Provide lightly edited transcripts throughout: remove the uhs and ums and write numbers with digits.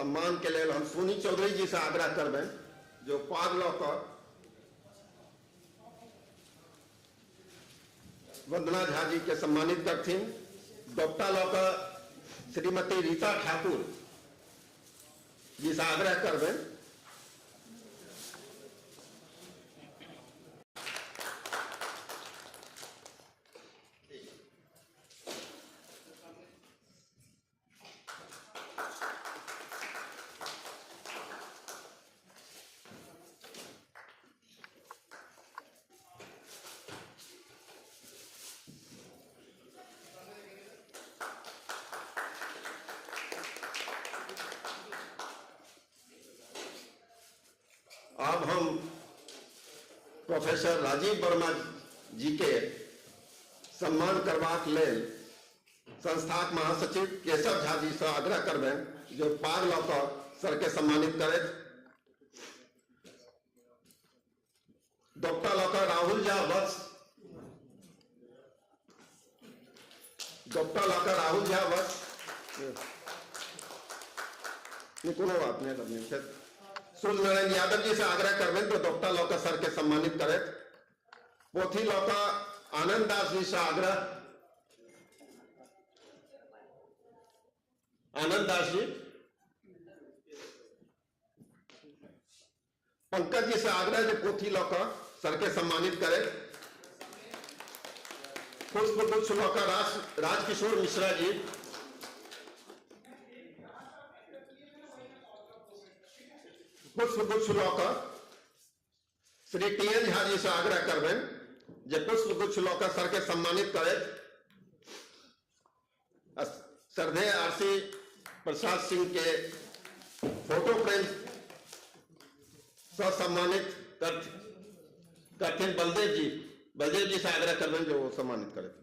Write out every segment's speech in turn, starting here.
सम्मान के लेल हम सोनी चौधरी जी से आग्रह करबनि जो पाग लऽ कऽ वंदना झा जी के सम्मानित करथिन। दोपटा लऽ कऽ श्रीमती रीता ठाकुर जी से आग्रह करबनि। अब हम प्रोफेसर राजीव वर्मा जी के सम्मान करबाक लेल संस्थाक महासचिव केशव झा जी से आग्रह करबनि जो पाग लऽ कऽ सर के सम्मानित करैत। डॉक्टर लऽ कऽ राहुल झा वत्स, डॉक्टर लऽ कऽ राहुल झा वत्स, नहीं कोनो बात नहीं, नहीं सूर्य नारायण यादव जी से आग्रह करबनि तो डॉक्टर लऽ कऽ सर के सम्मानित करैत। पोथी लऽ कऽ आनंद दास जी से आग्रह, आनंद दास जी। पंकज जी से आग्रह जे पोथी लऽ कऽ सर के सम्मानित करैत। पुष्प गुच्छ लऽ कऽ राजकिशोर मिश्रा जी। पुष्प गुच्छ लऽ कऽ श्री टी एन झा जी से आग्रह करबनि जे पुष्प गुच्छ लऽ कऽ सर के सम्मानित करैत। श्रद्धेय आरसी प्रसाद सिंह के फोटो फ्रेम से सम्मानित करथिन बलदेव जी। बलदेव जी से आग्रह करबनि जे वो सम्मानित करथिन।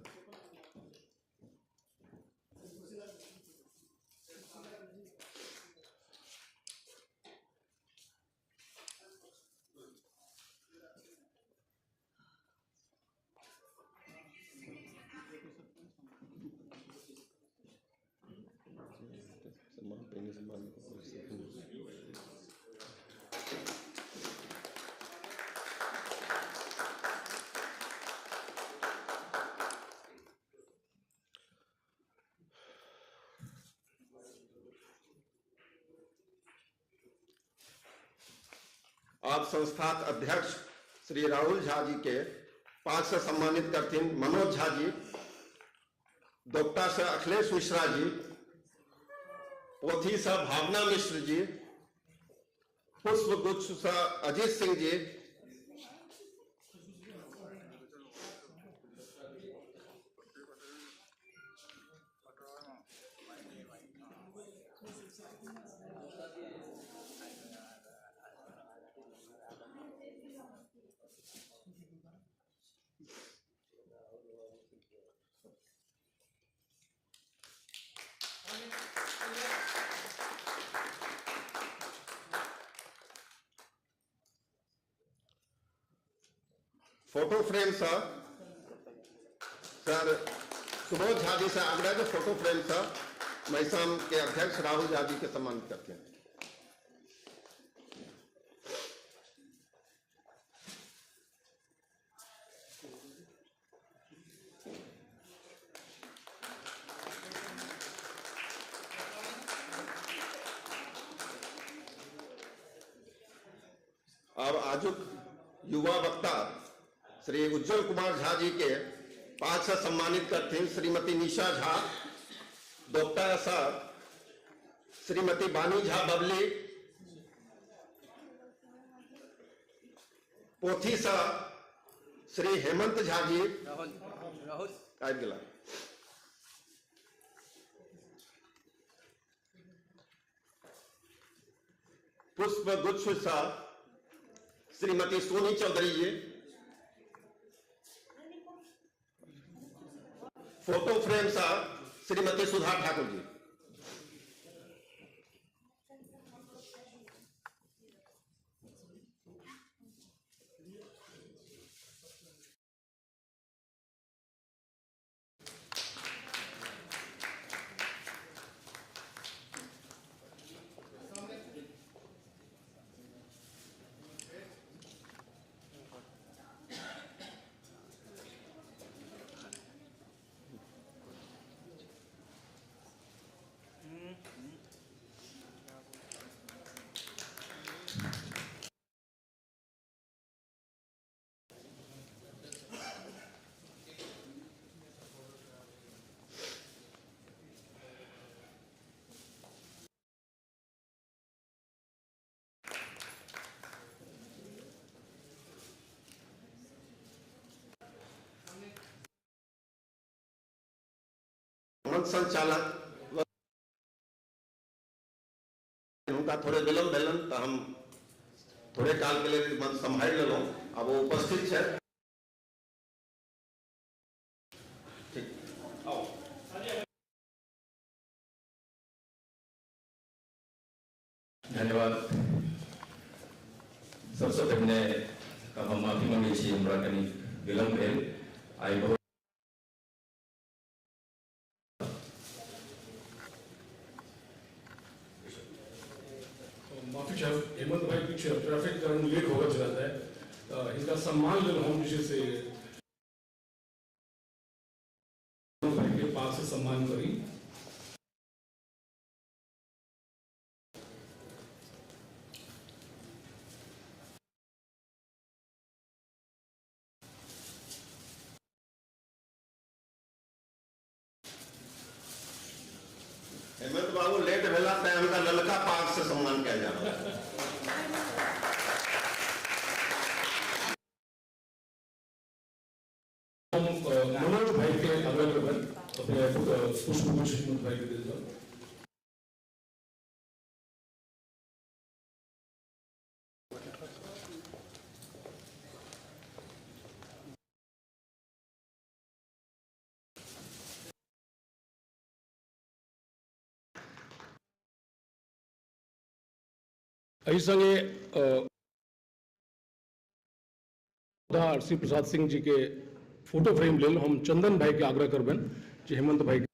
आप संस्थाक अध्यक्ष श्री राहुल झा जी के पाग से सम्मानित करथिन मनोज झा जी, दोपटा से अखिलेश मिश्रा जी, पोथी से भावना मिश्र जी, पुष्प गुच्छ से अजीत सिंह जी, फोटो फ्रेम से सर सुबोध झा जी से आग्रह जो फोटो फ्रेम से मैसाम के अध्यक्ष राहुल झा जी के सम्मानित करते हैं। अब आजुक युवा वक्ता श्री उज्जवल कुमार झा जी के पाग से सम्मानित करथिन श्रीमती निशा झा, डॉक्टर सर श्रीमती बानी झा बबली, पोथी से श्री हेमंत झा जी आबि गेला। पुष्प गुच्छ सँ श्रीमती सोनी चौधरी जी, फोटो फ्रेम सँ श्रीमती सुधा ठाकुर जी। संचालक हुनका थोड़े विलम्ब भेलनि तऽ हम थोड़े काल के लेल मंच सम्हारि लेलहुँ। आब ओ उपस्थित छथि। ठीक, आउ। धन्यवाद। सबसँ पहिने हम माफी मांगै छी, हमरा कनि विलम्ब भेल। आइ बहुत माफी चाहब हेमंत भाई, कुछ ट्रैफिक कारण लेट होगा जाता है, इनका सम्मान लेल हम जे से भाई के पास से सम्मान करी। हेमंत बाबू लेट भेला तैं हुनका ललका पाग से सम्मान कयल जा रहल। हम मनोज भाई के आग्रह करबनि अपने पुष्पगुच्छ हेमंत भाई के देल जाउ। एहि संगे आरसी प्रसाद सिंह जी के फोटो फ्रेम लेल हम चंदन भाई के आग्रह करबनि जे हेमंत भाई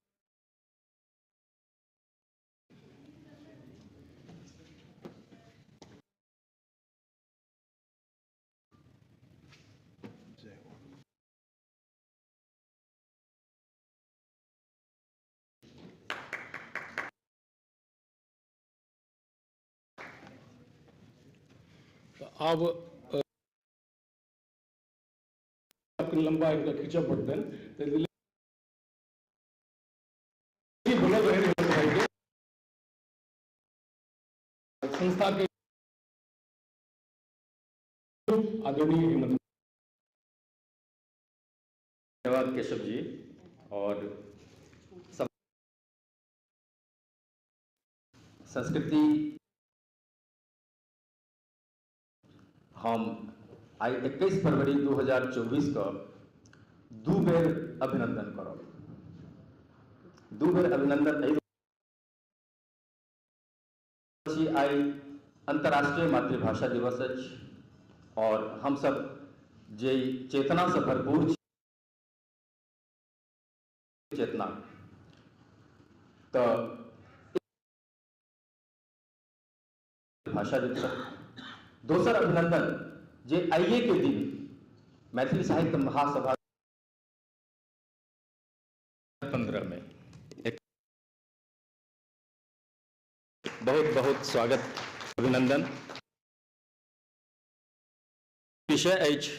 आब लंबा इनका खींचा पड़तनि संस्था के आदरणीय हेमंत। धन्यवाद केशव जी। और संस्कृति हम आइ 21 फरवरी 2024 के दू बेर अभिनंदन करब। दू बेर अभिनंदन एहि आइ अंतर्राष्ट्रीय मातृभाषा दिवस अछि और हम सब जे चेतना से भरपूर चेतना तो भाषा दिवस। दोसर अभिनंदन जे आइए के दिन मैथिली साहित्य महासभा 15 में एक बहुत बहुत स्वागत अभिनंदन। विषय अछि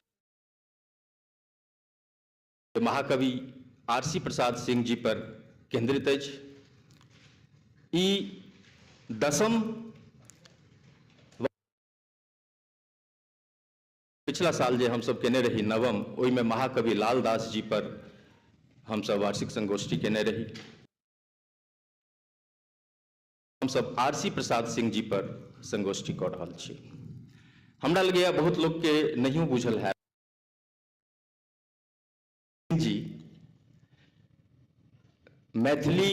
महाकवि आरसी प्रसाद सिंह जी पर केंद्रित अछि। ई दसम पिछला साल जे हमसब केने रही नवम, ओहिमे महाकवि लालदास जी पर हमसब वार्षिक संगोष्ठी केने रही। हमसब आरसी प्रसाद सिंह जी पर संगोष्ठी कऽ रहल छी। हमरा लगैया बहुत लोक के नहियो बुझल है जी मैथिली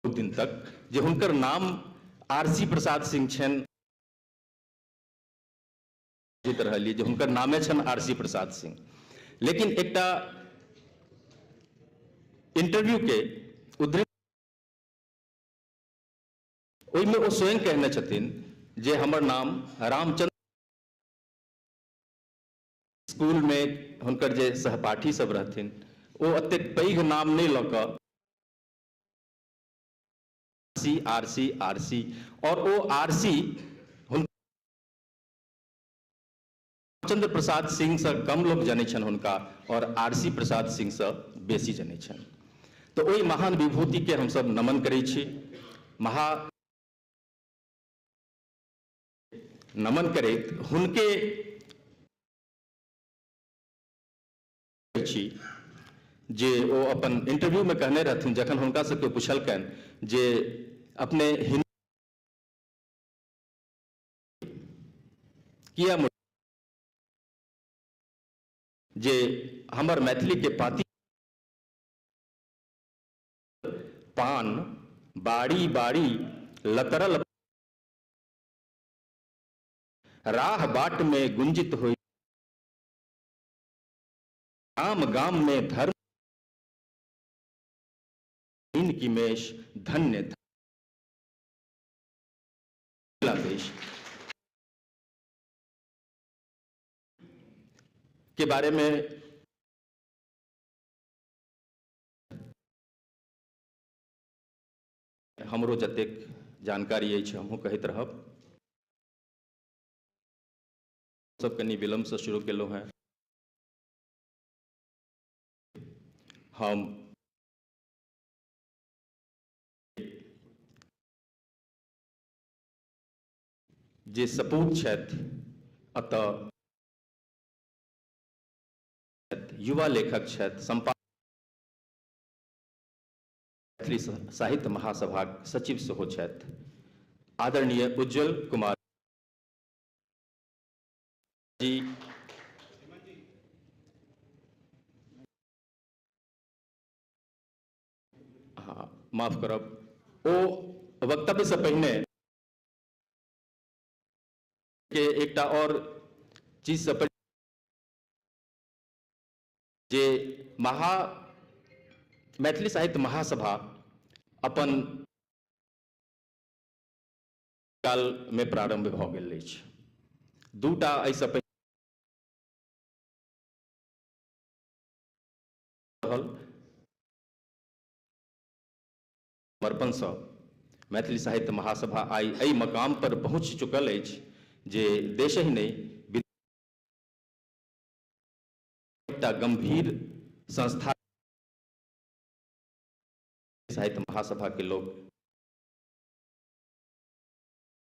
दिन तक जे हुनकर नाम आरसी प्रसाद सिंह छनि रहलियै जे हुनकर नामे छनि आरसी प्रसाद सिंह, लेकिन एकटा इंटरव्यू के उद्धृत ओहिमे ओ स्वयं कहने छथिन जे हमर नाम रामचंद्र। स्कूल में हुनकर जे सहपाठी सब रहथिन ओ एतेक पैघ नाम नहि लऽ कऽ C R C R C, और O R C Ramchandra Prasad Singh से कम लोग जनै छनि हुनका और आर सी प्रसाद सिंह से बेसी जनै छनि। तो ओहि महान विभूति के हमसब नमन करै छी, महा नमन करैत हुनके छी जे ओ अपन इंटरव्यूमे कहने रहथिन, जखन हुनकासँ केओ पुछलकनि जे अपने हिंदी किया, जे हमर मैथिली के पाती पान बाड़ी बाड़ी लतरल राह बाट में गुंजित हुई, गाम गाम में धर्म की मेष धन्य देश के बारे में हमरो जतेक जानकारी अछि हमहूँ कहैत रहब। सब कनि विलम्बसँ शुरू केलहुँ हेँ। हम जे सपूत छथि अतऽ युवा लेखक छथि, सम्पादक, मैथिली साहित्य महासभाक सचिव सेहो छथि, आदरणीय उज्ज्वल कुमार जी। हाँ, माफ करब, ओ वक्तव्यसँ पहिने के एकटा और चीजसँ जे मैथिली साहित्य महासभा अपन काल में प्रारंभ भऽ गेल अछि। दूटा एहिसँ रहल समर्पणसँ मैथिली साहित्य महासभा आइ एहि मकाम पर पहुँच चुकल अछि जे देश ही नहि एकटा गंभीर संस्था साहित्य महासभा के लोग।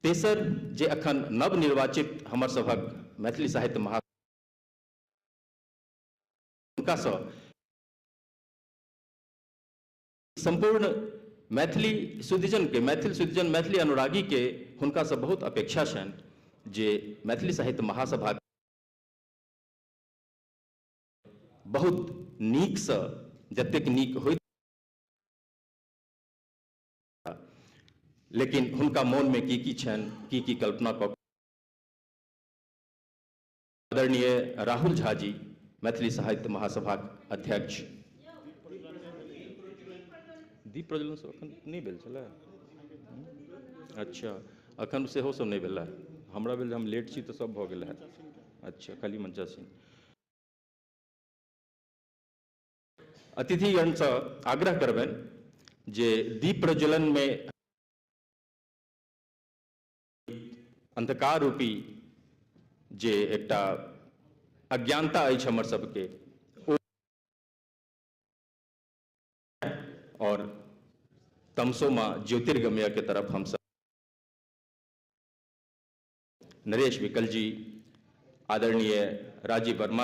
तेसर जे अखन नवनिर्वाचित हमर सभक मैथिली साहित्य महा हुनकासँ संपूर्ण मैथिली सुधिजन के, मैथिल सुधिजन, मैथिली अनुरागी के हुनकासँ बहुत अपेक्षा छनि जे मैथिली साहित्य महासभा बहुत नीकसँ जतेक नीक होइत, लेकिन हुनका मोनमे की की छनि, की की कल्पना कऽ। आदरणीय राहुल झा जी, मैथिली साहित्य महासभाक अध्यक्ष। दीप प्रज्वलन सब अखन नहि भेल छलै? अच्छा, अखन सेहो सब नहि भेलै। हमरा भेल हम लेट छी तऽ सब भऽ गेल है। अच्छा, खाली मंचासीन अतिथिगणसँ आग्रह करबनि जे दीप प्रज्वलन में अंधकार रूपी जे एकटा अज्ञानता अछि हमर सबके ओ और तमसो माँ ज्योतिर्गमय के तरफ हम सब नरेश विकल जी, आदरणीय राजीव वर्मा,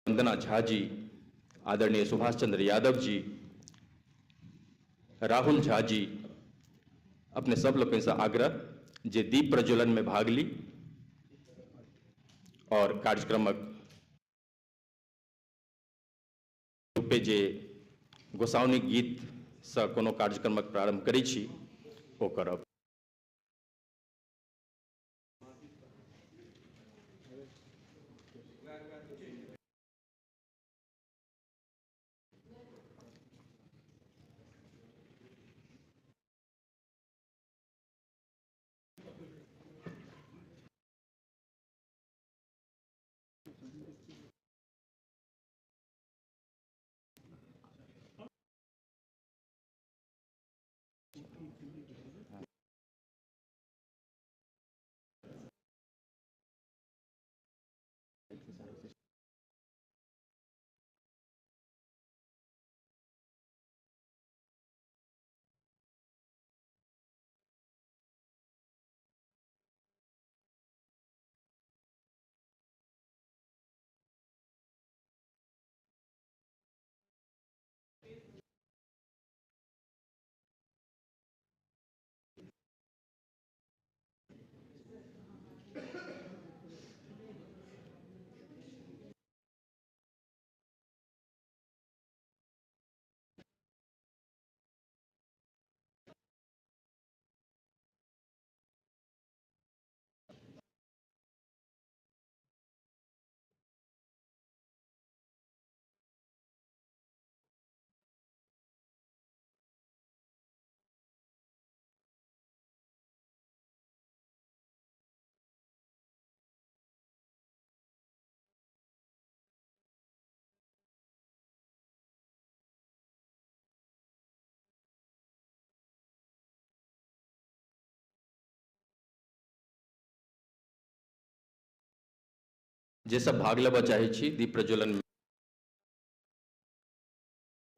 वंदना झा जी, आदरणीय सुभाष चंद्र यादव जी, राहुल झा जी, अपने सब लोगों से आग्रह जे दीप प्रज्वलन में भाग ली और कार्यक्रमक रूपे जे गोसाउनिक गीत से कोनो कार्यक्रमक प्रारंभ करै छी ओ करब। जे सब भाग लेबऽ चाहै छी दीप प्रज्वलन में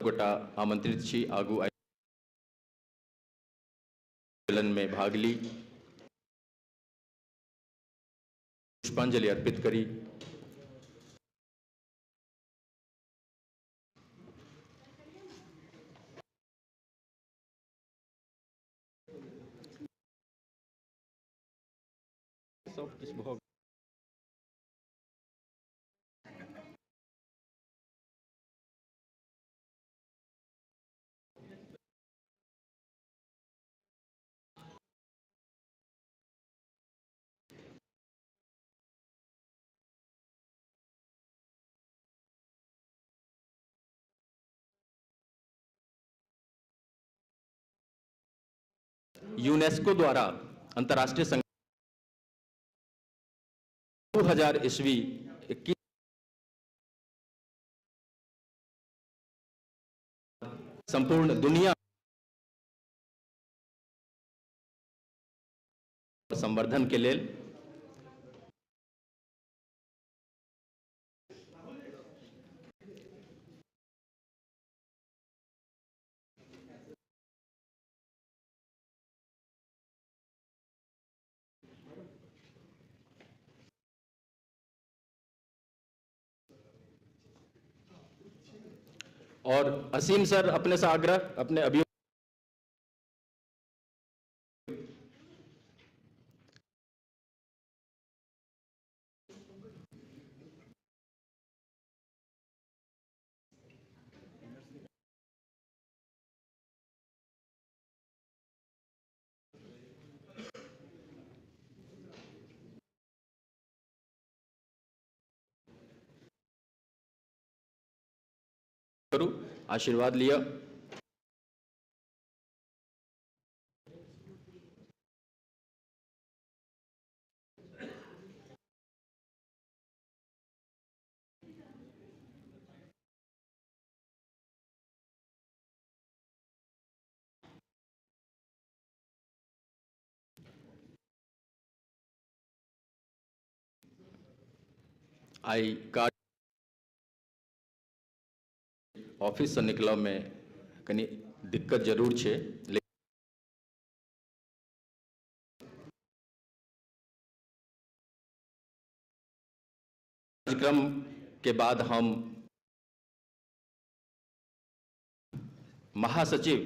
गोटा आमंत्रित छी, आगू प्रज्वलन में भाग ली, पुष्पांजलि अर्पित करी। सब किछु भऽ यूनेस्को द्वारा अंतर्राष्ट्रीय संगठन 2000 ईस्वी 21 संपूर्ण दुनिया संवर्धन के लेल और असीम सर अपने से आग्रह अपने अभियोग करू, आशीर्वाद लिया। I card office से निकलऽ में कनी दिक्कत जरूर छै, लेकिन कार्यक्रम के बाद हम महासचिव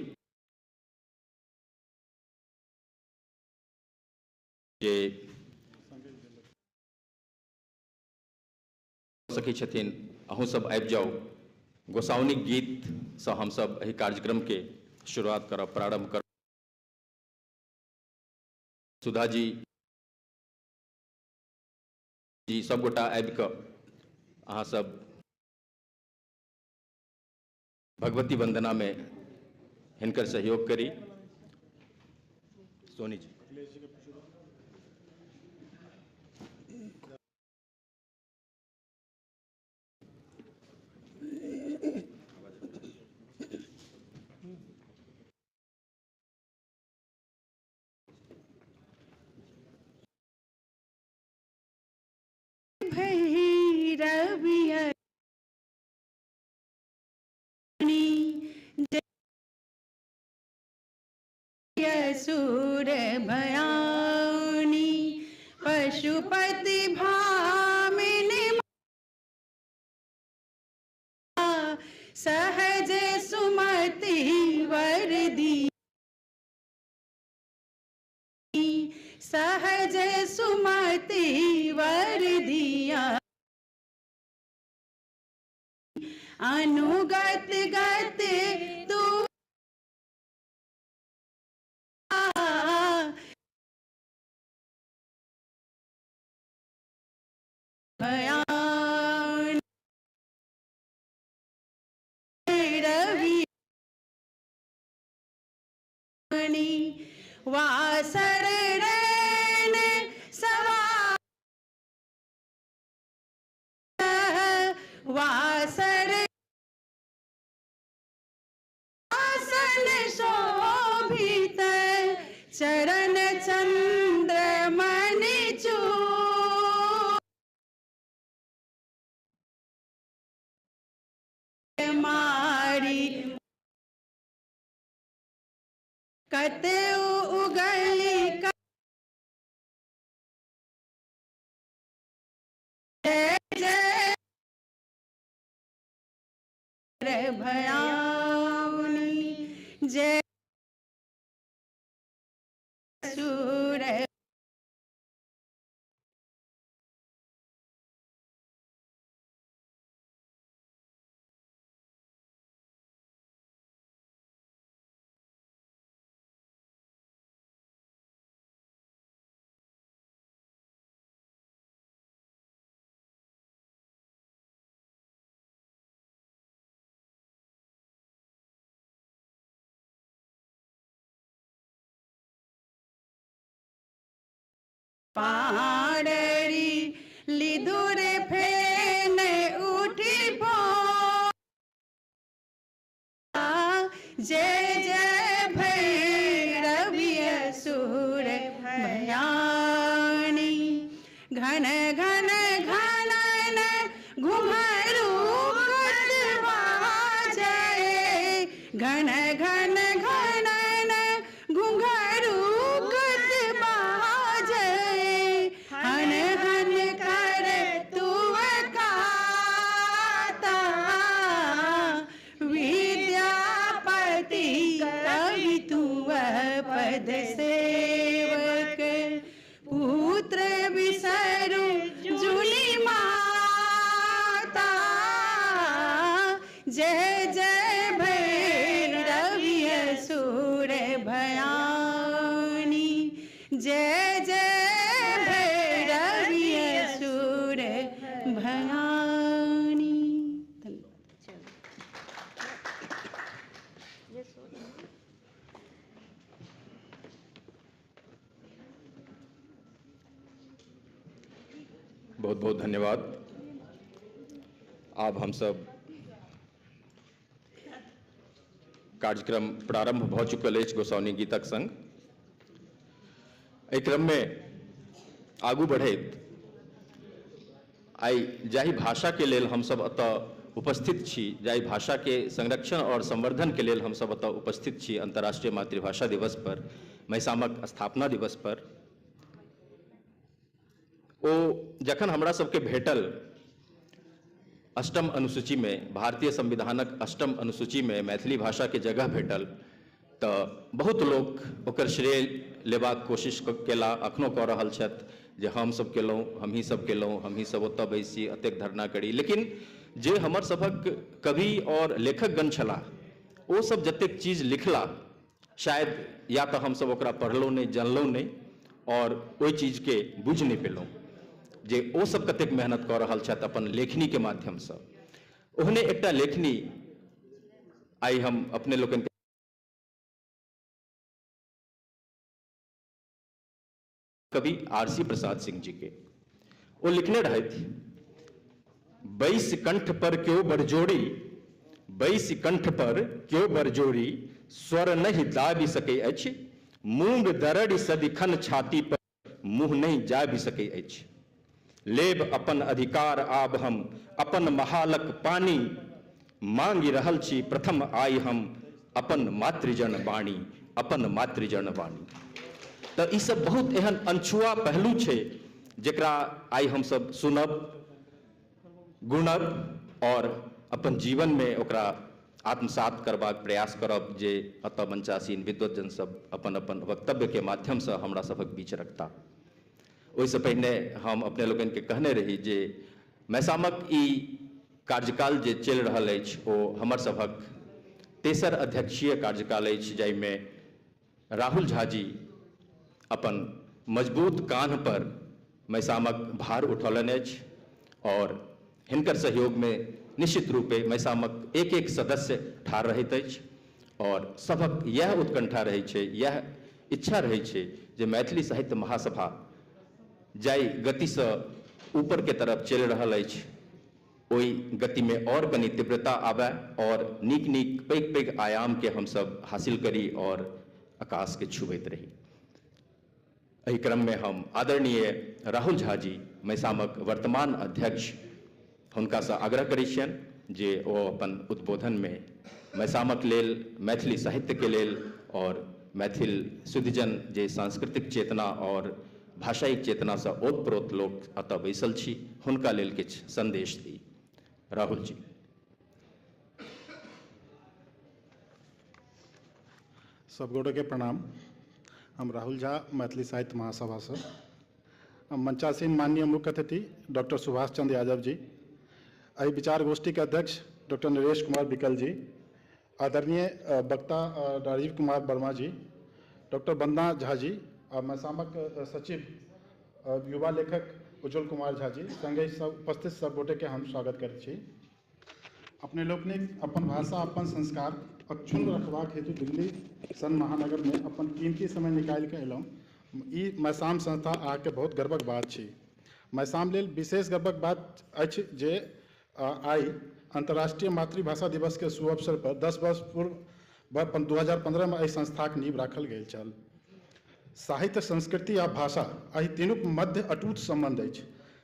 जे सकै छथिन अहूँ सब आबि जाउ। गोसाउनिक गीत से हम सब एहि कार्यक्रम के शुरुआत करब, प्रारंभ करब। सुधा जी जी सब गोटा आबि कऽ अहाँ सब भगवती वंदना में हिनकर सहयोग करी। सोनी जी सुर भयानी पशुपति भामिनी सहज सुमति वरदी सहज सुमति वरदिया अनुगत गत तू भयान रवि वासर रैन सवा वासर आसन शोभित चरण चंद्र मणि चू। कते उगली जय जय भयाउनी जय सुर पहाड़री लिदुर फेन उठी पो जय जय भैरवी असुर भयानी घन घन घनन घुमरू बाजे घन घन घनन घुंघरू बाजे हन हन कर तुव काता विद्यापति कवि तुव पद सेवक पुत्र बिसरु जुली माता जय जय भैरवी असुर भयानी जय जय भैरवी असुर भयानी। बहुत बहुत धन्यवाद। आब हम सब कार्यक्रम प्रारंभ भ चुकल अछि गोसाउनी गीतक संग। एहि क्रम में आगू बढ़ैत आइ जाहि भाषा के लेल हम सब एतऽ उपस्थित छी, जाहि भाषा के संरक्षण और संवर्धन के लेल हम सब एतऽ उपस्थित छी अंतर्राष्ट्रीय मातृभाषा दिवस पर, मैसामक स्थापना दिवस पर, ओ जखन हमरा सबके भेटल अष्टम अनुसूची में, भारतीय संविधानक अष्टम अनुसूची में मैथिली भाषा के जगह भेटल तऽ बहुत लोक ओकर श्रेय लेबाक कोशिश केला, अखनो कऽ रहल छथि जे हम सब केलहुँ, हमही सब केलहुँ, हमही सब ओतऽ बैसी एतेक धरना करी। लेकिन जे हमर सभक कवि और लेखकगण छलाह ओ सब जतेक चीज लिखला शायद या तऽ हमसब ओकरा पढ़लहुँ नहि, जानलहुँ नहि और ओहि चीजके बुझि नहि पेलहुँ जे ओ सब कतेक मेहनत कऽ रहल छथि अपन लेखनीके माध्यमसँ। ओहने एकटा लेखनी आइ हम अपने लोकनि कवि आरसी प्रसाद सिंह जी के, ओ लिखने रहथि, बैस कंठ पर क्यों बरजोड़ी, बैस कंठ पर क्यों बरजोड़ी, स्वर नहीं दाबि सकै अछि, मूंग दरड़ि सदिखन छाती पर मुँह नहीं जाबि सकै अछि, लेब अपन अधिकार आब हम अपन महालक पानी, मांगि रहल छी प्रथम आइ हम अपन मातृजन वाणी, अपन मातृजन वाणी। तऽ ई सब बहुत एहन अनछुआ पहलू छै जकरा आइ हमसब सुनब, गुणब और अपन जीवन में ओकरा आत्मसात करबाक प्रयास करब जे एतऽ मंचासीन विद्वज्जन सब अपन अपन वक्तव्य के माध्यम से हमरा सभक बीच रखता। ओहिसँ पहिने हम अपने लोकनिके कहने रही जे मैसामक ई कार्यकाल जे चलि रहल अछि ओ हमर सभक तेसर अध्यक्षीय कार्यकाल अछि, जाहिमे राहुल झा जी अपन मजबूत कान्ह पर मैसामक भार उठौलनि अछि और हिनकर सहयोग में निश्चित रूपे मैसामक एक एक सदस्य ठाढ़ रहैत अछि और सभक यह उत्कंठा रहै छै, यह इच्छा रहै छै जे मैथिली साहित्य महासभा जाहि गतिसँ ऊपर के तरफ चलि रहल अछि ओहि गतिमे और कनि तीव्रता आबय और नीक नीक पैघ पैघ आयाम के हमसब हासिल करी और आकाश के छुबैत रही। एहि क्रम में हम आदरणीय राहुल झा जी मैसामक वर्तमान अध्यक्ष हुनकासँ आग्रह करै छियनि जे ओ अपन उद्बोधन में मैसामक लेल, मैथिली साहित्य के लेल और मैथिल सुधिजन जे सांस्कृतिक चेतना और भाषायिक चेतनासँ ओतप्रोत लोक एतऽ बैसल छी, हुनका लेल किछु संदेश दी। राहुल जी। सब गोटे के प्रणाम। हम राहुल झा, मैथिली साहित्य महासभा से। मंचासीन माननीय मुख्य अतिथि डॉक्टर सुभाष चंद्र यादव जी, एहि विचार गोष्ठी के अध्यक्ष डॉक्टर नरेश कुमार विकल जी, आदरणीय वक्ता राजीव कुमार वर्मा जी, डॉक्टर वंदना झा जी आ मैसामक सचिव युवा लेखक उज्जवल कुमार झा जी संगे सब उपस्थित सब गोटे के हम स्वागत करैत छी। अपने लोकनिक अपन भाषा अपन संस्कार अक्षुण्ण रखबाक हेतु दिल्ली सन महानगरमे अपन कीमती समय निकालि कऽ अयलहुँ। ई मैसाम संस्था अहाँके बहुत गर्वक बात छी। मैसाम लेल विशेष गर्वक बात अछि जे आइ अंतर्राष्ट्रीय मातृभाषा दिवस के सुअवसर पर 10 वर्ष पूर्व 2015 में एहि संस्थाक नींव राखल गेल छल। साहित्य, संस्कृति आ भाषा एहि तीनूक मध्य अटूट संबंध अछि,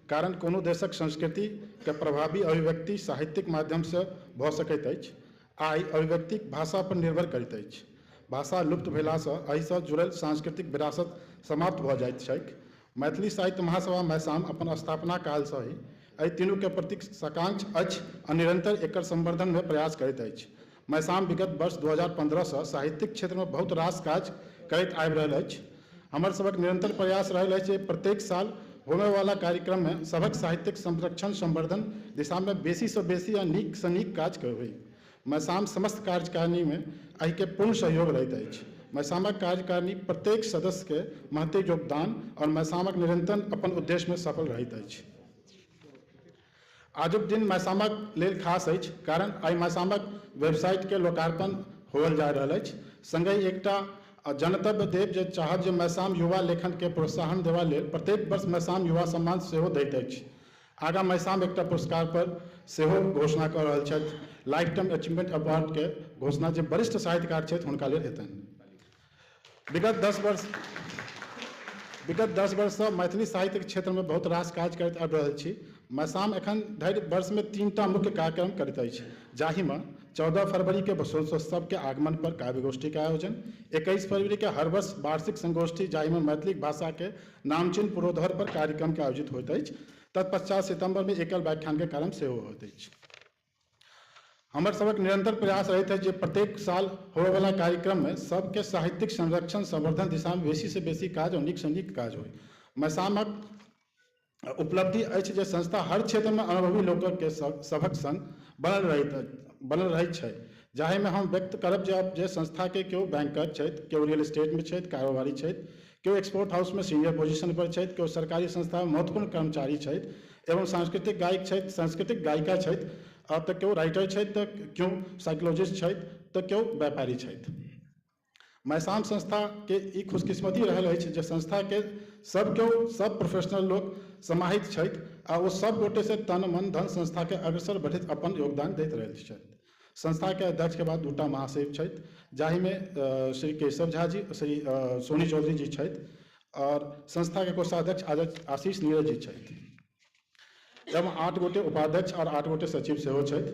कारण कोनो देशक संस्कृति के प्रभावी अभिव्यक्ति साहित्यिक माध्यमसँ भऽ सकैत अछि। आइ अभिव्यक्तिक भाषा पर निर्भर करैत अछि। भाषा लुप्त भेलासँ एहिसँ जुड़ल सांस्कृतिक विरासत समाप्त भऽ जाइत छैक। मैथिली साहित्य महासभा मैसाम अपन स्थापना कालसँ ही एहि तीनूके प्रति साकांक्ष अछि आ निरंतर एकर संवर्धनमे प्रयास करैत अछि। मैसाम विगत वर्ष 2015सँ साहित्यिक क्षेत्रमे बहुत रास काज करैत आबि रहल अछि। हमर सभक निरंतर प्रयास रहल अछि जे प्रत्येक साल होबयवला कार्यक्रममे सभक साहित्यिक संरक्षण संवर्धन दिशामे बेसीसँ बेसी आ नीकसँ नीक काज होय। मैसाम समस्त कार्यकारिणीमे एहिके पूर्ण सहयोग रहैत अछि। मैसामक कार्यकारिणी प्रत्येक सदस्यके महती योगदान और मैसामक निरंतर अपन उद्देश्यमे सफल रहैत अछि। आजुक दिन मैसामक लेल खास अछि, कारण आइ मैसामक वेबसाइटके लोकार्पण होअल जा रहल अछि। संगहि एकटा जनतव्य देव जे चाहब जे मैसाम युवा लेखनके प्रोत्साहन देबा लेल प्रत्येक वर्ष मैसाम युवा सम्मान सेहो दैत अछि। आगाँ मैसाम एकटा पुरस्कार पर सेहो घोषणा कऽ रहल छथि। लाइफ टाइम अचीवमेंट अवार्डके घोषणा जे वरिष्ठ साहित्यकार छथि हुनका लेल हेतनि। विगत 10 वर्षसँ मैथिली साहित्यके क्षेत्रमे बहुत रास काज करैत आबि रहल छी। मैसाम एखन धरि वर्षमे 3टा मुख्य कार्यक्रम करैत अछि, जाहिमे 14 फरवरी के बसंतोत्सव के आगमन पर काव्य गोष्ठी के आयोजन, 21 फरवरी के हर वर्ष वार्षिक संगोष्ठी जाहिमे मैथिली भाषा के नामचीन पुरोधर पर कार्यक्रम के आयोजित होइत अछि। तत्पश्चात सितम्बर में एकल व्याख्यान के कार्यक्रम सेहो होइत अछि। हमर सबक निरंतर प्रयास रहैत अछि जे प्रत्येक साल होबयवला कार्यक्रम में सबके साहित्यिक संरक्षण संवर्धन दिशा में बेसी से बेसी काज और नीक से नीक काज होय। मैसामक उपलब्धि अछि जे संस्था हर क्षेत्रमे अनुभवी लोकके सभक संग बनल रहैत छै, जाहिमे हम व्यक्त करब जे संस्थाके केओ बैंकर छथि, केओ रियल एस्टेटमे छथि, कारोबारी छथि, केओ एक्सपोर्ट हाउसमे सीनियर पोजिशन पर छथि, केओ सरकारी संस्थामे महत्वपूर्ण कर्मचारी छथि एवं सांस्कृतिक गायक छथि, सांस्कृतिक गायिका छथि, आ तऽ केओ राइटर छथि, तऽ केओ साइकोलॉजिस्ट छथि, तऽ केओ व्यापारी छथि। मैसाम संस्थाके ई खुशकिस्मती रहल अछि जे संस्थाके सब केओ सब प्रोफेशनल लोक समाहित छथि आ ओ सब गोटे से तन मन धन संस्थाके अग्रसर बढ़ैत अपन योगदान दैत रहल छथि। संस्थाके अध्यक्ष के बाद 2टा महासचिव छथि, जाहिमे श्री केशव झा जी, श्री सोनी चौधरी जी छथि और संस्थाके कोषाध्यक्ष आशीष नीरज जी छथि एवं 8 गोटे उपाध्यक्ष और 8 गोटे सचिव सेहो छथि।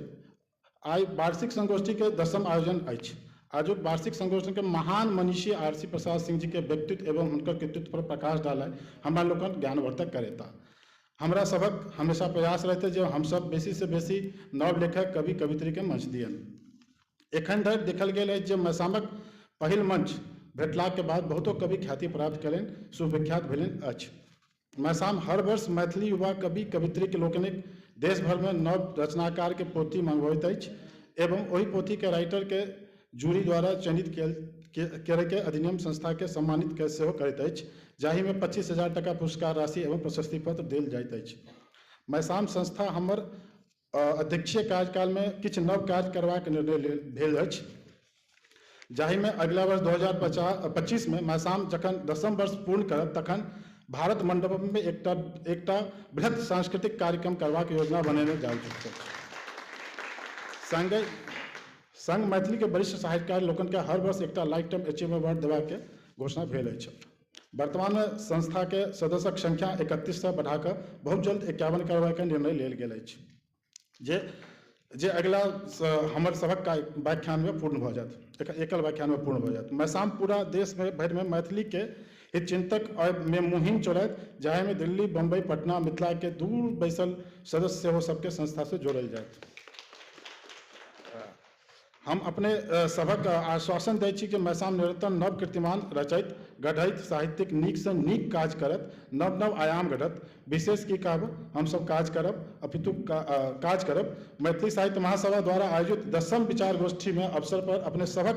आइ वार्षिक संगोष्ठी के 10म आयोजन अछि। आजुक वार्षिक संगोष्ठी के महान मनीषी आरसी प्रसाद सिंह जी के व्यक्तित्व एवं हुनकर कृतित्व पर प्रकाश डालय हमरा लोकनि ज्ञानवर्धक करेता। हमरा सभक हमेशा प्रयास रहते जे हमसब बेसी से बेसी नव लेखक कवि कवित्री के मंच दियन। एखन धरि देखल गेल अछि जे मैसामक पहिल मंच भेटलाके बाद बहुतो कवि ख्याति प्राप्त कयलनि, सुविख्यात भेलनि अछि। मैसाम हर वर्ष मैथिली युवा कवि कवित्री के लोकनिक देश भरिमे नव रचनाकार के पोथी मंगबैत अछि एवं ओहि पोथी के राइटर के जूरी द्वारा चयनित करैके अधिनियम संस्था के सम्मानित सेहो करैत अछि, जाहिमे 25,000 टका पुरस्कार राशि एवं प्रशस्ति पत्र देल जाइत अछि। मैसाम संस्था हमर अध्यक्षीय कार्यकालमे किछु नव काज करबाक निर्णय भेल अछि, जाहिमे अगिला वर्ष 2025 में मैसाम जखन 10म वर्ष पूर्ण करत तखन भारत मंडपम में एकटा बृहत सांस्कृतिक कार्यक्रम करबाक योजना बनेने जा चुकल अछि। संग मैथिली के वरिष्ठ साहित्यकार लोकनि के हर वर्ष एकटा लाइफ टाइम अचीवमेंट अवार्ड देबाक घोषणा भेल अछि। वर्तमान में संस्था के सदस्यक संख्या 31 से बढ़ाकर बहुत जल्द 51 करबाक निर्णय लेल गेल अछि, जे जे अगिला हमर सभक व्याख्यानमे पूर्ण भऽ जायत, एकल व्याख्यानमे पूर्ण भऽ जायत। मैसाम पूरा देशमे भरिमे मैथिलीके हितचिंतक मे मुहिम चलत, जाहिमे दिल्ली, बम्बई, पटना, मिथिलाके दूर बैसल सदस्य सेहो सबके संस्थासँ जोड़ल जायत। हम अपने सभक आश्वासन दै छी कि मैसाम निरंतर नव कीर्तिमान रचैत गढ़ैत साहित्यिक नीकसँ नीक काज करत, नव नव आयाम गढ़त। विशेष की कहब, हमसब काज करब, अपितु काज करब। मैथिली साहित्य महासभा द्वारा आयोजित 10म विचार गोष्ठीमे अवसर पर अपने सभक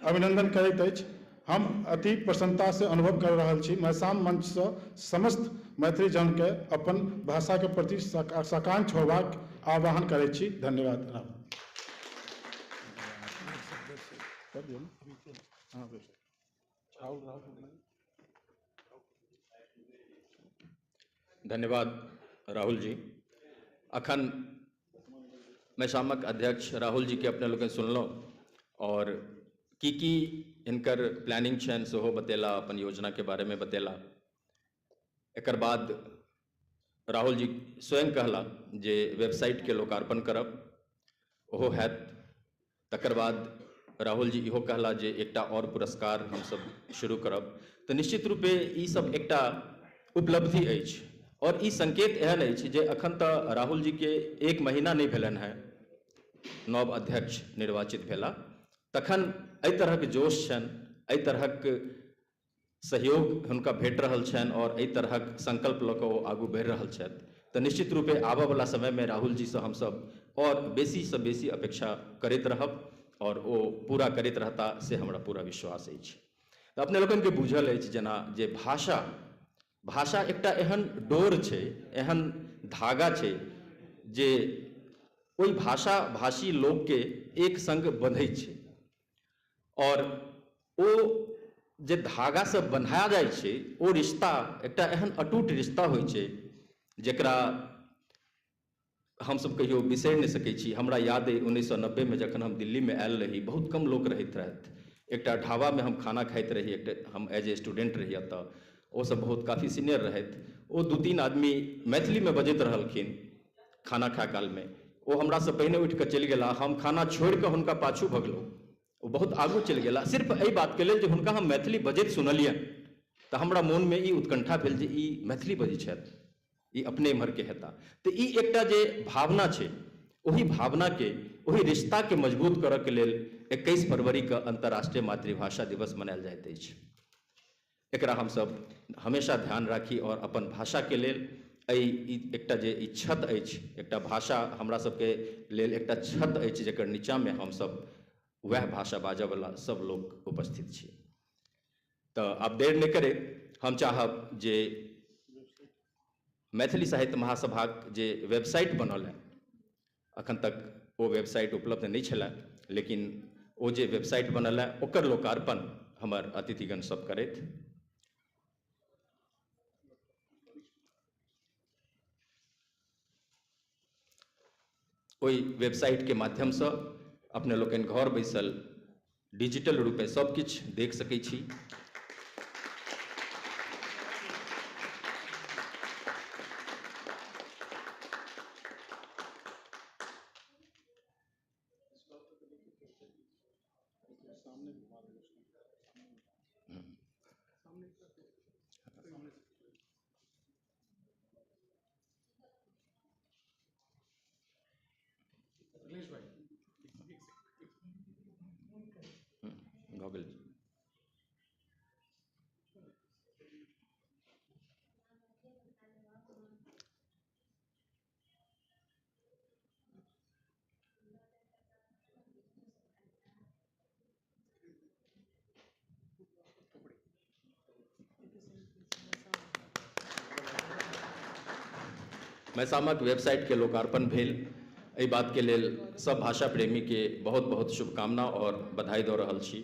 अभिनंदन करैत अछि। हम अति प्रसन्नता से अनुभव कर रहल छी। मैसाम मंचसँ समस्त मैथिली जनके अपन भाषाके प्रति साकांक्ष होबाक आह्वान करैत छी। धन्यवाद। धन्यवाद राहुल जी। अखन मैसामक अध्यक्ष राहुल जी के अपने लोकनि सुनलहुँ और की की हिनकर प्लानिंग छनि सेहो बतेला, अपन योजना के बारे में बतेला। एकर बाद राहुल जी स्वयं कहला जे वेबसाइट के लोकार्पण करब, ओहो हैत। तकर बाद राहुल जी इहो कहला जे एकटा और पुरस्कार हमसब शुरू करब। तऽ निश्चित रूपे ई सब एकटा उपलब्धि अछि और ई संकेत एहन अछि जे अखन तऽ राहुल जी के 1 महीना नहि भेलनि हेँ नव अध्यक्ष निर्वाचित भेला, तखन एहि तरहक जोश छनि, एहि तरहक सहयोग हुनका भेट रहल छनि और एहि तरहक संकल्प लऽ कऽ ओ आगू बढ़ि रहल छथि। तऽ निश्चित रूपे आबयवला समयमे राहुल जीसँ हमसब और बेसीसँ बेसी अपेक्षा करैत रहब और ओ पूरा करैत रहता से हमरा पूरा विश्वास अछि। तऽ अपने लोकनिके बुझल अछि जेना जे भाषा भाषा एकटा एहन डोर छै, एहन धागा छै जे ओहि भाषा भाषी लोकके एक संग बंधै छै और ओ जे धागा से बन्हा जाइ छै ओ रिश्ता एकटा एहन अटूट रिश्ता होइ छै जकरा हमसब कहियो बिसरि नहि सकै छी। हमरा याद अइ 1990 में जखन हम दिल्लीमे आयल रही, बहुत कम लोक रहैत रहथि। एकटा ढाबामे हम खाना खाइत रही, एकटा हम एज ए स्टूडेंट रही एतऽ, ओसब बहुत काफी सीनियर रहथि। ओ 2-3 आदमी मैथिलीमे बजैत रहलखिन खाना खाय कालमे। ओ हमरासँ पहिने उठि कऽ चलि गेला, हम खाना छोड़ि कऽ हुनका पाछू भगलहुँ, ओ बहुत आगू चलि गेला, सिर्फ एहि बातके लेल जे हुनका हम मैथिली बजैत सुनलियनि। तऽ हमरा मोनमे ई उत्कंठा भेल जे ई मैथिली बजै छथि, ई अपने एम्हरके हेता। तऽ ई एकटा जे भावना छै, ओहि भावनाके, ओहि रिश्ताके मजबूत करऽके लेल 21 फरवरीके अंतर्राष्ट्रीय मातृभाषा दिवस मनायल जाइत अछि। एकरा हमसब हमेशा ध्यान राखी और अपन भाषाके लेल एहि एकटा जे ई छत अछि, एकटा भाषा हमरा सबके लेल एकटा छत अछि जकर नीचाँमे हमसब वएह भाषा बाजऽवला सब लोक उपस्थित छी। तऽ आब देर नहि करैत हम चाहब जे मैथिली साहित्य महासभाक जे वेबसाइट बनल है, अखन तक ओ वेबसाइट उपलब्ध नहि छलै, लेकिन ओ जे वेबसाइट बनल है ओकर लोकार्पण हमर अतिथिगण सब करैत। ओहि वेबसाइटके माध्यमसँ अपने लोकनि घर बैसल डिजिटल रूपे सब किछु देख सकै छी। मैसामक वेबसाइट के लोकार्पण भेल, एहि बात के लेल सब भाषा प्रेमी के बहुत बहुत शुभकामना और बधाई दऽ रहल छी।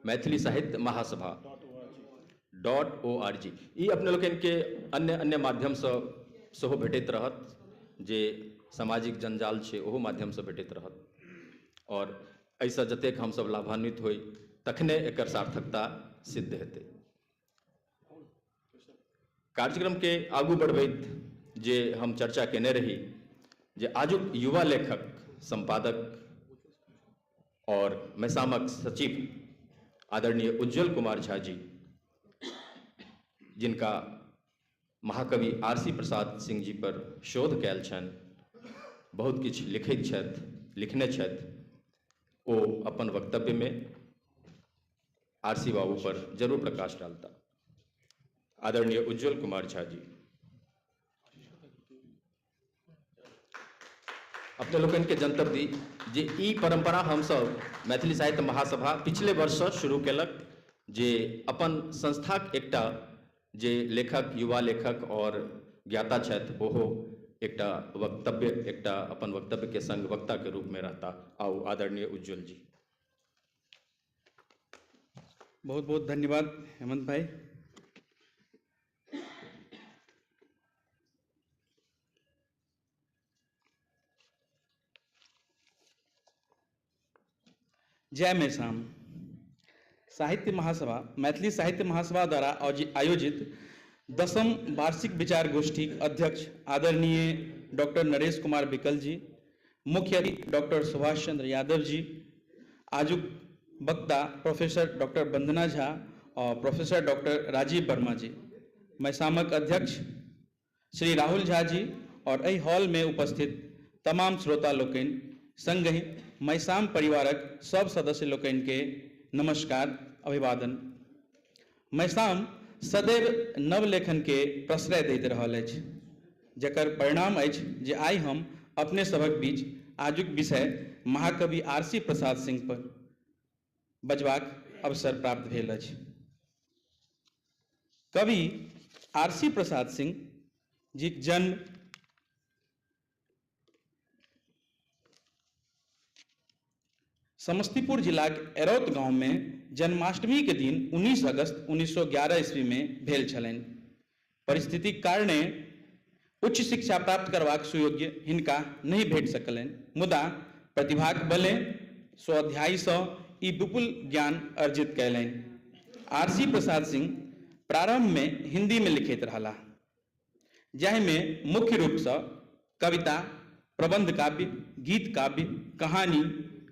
मैथिली साहित्य महासभा .org ई अपने लोकनि के अन्य अन्य माध्यमसँ सेहो भेटैत रहत, जे सामाजिक जंजाल छै ओहो माध्यमसँ भेटैत रहत और एहिसँ जतेक हमसब लाभान्वित होइ तखने एकर सार्थकता सिद्ध हेतै। कार्यक्रम के आगू बढ़बैत जे हम चर्चा केने रही जे आजुक युवा लेखक, संपादक और मैसामक सचिव आदरणीय उज्जवल कुमार झा जी, जिनका महाकवि आरसी प्रसाद सिंह जी पर शोध कयल छनि, बहुत किछु लिखैत छथि, लिखने छथि, ओ अपन वक्तव्य में आरसी बाबू पर जरूर प्रकाश डालता। आदरणीय उज्जवल कुमार झा जी। अपने लोकनि के जनतब दी जे ई परंपरा हमसब मैथिली साहित्य महासभा पिछले वर्षसँ शुरू केलक जे अपन संस्थाक एकटा जे लेखक, युवा लेखक और ज्ञाता छथि, ओहो एकटा वक्तव्य, एकटा अपन वक्तव्य के संग वक्ता के रूप में रहता। आउ आदरणीय उज्जवल जी। बहुत बहुत धन्यवाद हेमंत भाई। जय मैसाम। साहित्य महासभा, मैथिली साहित्य महासभा द्वारा आयोजित 10म वार्षिक विचार गोष्ठी अध्यक्ष आदरणीय डॉक्टर नरेश कुमार विकल जी, मुख्य अतिथि डॉक्टर सुभाष चंद्र यादव जी, आजुक वक्ता प्रोफेसर डॉक्टर वंदना झा और प्रोफेसर डॉक्टर राजीव वर्मा जी, मैसामक अध्यक्ष श्री राहुल झा जी और एहि हॉल में उपस्थित तमाम श्रोता लोकनि संगहि मैसाम परिवारक सब सदस्य लोकनि के नमस्कार, अभिवादन। मैसाम सदैव नवलेखन के प्रश्रय दैत रहल अछि, जकर परिणाम अछि जे आइ हम अपने सभक बीच आजुक विषय महाकवि आरसी प्रसाद सिंह पर बजबाक अवसर प्राप्त भेल अछि। कवि आरसी प्रसाद सिंह जीक जन्म समस्तीपुर जिलाक एरौत गांव में जन्माष्टमी के दिन 19 अगस्त 1911 ईस्वी में भेल छलनि। परिस्थितिक कारणे उच्च शिक्षा प्राप्त करबाक सुयोग्य हिनका नहि भेट सकलनि, मुदा प्रतिभाक बलें स्वाध्यायसँ ई विपुल ज्ञान अर्जित कयलनि। आरसी प्रसाद सिंह प्रारंभ में हिंदी में लिखैत रहलाह, जाहिमे मुख्य रूपसँ कविता, प्रबंध काव्य, गीत काव्य, कहानी,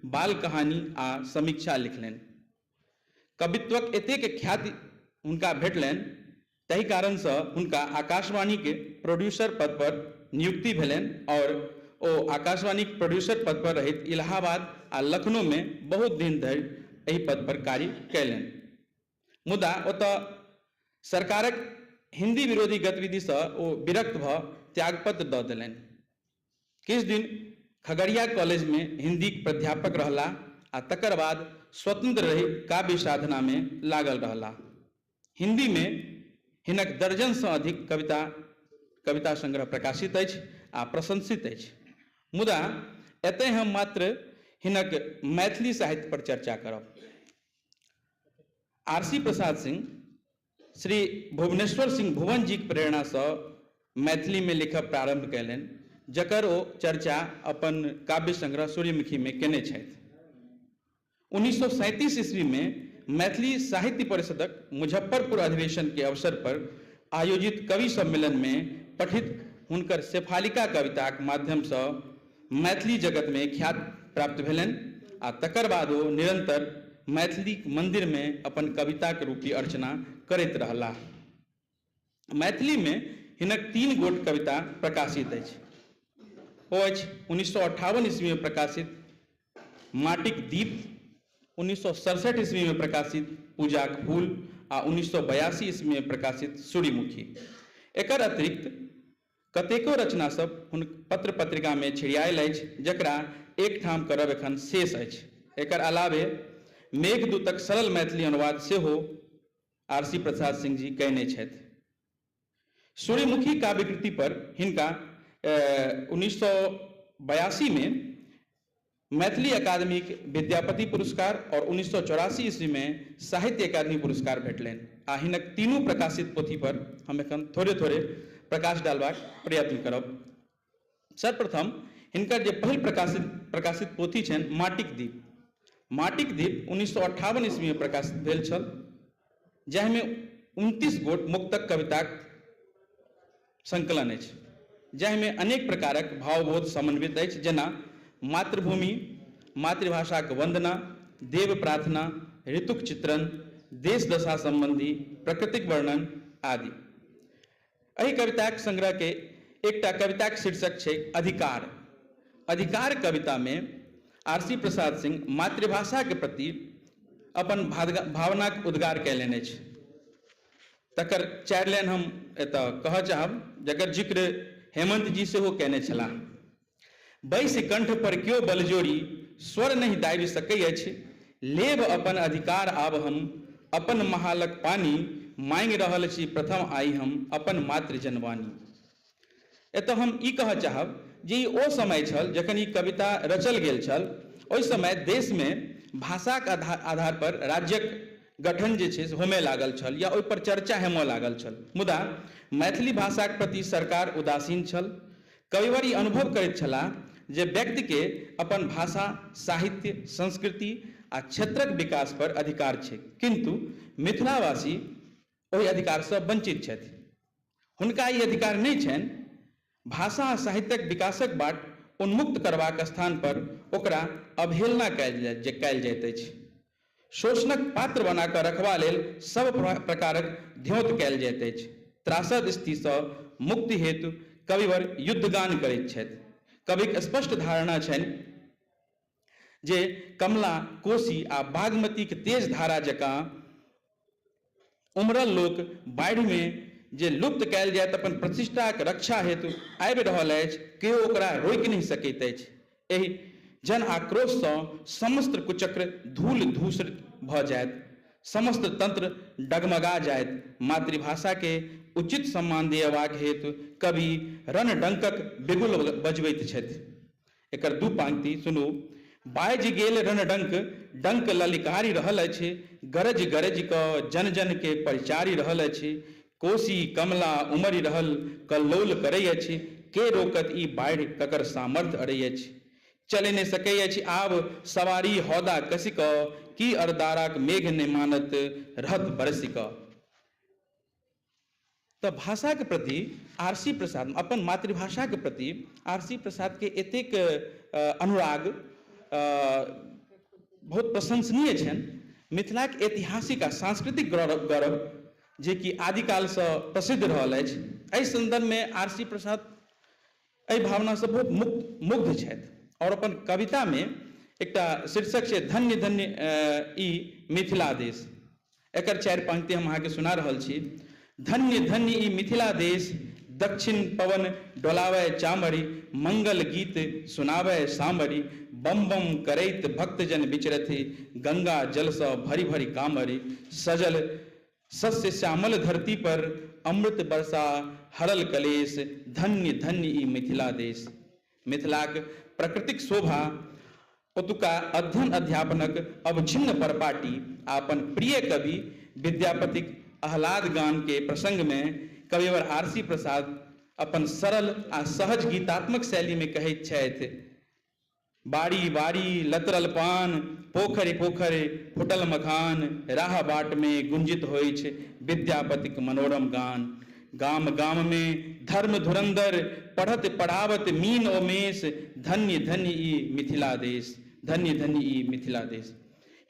बाल कहानी आ समीक्षा लिखलनि। कवित्वक एतेक ख्याति हुनका भेटलनि ताहि कारणसँ हुनका आकाशवाणी के प्रोड्यूसर पद पर नियुक्ति भेलनि और ओ आकाशवाणी के प्रोड्यूसर पद पर रहैत इलाहाबाद आ लखनऊ में बहुत दिन धरि एहि पद पर कार्य कयलनि। मुदा ओतऽ सरकारक हिंदी विरोधी गतिविधिसँ ओ विरक्त भऽ त्यागपत्र दऽ देलनि। किछु दिन खगड़िया कॉलेज में हिंदीक प्राध्यापक रहला आ तकर बाद स्वतंत्र रहि काव्य साधना में लागल रहला। हिंदी में हिनक दर्जनसँ अधिक कविता संग्रह प्रकाशित अछि आ प्रशंसित अछि। मुदा एतय हम मात्र हिनक मैथिली साहित्य पर चर्चा करब। आरसी प्रसाद सिंह श्री भुवनेश्वर सिंह भुवन जीक प्रेरणासँ मैथिली में लिखब प्रारंभ कयलनि, जकर ओ चर्चा अपन काव्य संग्रह सूर्यमुखी में केने छथि। 1937 ईस्वी में मैथिली साहित्य परिषदक मुजफ्फरपुर अधिवेशन के अवसर पर आयोजित कवि सम्मेलन में पठित हुनकर शेफालिका कविताक माध्यमसँ मैथिली जगत में ख्याति प्राप्त भेलनि आ तकर बाद ओ निरंतर मैथिली मंदिर में अपन कविताक रूपी अर्चना करैत रहलाह। मैथिली में हिनक 3 गोट कविता प्रकाशित अछि। ओ अछि 1958 ईस्वी में प्रकाशित माटिक दीप, 1967 ईस्वी में प्रकाशित पूजाक फूल आ 1982 ईस्वी में प्रकाशित सूर्यमुखी। एकर अतिरिक्त कतेको रचना सब हुनक पत्र पत्रिका में छिड़ियायल अछि, जकरा एकठाम करब एखन शेष अछि। एकर अलावे मेघदूतक सरल मैथिली अनुवाद सेहो आरसी प्रसाद सिंह जी कयने छथि। सूर्यमुखी काव्यकृति पर हिनका 1982 में मैथिली अकादमीक विद्यापति पुरस्कार और 1984 ईस्वी में साहित्य अकादमी पुरस्कार भेटलनि आ हिनक तीनू प्रकाशित पोथी पर हम एखन थोड़े थोड़े प्रकाश डालबाक प्रयत्न करब। सर्वप्रथम हिनकर जे पहिल प्रकाशित पोथी छनि माटिक दीप। माटिक दीप 1958 ईस्वी में प्रकाशित भेल छल, जाहिमे 29 गोट मुक्तक कविताक संकलन अछि। जाहिमे अनेक प्रकारक भावबोध समन्वित अछि, जेना मातृभूमि, मातृभाषाक वंदना, देव प्रार्थना, ऋतुक चित्रण, देश दशा संबंधी प्रकृतिक वर्णन आदि। एहि कविताक संग्रह के एकटा कविताक शीर्षक छै अधिकार। अधिकार कविता में आरसी प्रसाद सिंह मातृभाषा के प्रति अपन भावनाक उद्गार कयलनि अछि। तकर 4 लाइन हम एतऽ कहऽ चाहब, जकर जिक्र हेमंत जी सेहो कयने छलाह। बैस कंठ पर क्यो बलजोरी स्वर नहि दाबि सकै अछि, लेब अपन अधिकार आब हम, अपन महालक पानी मांगि रहल छी प्रथम आइ हम अपन मातृजनवाणी। एतऽ हम ई कहऽ चाहब जे ई ओ समय छल जखन ई कविता रचल गेल छल। ओहि समय देशमे भाषाक आधार पर राज्यक गठन जे छै से होमय लागल छल या ओहि पर चर्चा हेमय लागल छल, मुदा मैथिली भाषाक प्रति सरकार उदासीन छल। कविवर ई अनुभव करैत छलाह जे व्यक्तिके अपन भाषा, साहित्य, संस्कृति आ क्षेत्रक विकास पर अधिकार छै, किंतु मिथिलावासी ओहि अधिकारसँ वंचित छथि। हुनका ई अधिकार नहि छनि। भाषा आ साहित्यक विकासक बाट उन्मुक्त करबाक स्थान पर ओकरा अवहेलना कयल जाइत अछि। शोषणक पात्र बना कऽ रखबा लेल सब प्रकारक ध्योत कयल जाइत अछि। त्रासद स्थितिसँ मुक्ति हेतु कविवर युद्धगान करैत छथि। कविक स्पष्ट धारणा छनि जे कमला, कोसी आ बागमतीक तेज धारा जकाँ उमड़ल लोक बाढ़िमे जे लुप्त कयल जायत अपन प्रतिष्ठाक रक्षा हेतु आबि रहल अछि, केओ ओकरा रोकि नहि सकैत अछि। एहि जन आक्रोशसँ समस्त कुचक्र धूल धूसर भऽ जायत, समस्त तंत्र डगमगा जायत। मातृभाषा के उचित सम्मान दियबाक हेतु कवि रणडंकक बिगुल बजबैत छथि। एकर 2 पांक्ति सुनू। बाजि गेल रणडंक, डंक ललिकारी रहल अछि, गरज गरज कऽ जन जन के परिचारि रहल अछि, कोसी कमला उमड़ि रहल कल्लोल करै अछि, के रोकत ई बाढ़ि ककर सामर्थ्य अड़ै अछि। चलि नहि सकै अछि आब सवारी हौदा कसि कऽ, की अरदाराक मेघ नहि मानत रहत बरसि कऽ। तऽ भाषाके प्रति आरसी प्रसाद, अपन मातृभाषाके प्रति आरसी प्रसादके एतेक अनुराग बहुत प्रशंसनीय छनि। मिथिलाक ऐतिहासिक आ सांस्कृतिक गौरव जे कि आदिकालसँ प्रसिद्ध रहल अछि, एहि सन्दर्भमे आरसी प्रसाद एहि भावनासँ बहुत मुग्ध छथि और अपन कवितामे एकटा शीर्षक छै धन्य धन्य ई मिथिला देश। एकर 4 पंक्ति हम अहाँके सुना रहल छी। धन्य धन्य ई मिथिला देश, दक्षिण पवन डोलावे चामरी, मंगल गीत सुनावे सामरी, बम बम करैत भक्तजन विचरथि, गंगा जलसँ भरि भरि कामरी, सजल शस्य श्यामल धरती पर अमृत वर्षा हरल कलेश, धन्य धन्य ई मिथिला देश। मिथिलाक प्राकृतिक शोभा, ओतुका अध्ययन अध्यापनक अवच्छिन्न परपाटी आ अपन प्रिय कवि विद्यापतिक आह्लाद गान के प्रसंग में कविवर आरसी प्रसाद अपन सरल आ सहज गीतात्मक शैली में कहैत छथि। बारी बारी लतरल पान, पोखरि पोखरि फुटल मखान, राह बाट में गुंजित होइछ विद्यापतिक मनोरम गान। गाम गाम में धर्म धुरंधर, पढ़त पढ़ावत मीन ओ मेष, धन्य धन्य ई मिथिला देश, धन्य धन्य ई मिथिला देश।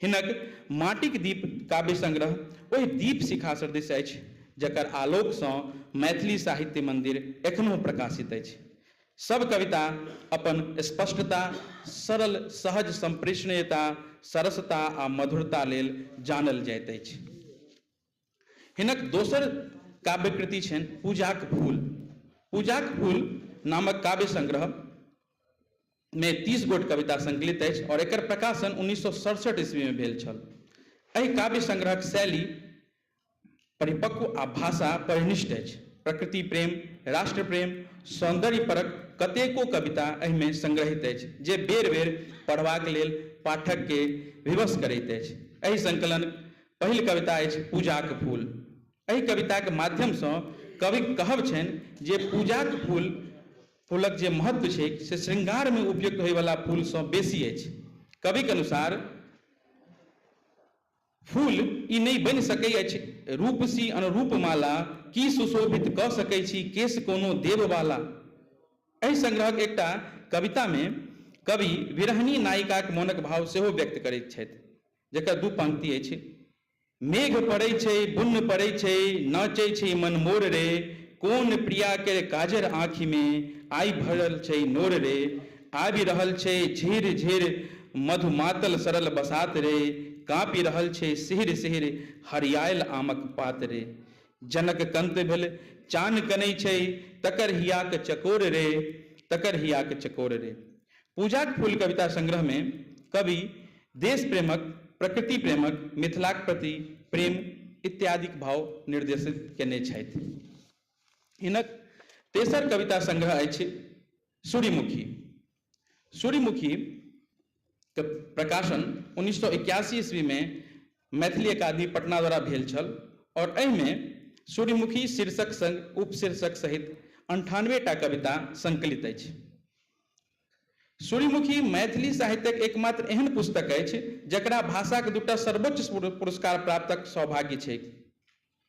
हिनक माटिक दीप काव्य संग्रह ओहि दीप शिखा सदृश अछि जकर आलोकसँ मैथिली साहित्य मंदिर एखनहु प्रकाशित अछि। सब कविता अपन स्पष्टता, सरल सहज संप्रेषणीयता, सरसता आ मधुरता लेल जानल जाइत अछि। हिनक दोसर काव्यकृति छनि पूजाक फूल। पूजाक फूल नामक काव्य संग्रह में 30 गोट कविता संकलित अछि और एकर प्रकाशन 1967 ईस्वी में भेल छल। एहि काव्य संग्रहक शैली परिपक्व आ भाषा परिनिष्ठ अछि। प्रकृति प्रेम, राष्ट्र प्रेम, सौंदर्य परक कतेको कविता एहिमे संग्रहित अछि जे बेर बेर पढ़बाक लेल पाठक के विवश करैत अछि। एहि संकलन पहिल कविता अछि पूजाक फूल। एहि कविताके माध्यमसँ कविक कहब छनि जे पूजाक फूलक जे महत्व छै से श्रृंगारमे उपयुक्त होइवला फूलसँ बेसी अछि। कविक अनुसार फूल ई नहि बनि सकै अछि रूपसी अनुरूप माला, की सुशोभित कऽ सकै छी केश कोनो देववाला। एहि संग्रहक एकटा कवितामे कवि विरहणी नायिकाक मोनक भाव सेहो व्यक्त करैत छथि, जकर दू पंक्ति अछि। मेघ पड़ै छै बुन्न पड़ै छै नाचै छै मन मोर रे, कोन प्रिया के काजर आँखिमे आइ भरल छै नोर रे, आबि रहल छै झिर झिर मधुमातल सरल बसात रे, काँपि रहल छै सिहर सिहर हरियायल आमक पात रे, जनक कंत भेल चान कनै छै तकर हियाक चकोर रे, तकर हियाक चकोर रे। पूजाक फूल कविता संग्रहमे कवि देश प्रेमक, प्रकृति प्रेमक, मिथिलाक प्रति प्रेम इत्यादिक भाव निर्देशित केने छथि। हिनक तेसर कविता संग्रह अछि सूर्यमुखी। सूर्यमुखी के प्रकाशन 1981 ईस्वी में मैथिली अकादमी पटना द्वारा भेल छल और एहिमे सूर्यमुखी शीर्षक संग उपशीर्षक सहित 98 टा कविता संकलित अछि। सूर्यमुखी मैथिली साहित्यक एकमात्र एहन पुस्तक अछि जकरा भाषाक दूटा सर्वोच्च पुरस्कार प्राप्तक सौभाग्य छैक।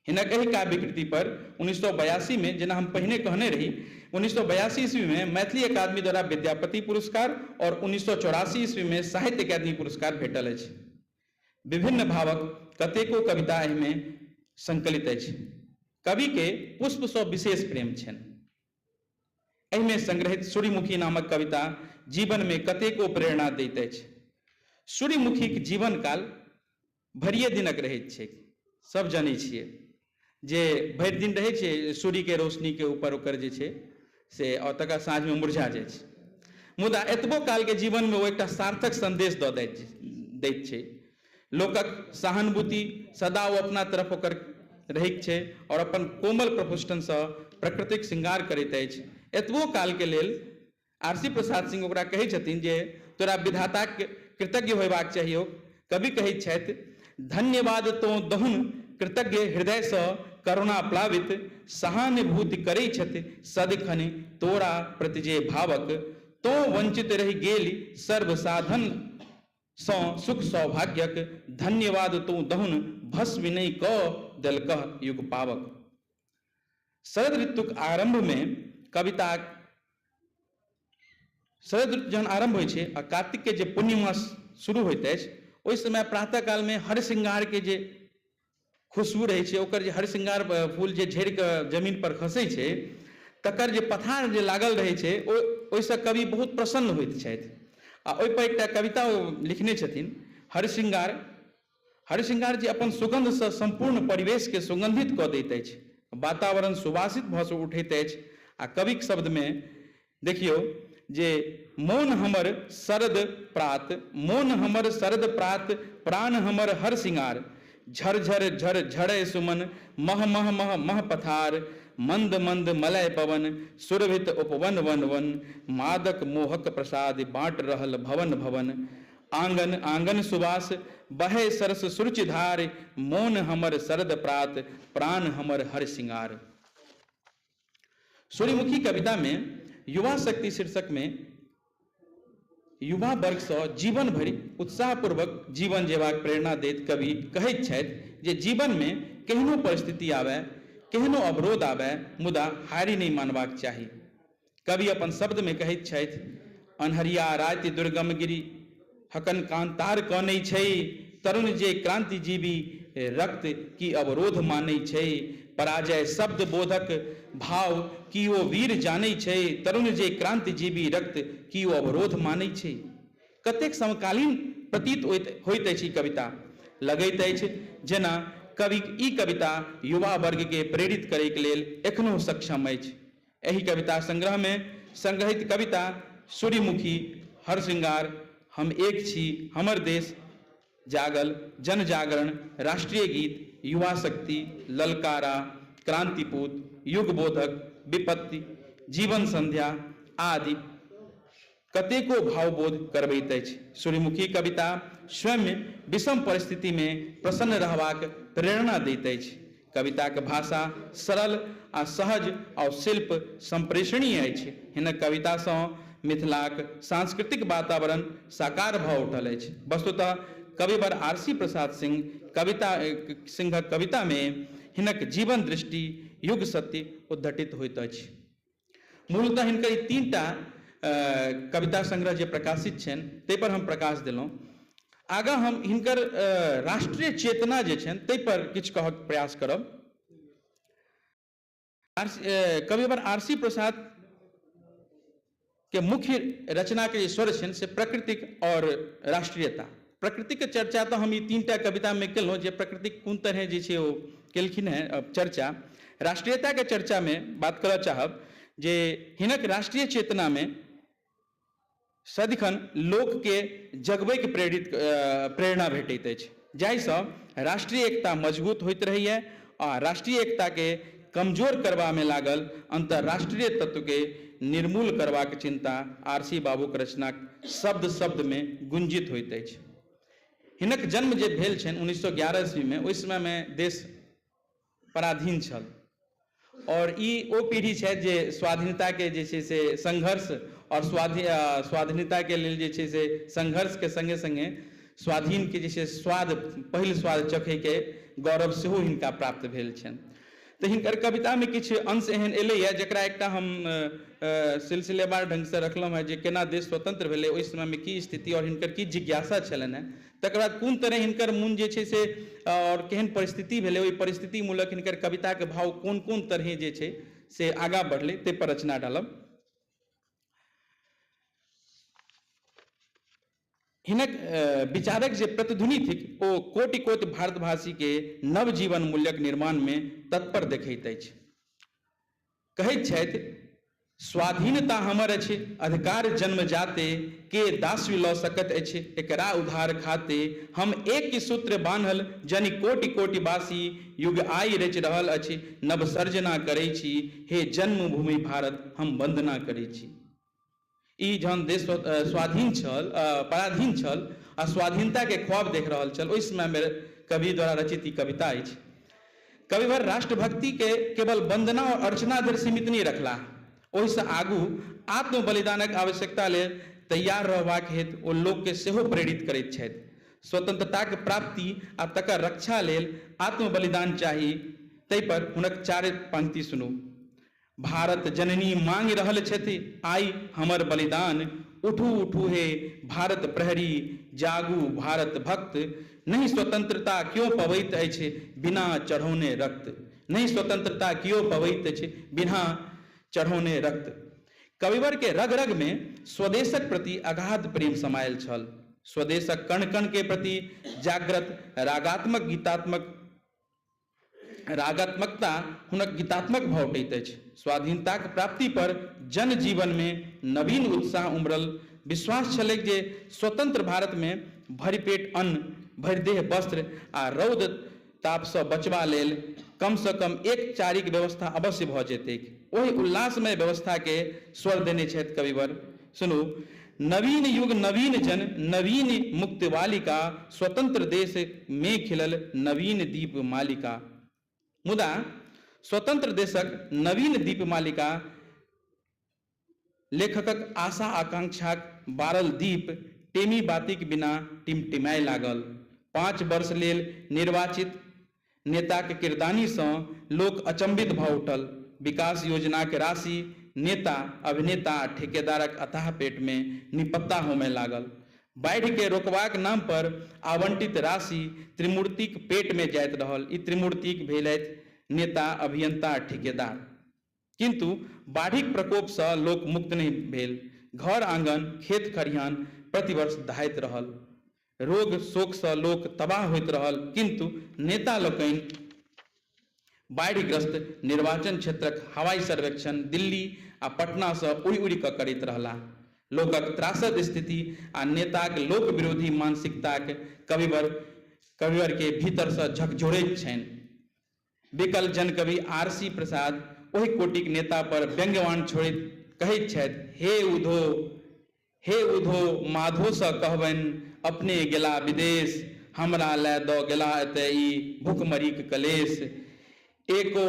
हिनक एहि काव्यकृति पर 1982 में, जेना हम पहिने कहने रही, 1982 ईस्वी में मैथिली अकादमी द्वारा विद्यापति पुरस्कार और 1984 ईस्वी में साहित्य अकादमी पुरस्कार भेटल अछि। विभिन्न भावक कतेको कविता एहिमे संकलित अछि। कवि के पुष्पसँ विशेष प्रेम छनि। एहिमे संग्रहित सूर्यमुखी नामक कविता जीवन में कतेको प्रेरणा दैत अछि। सूर्यमुखीक जीवन काल भरिए दिनक रहैत छैक। सब जनै छियै जे भरि दिन रहै छै सूर्यके रोशनीके ऊपर ओकर जे छै से, और तकर साँझमे मुरझा जाइ छै। मुदा एतबो कालके जीवनमे ओ एकटा सार्थक संदेश दऽ दैत छै। लोकक सहानुभूति सदा ओ अपना तरफ ओकर रहैत छै और अपन कोमल प्रपुष्टनसँ प्रकृतिक श्रृंगार करैत अछि। एतबो कालके लेल आरसी प्रसाद सिंह ओकरा कहै छथिन जे तोरा विधाताक कृतज्ञ होयबाक चाहियौ। कवि कहैत छथि, धन्यवाद तो दहुन कृतज्ञ हृदयसँ करुणा प्लावित, सहानुभूति करै छथि सदिखन तोरा प्रति जे भावक, तो वंचित रहि गेल सर्वसाधन सँ सुख सौभाग्यक, धन्यवाद तो दहुन भस्म नहि कऽ देलकह युग पावक। शरद ऋतुक आरंभमे कविता, शरद ऋतु जहन आरंभ होइ छै आ कार्तिक के जे पूर्णिमा शुरू होइत अछि, ओहि समय प्रातः कालमे हर श्रृंगार के जे खुशबू रहै छै, ओकर जे हर श्रृंगार फूल जे झड़ि कऽ जमीन पर खसै छै, तकर जे पथार जे लागल रहै छै, ओहिसँ कवि बहुत प्रसन्न होइत छथि। आ ओहिपर एकटा कविता ओ लिखने छथिन, हर श्रृंगार। हर श्रृंगार जे अपन सुगंधसँ सम्पूर्ण परिवेशके सुगंधित कऽ दैत अछि, वातावरण सुवासित भऽ उठैत अछि। आ कविक शब्दमे देखियौ जे मोन हमर शरद प्रात, मोन हमर शरद प्रात, प्राण हमर हर श्रृंगार, झर झर झर झड़ै सुमन, मह मह मह मह पथार, मंद मंद मलय पवन, सुरभित उपवन वन वन, मादक मोहक प्रसाद बाँट रहल भवन भवन, आंगन आंगन सुवास बहे सरस सुरुचिधार, मोन हमर शरद प्रात, प्राण हमर हर श्रृंगार। सूर्यमुखी कविता में युवा शक्ति शीर्षक में युवा वर्गसँ जीवन भरि उत्साहपूर्वक जीवन जेबाक प्रेरणा दैत कवि कहैत छथि जे जीवनमे केहनो परिस्थिति आबय, केहनो अवरोध आबय, मुदा हारि नहि मानबाक चाही। कवि अपन शब्दमे कहैत छथि, अन्हरिया राति दुर्गम गिरि हकन कांतार कनै छै, तरुण जे क्रांतिजीवी रक्त की अवरोध मानै छै, पराजय शब्द बोधक भाव की ओ वीर जानै छै, तरुण जे क्रांतिजीवी रक्त की ओ अवरोध मानै छै। कतेक समकालीन प्रतीत होइत अछि ई कविता। लगैत अछि जेना कवि ई कविता युवा वर्ग के प्रेरित करैके लेल एखनो सक्षम अछि। एहि कविता संग्रह में संग्रहित कविता सूर्यमुखी, हर श्रृंगार, हम एक छी, हमर देश जागल, जन जागरण, राष्ट्रीय गीत, युवा शक्ति, ललकारा, क्रांतिपूत, युगबोधक, विपत्ति, जीवन संध्या आदि कतेको भावबोध करबैत अछि। सूर्यमुखी कविता स्वयं विषम परिस्थिति में प्रसन्न रहबाक प्रेरणा दैत अछि। कविताक भाषा सरल आ सहज और शिल्प संप्रेषणीय अछि। हिनक कवितासँ मिथिलाक सांस्कृतिक वातावरण साकार भऽ उठल अछि। वस्तुतः कविवर आरसी प्रसाद सिंह सिंहक कविता में हिनक जीवन दृष्टि युग सत्य उद्घटित होइत अछि। मूलतः हिनकर ई 3टा कविता संग्रह जे प्रकाशित छनि ताहि पर हम प्रकाश देलहुँ। आगाँ हम हिनकर राष्ट्रीय चेतना जे छनि ताहि पर किछु कहक प्रयास करब। कविवर आरसी प्रसाद के मुख्य रचना के जे स्वर छनि से प्रकृतिक और राष्ट्रीयता। प्रकृतिक चर्चा तऽ हम ई 3टा कविता में केलहुँ जे प्रकृतिक कोन तरह जे छै ओ केलखिन हेँ चर्चा। राष्ट्रीयता के चर्चा में बात करऽ चाहब जे हिनक राष्ट्रीय चेतना में सदिखन लोकके जगबैके प्रेरित प्रेरणा भेटैत अछि, जाहिसँ राष्ट्रीय एकता मजबूत होइत रहैए आ राष्ट्रीय एकताके कमजोर करबामे लागल अंतर्राष्ट्रीय तत्वके निर्मूल करबाक चिंता आरसी बाबूक रचनाक शब्द शब्दमे गुंजित होइत अछि। हिनक जन्म जे भेल छनि 1911 ईस्वीमे, ओहि समयमे देश पराधीन छल और ई ओ पीढ़ी छथि जे स्वाधीनताके जे छै से संघर्ष और स्वाधीनताके लेल जे छै से संघर्षके संगे संगे स्वाधीनके जे छै स्वाद, पहिल स्वाद चखैके गौरव सेहो हिनका प्राप्त भेल छनि। तऽ हिनकर कवितामे किछु अंश एहन एलैए जकरा एकटा हम सिलसिलेवार ढङ्गसँ रखलहुँ हेँ जे केना देश स्वतंत्र भेलै, ओहि समयमे की स्थिति और हिनकर की जिज्ञासा छलनि हेँ, तकर बाद कोन तरह हिनकर मोन जे छै से और केहन परिस्थिति भेलै, ओहि परिस्थिति मूलक हिनकर कविताके भाव कोन कोन तरहे जे छै से आगाँ बढ़लै, ताहि पर रचना डालब। हिनक विचारक जे प्रतिध्वनि थिक ओ कोटि कोटि भारतवासी के नव जीवन मूल्यक निर्माण में तत्पर देखैत अछि। कहैत छथि, स्वाधीनता हमर अछि अधिकार जन्म जाते, के दास्वी लऽ सकत अछि एकरा उधार खाते, हम एक सूत्र बान्हल जनि कोटि कोटि वासी, युग आइ रचि रहल अछि नव सर्जना करै छी, हे जन्मभूमि भारत हम वंदना करै छी। ई जहन देश स्वाधीन छल, पराधीन छल आ स्वाधीनता के ख्वाब देख रहल छल, ओहि समयमे कवि द्वारा रचित ई कविता अछि। कविवर राष्ट्रभक्ति के केवल वंदना और अर्चना धरि सीमित नहि रखलाह, ओहिसँ आगू आत्मबलिदानक आवश्यकता लेल तैयार रहबाक हेतु ओ लोकके सेहो प्रेरित करैत छथि। स्वतंत्रताक प्राप्ति आ तकर रक्षा लेल आत्मबलिदान चाही, ताहि पर हुनक 4 पंक्ति सुनू। भारत जननी मांगि रहल छथि आइ हमर बलिदान, उठू उठू हे भारत प्रहरी, जागू भारत भक्त, नहि स्वतंत्रता क्यों पबैत अछि बिना चढ़ौने रक्त, नहि स्वतंत्रता क्यों पबैत अछि बिना चढ़ौने रक्त। कविवर के रग रग में स्वदेशक प्रति अगाध प्रेम समायल छल। स्वदेशक कण कण के प्रति जागृत रागात्मक गीतात्मक रागात्मकता हुनक गीतात्मक भऽ उठैत अछि। स्वाधीनताक प्राप्ति पर जनजीवन में नवीन उत्साह उमड़ल। विश्वास छलैक जे स्वतंत्र भारत में भरि पेट अन्न, भरि देह वस्त्र आ रौद तापसँ बचबा लेल कमसँ कम एक चारिक व्यवस्था अवश्य भऽ जेतैक। ओहि उल्लासमय व्यवस्था के स्वर देने छथि कविवर। सुनू, नवीन युग नवीन जन नवीन मुक्त बालिका, स्वतंत्र देश में खिलल नवीन दीप मालिका। मुदा स्वतंत्र देशक नवीन दीप मालिका लेखकक आशा आकांक्षाक बारल दीप टेमी बातीक बिना टिमटिमाय लागल। 5 वर्ष लेल निर्वाचित नेताक किरदानीसँ लोक अचंभित भऽ उठल। विकास योजनाक राशि नेता अभिनेता आ ठेकेदारक अथाह पेट में निपत्ता होमय लागल। बाढ़ि के रोकबाक नाम पर आवंटित राशि त्रिमूर्तिक पेट में जाइत रहल। ई त्रिमूर्तिक भेलथि नेता, अभियंता आ ठेकेदार। किंतु बाढ़िक प्रकोपसँ लोक मुक्त नहि भेल। घर आंगन खेत खरिहान प्रतिवर्ष दहाइत रहल। रोग शोकसँ लोक तबाह होइत रहल। किंतु नेता लोकनि बाढ़िग्रस्त निर्वाचन क्षेत्रक हवाई सर्वेक्षण दिल्ली आ पटनासँ उड़ि उड़ि कऽ करैत रहलाह। लोकक त्रासद स्थिति आ नेताक लोक विरोधी मानसिकताक कविवर के भीतरसँ झकझोरैत छनि। विकल जनकवि आरसी प्रसाद ओहि कोटिक नेता पर व्यंग्यवाण छोड़ैत कहैत छथि, हे उधो माधोसँ कहबनि अपने गेला विदेश, हमरा लए दऽ गेला एतय ई भूखमरीक कलेश। एको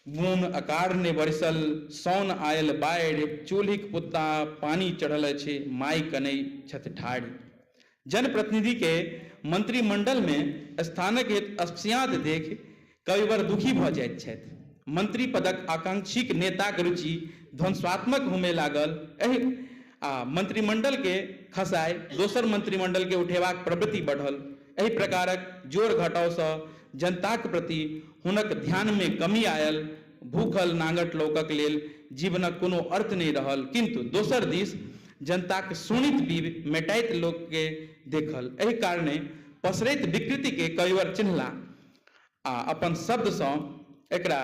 बून अकार ने बरसल, सौन आयल बाढ़ि, चूल्हिक पुत्ता पानी चढ़ल अछि, माइ कनै छथि ठाढ़ि। जनप्रतिनिधि के मंत्रिमंडल में स्थानक हेतु अपस्याँत देखि कविवर दुखी भऽ जाइत छथि। मंत्री पदक आकांक्षीक नेताक रुचि ध्वंसात्मक होमय लागल। एहि आ मंत्रिमंडल के खसाय दोसर मंत्रिमंडल के उठेबाक प्रवृत्ति बढ़ल। एहि प्रकारक जोड़ घटावसँ जनताक प्रति हुनक ध्यानमे कमी आयल। भूखल नांगट लोकक लेल जीवनक कोनो अर्थ नहि रहल, किंतु दोसर दिस जनताक शोणित पीब मेटाइत लोकके देखल। एहि कारणे पसरैत विकृतिके कविवर चिन्हला आ अपन शब्दसँ एकरा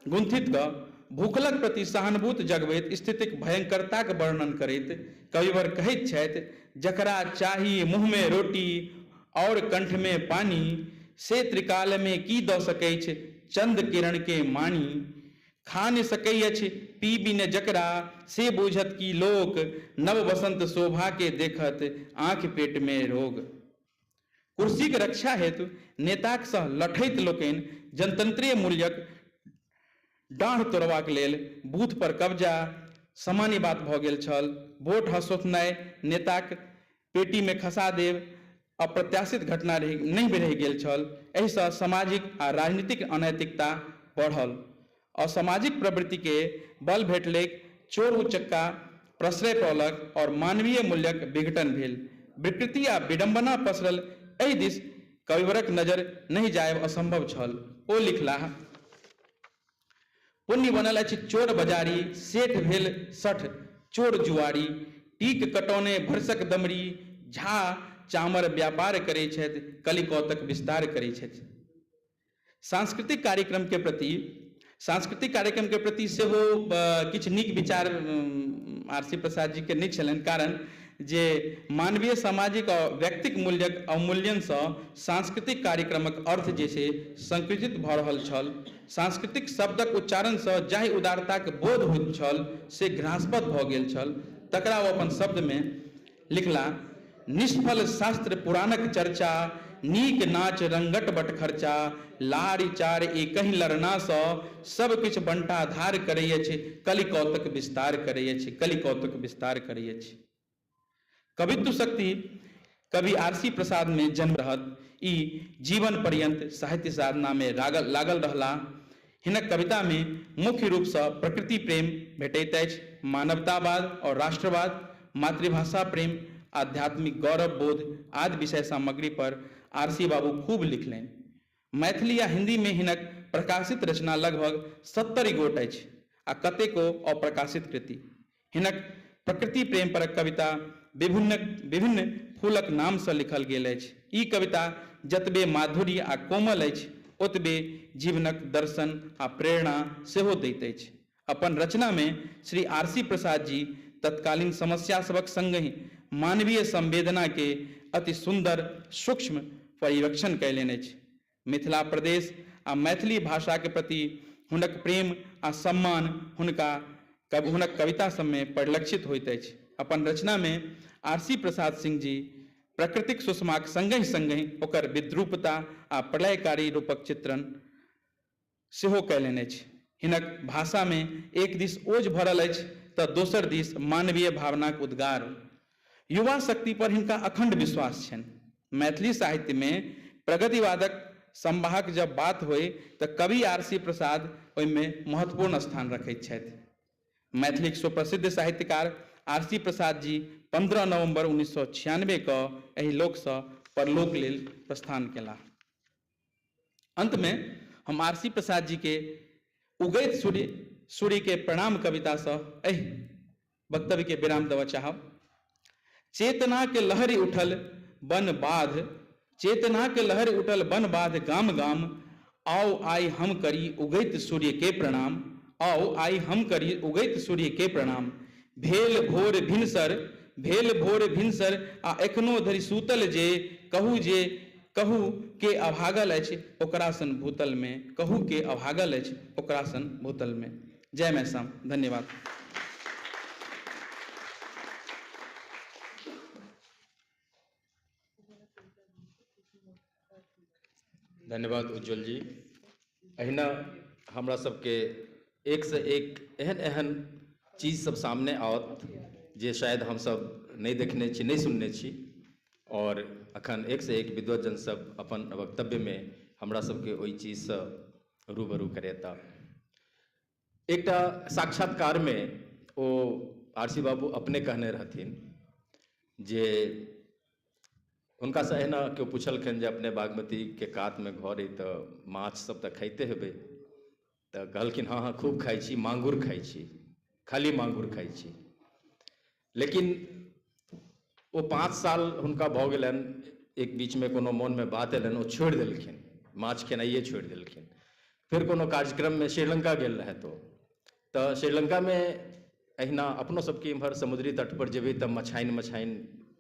गुंथित कऽ भूखलक प्रति सहानुभूति जगबैत स्थितिक भयंकरताक वर्णन करैत कविवर कहैत छथि, जकरा चाही मुँहमे रोटी और कंठमे पानी, से त्रिकालमे की दऽ सकैछ चंद किरण के मानी। खा नहि सकै अछि पीबी ने जकरा, से बूझत की लोक, नव वसंत शोभा के देखत आँखि पेट में रोग। कुर्सीक रक्षा हेतु नेताक सह लठैत लोकनि जनतंत्रीय मूल्यक डाँढ़ तोड़बाक लेल बूथ पर कब्जा सामान्य बात भऽ गेल छल। वोट हसोथनाइ, नेताक पेटीमे खसा देब अप्रत्याशित घटना नहि रहि गेल छल। एहिसँ सामाजिक आ राजनीतिक अनैतिकता बढ़ल। असामाजिक प्रवृत्तिके बल भेटलैक, चोर उचक्का प्रश्रय पौलक और मानवीय मूल्यक विघटन भेल। विकृति आ विडंबना पसरल। एहि दिस कविवरक नजर नहि जायब असंभव छल। ओ लिखलाह, पुण्य बनल अछि चोर बजारी, सेठ भेल सठ चोर जुआरी, टीक कटौने भरसक दमरी, झा चामर व्यापार करै छथि, कलिकौतक विस्तार करै छथि। सांस्कृतिक कार्यक्रम के प्रति सेहो किछु नीक विचार आरसी प्रसाद जी के नहि छलनि, कारण जे मानवीय सामाजिक और व्यक्तिक मूल्यक अवमूल्यनसँ सांस्कृतिक कार्यक्रमक अर्थ जे छै संकुचित भऽ रहल छल। सांस्कृतिक शब्दक उच्चारणसँ जाहि उदारताक बोध होइत छल से घृणास्पद भऽ गेल छल। तकरा ओ अपन शब्दमे लिखला, निष्फल शास्त्र पुराणक चर्चा, नीक नाच रंगट बट खर्चा, लारि चार एकहि लड़नासँ सब किछु बंटा धार करै अछि, कलिकौतक विस्तार करै अछि, कलिकौतक विस्तार करै अछि। कवित्व शक्ति कवि आरसी प्रसाद में जन्म रहत। ई जीवन पर्यंत साहित्य साधना में लागल रहला। हिनक कविता में मुख्य रूपसँ प्रकृति प्रेम भेटैत अछि, मानवतावाद और राष्ट्रवाद, मातृभाषा प्रेम, आध्यात्मिक गौरव बोध आदि विषय सामग्री पर आरसी बाबू खूब लिखलनि। मैथिली आ हिंदी में हिनक प्रकाशित रचना लगभग 70 गोट अछि आ कतेको अप्रकाशित कृति। हिनक प्रकृति प्रेम परक कविता विभिन्न फूलक नामसँ लिखल गेल अछि। ई कविता जतबे माधुर्य आ कोमल अछि ओतबे जीवनक दर्शन आ प्रेरणा सेहो दैत अछि। अपन रचनामे श्री आरसी प्रसाद जी तत्कालीन समस्या सभक संगहि मानवीय संवेदना के अति सुंदर सूक्ष्म परिरक्षण कयलनि अछि। मिथिला प्रदेश आ मैथिली भाषा के प्रति हुनक प्रेम आ सम्मान हुनक कविता सबमे परिलक्षित होइत अछि। अपन रचनामे आरसी प्रसाद सिंह जी प्राकृतिक सुषमाक संगहि संगहि ओकर विद्रूपता आ प्रलयकारी रूपक चित्रण सेहो कयलनि अछि। हिनक भाषामे एक दिस ओज भरल अछि तऽ दोसर दिस मानवीय भावनाक उद्गार। युवा शक्ति पर हिनका अखंड विश्वास छनि। मैथिली साहित्यमे प्रगतिवादक संवाहक जब बात होइ तऽ कवि आरसी प्रसाद ओहिमे महत्वपूर्ण स्थान रखैत छथि। मैथिलीक सुप्रसिद्ध साहित्यकार आरसी प्रसाद जी 15 नवम्बर 1996 के एहि लोकसँ परलोक लेल प्रस्थान कयलाह। अंतमे हम आरसी प्रसाद जी के उगैत सूर्य के प्रणाम कवितासँ एहि वक्तव्य के विराम देबऽ चाहब। चेतना के लहरि उठल बन बाध, चेतना के लहरि उठल बन बाध गाम गाम, आओ आई हम करी उगैत सूर्य के प्रणाम, आओ आई हम करी उगैत सूर्य के प्रणाम। भेल भोर भिनसर, भेल भोर भिनसर आ एखनो धरि सूतल जे, कहू जे कहू के अभागल अछि ओकरा सन भूतल में, कहू के अभागल अछि ओकरा सन भूतल में। जय मैसाम, धन्यवाद। धन्यवाद उज्ज्वल जी। अहिना हमरा सबके एक से एक एहन एहन चीज सब सामने आओत जे शायद हमसब नहि देखने छी, नहि सुनने छी, और अखन एक से एक विद्वजन सब अपन वक्तव्यमे हमरा सबके ओहि चीजसँ रूबरू करेता। एकटा साक्षात्कारमे ओ आरसी बाबू अपने कहने रहथिन जे हुनकासँ एहिना केओ पुछलखिन जे अपने बागमतीके कातमे घर अइ तऽ माछ सब तऽ खाइते हेबै, तऽ कहलखिन हँ हँ खूब खाइ छी, मांगुर खाइ छी, खाली मांगुर खाइ छी। लेकिन ओ 5 साल हुनका भऽ गेलनि, एक बीचमे कोनो मोनमे बात एलनि, ओ छोड़ि देलखिन, माछ खेनाइए छोड़ि देलखिन। फेर कोनो कार्यक्रममे श्रीलंका गेल रहथि ओ, तऽ श्रीलंकामे एहिना अपनो सबके इम्हर समुद्री तट पर जेबै तऽ मछाइन मछाइन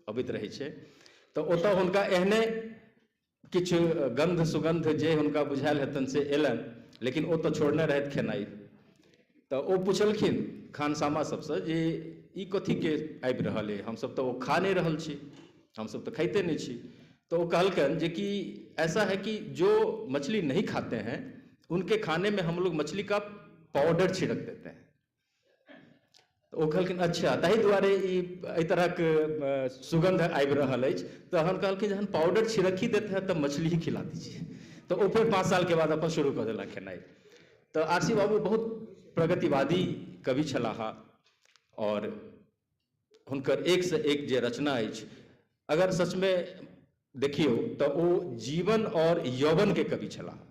अबैत रहै छै, तऽ ओतऽ हुनका एहने किछु गन्ध सुगन्ध जे हुनका बुझायल हेतनि से एलनि, लेकिन ओ तऽ छोड़ने रहथि खेनाइ। तऽ ओ पुछलखिन खानसामा सबसँ जे ई कथीके आबि रहल अइ, हमसब तऽ ओ खा नहि रहल छी, हमसब तऽ खाइते नहि छी। तो वो कहलकनि जे कि ऐसा है कि जो मछली नहीं खाते हैं उनके खाने में हम लोग मछली का पाउडर छिड़क देते हैं। तो ओ कहलखिन अच्छा, ताहि दुआरे ई एहि तरहक सुगंध आबि रहल अछि। तहन कहलखिन जहन पाउडर छिड़क ही देते हैं तब मछली ही खिला दीजिए। तो ओ फेर 5 साल के बाद अपन शुरू कऽ देलक खेनाइ। तऽ आरसी बाबू बहुत प्रगतिवादी कवि छलाह और हुनकर एक से एक जे रचना अछि, अगर सचमे देखियौ तऽ ओ जीवन और यौवन के कवि छलाह।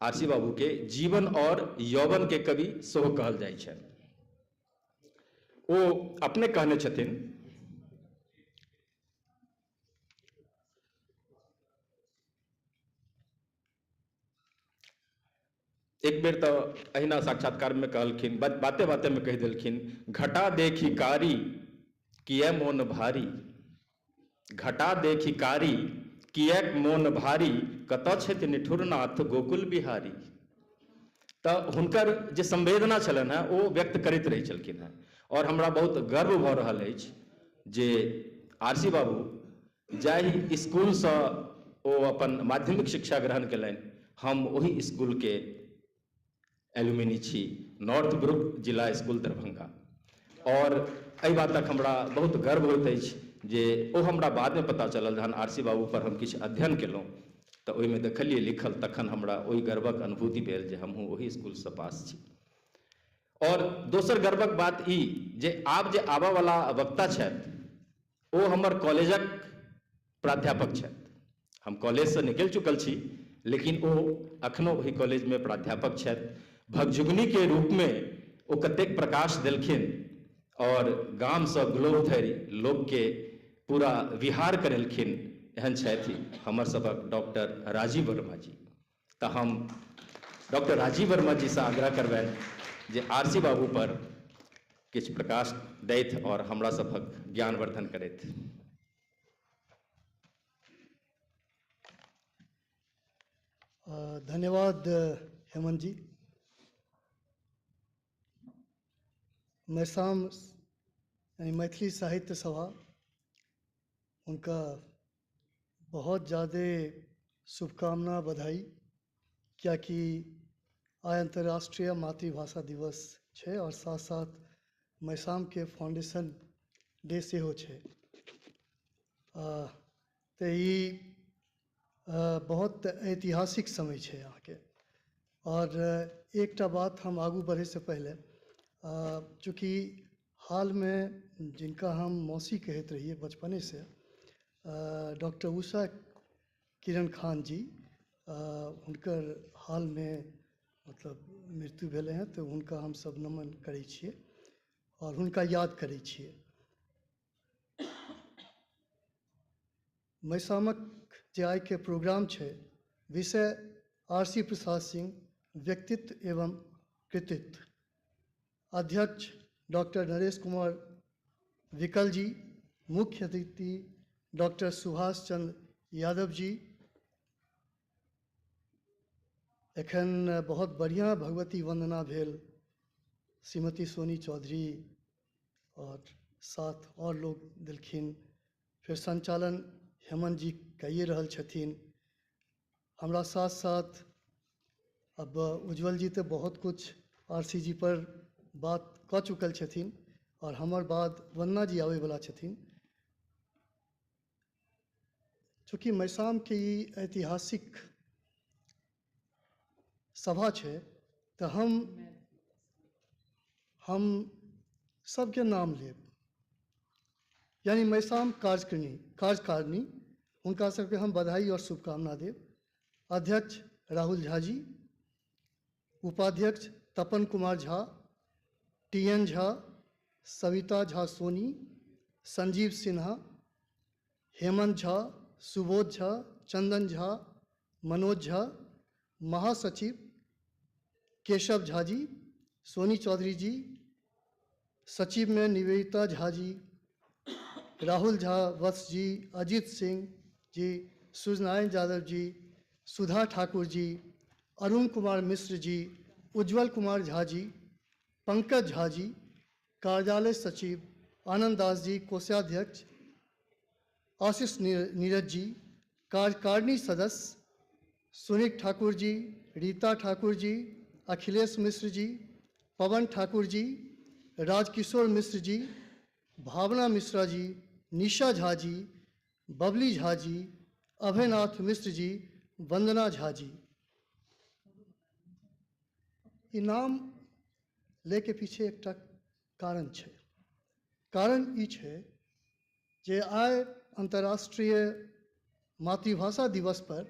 आरसी बाबू के जीवन और यौवन के कवि सेहो कहल जाइ छनि। ओ अपने कहने छथिन, एक बेर तऽ एहिना साक्षात्कार में कहलखिन, बाते बाते में कहि देलखिन, घटा देखी कारी किए मोन भारी, घटा देखी कारी किएक मोन भारी, कतऽ छथि निठुरनाथ गोकुल बिहारी। तऽ हुनकर जे संवेदना छलनि हेँ ओ व्यक्त करैत रहै छलखिन हेँ। और हमरा बहुत गर्व भऽ रहल अछि जे आरसी बाबू जाहि स्कूलसँ ओ अपन माध्यमिक शिक्षा ग्रहण कयलनि, हम ओहि स्कूलके एल्यूमिनी छी, नॉर्थ ब्रुक जिला स्कूल दरभंगा। और एहि बातक हमरा बहुत गर्व होइत अछि जे ओ हमरा बादमे पता चलल, जहन आरसी बाबू पर हम किछु अध्ययन केलहुँ तऽ ओहिमे देखलियै लिखल, तखन हमरा ओहि गर्वक अनुभूति भेल जे हमहूँ ओहि स्कूलसँ पास छी। और दोसर गर्वक बात ई जे आब जे आबयवला वक्ता छथि ओ हमर कॉलेजक प्राध्यापक छथि। हम कॉलेजसँ निकलि चुकल छी, लेकिन ओ अखनो ओहि कॉलेजमे प्राध्यापक छथि। भगजुगनीके रूपमे ओ कतेक प्रकाश देलखिन और गामसँ ग्लोब धरि लोकके पूरा विहार करेलखिन, एहन छथि हमर सभक डॉक्टर राजीव वर्मा जी। तऽ हम डॉक्टर राजीव वर्मा जीसँ आग्रह करबनि जे आरसी बाबू पर किछु प्रकाश दैथ और हमरा सभक ज्ञानवर्धन करैत। धन्यवाद हेमंत जी। मैसाम यानी मैथिली साहित्य सभा उनका बहुत ज़्यादा शुभकामना बधाई, क्या कि आइ अंतर्राष्ट्रीय मातृभाषा दिवस छै और साथ साथ मैसाम के फाउंडेशन डे सेहो छै। तऽ ई बहुत ऐतिहासिक समय छै अहाँके। और एकटा बात हम आगू बढ़ैसँ पहिले, चूँकि हालमे जिनका हम मौसी कहैत रहिए बचपनेसँ, डॉक्टर उषा किरण खान जी, हुनकर हालमे मतलब मृत्यु भेलै हँ, तऽ हुनका हमसब नमन करै छियै और हुनका याद करै छियै। मैसामक जे आइके प्रोग्राम छै, विषय आरसी प्रसाद सिंह व्यक्तित्व एवं कृतित्व। अध्यक्ष डॉक्टर नरेश कुमार विकल जी, मुख्य अतिथि डॉक्टर सुभाष चंद्र यादव जी। एखन बहुत बढ़िआँ भगवती वंदना भेल, श्रीमती सोनी चौधरी और साथ और लोग देलखिन। फिर संचालन हेमंत जी कहिए रहल छथिन। हमरा साथ साथ अब उज्जवल जी तऽ बहुत कुछ आरसी जी पर बात कऽ चुकल छथिन और हमर बाद वंदना जी आबैवला छथिन। चूँकि मैसामके ई ऐतिहासिक सभा छै, तऽ हम सबके नाम लेब, यानी मैसाम कार्यकारिणी हुनका सबके हम बधाई और शुभकामना देब। अध्यक्ष राहुल झा जी, उपाध्यक्ष तपन कुमार झा, टी.एन. झा, सविता झा सोनी, संजीव सिन्हा, हेमंत झा, सुबोध झा, चंदन झा, मनोज झा, महासचिव केशव झा जी, सोनी चौधरी जी, सचिव में निवेदिता झा जी, राहुल झा वत्स जी, अजीत सिंह जी, सूर्यनारायण यादव जी, सुधा ठाकुर जी, अरुण कुमार मिश्र जी, उज्जवल कुमार झा जी, पंकज झा जी, कार्यालय सचिव आनंद दास जी, कोषाध्यक्ष आशीष नीरज जी, कार्यकारिणी सदस्य सुनील ठाकुर जी, रीता ठाकुर जी, अखिलेश मिश्र जी, पवन ठाकुर जी, राजकिशोर मिश्र जी, भावना मिश्रा जी, निशा झा जी, बबली झा जी, अभयनाथ मिश्र जी, वंदना झा जी। ई नाम लेके पीछे एकटा कारण छै। कारण ई छै जे आइ अंतर्राष्ट्रीय मातृभाषा दिवस पर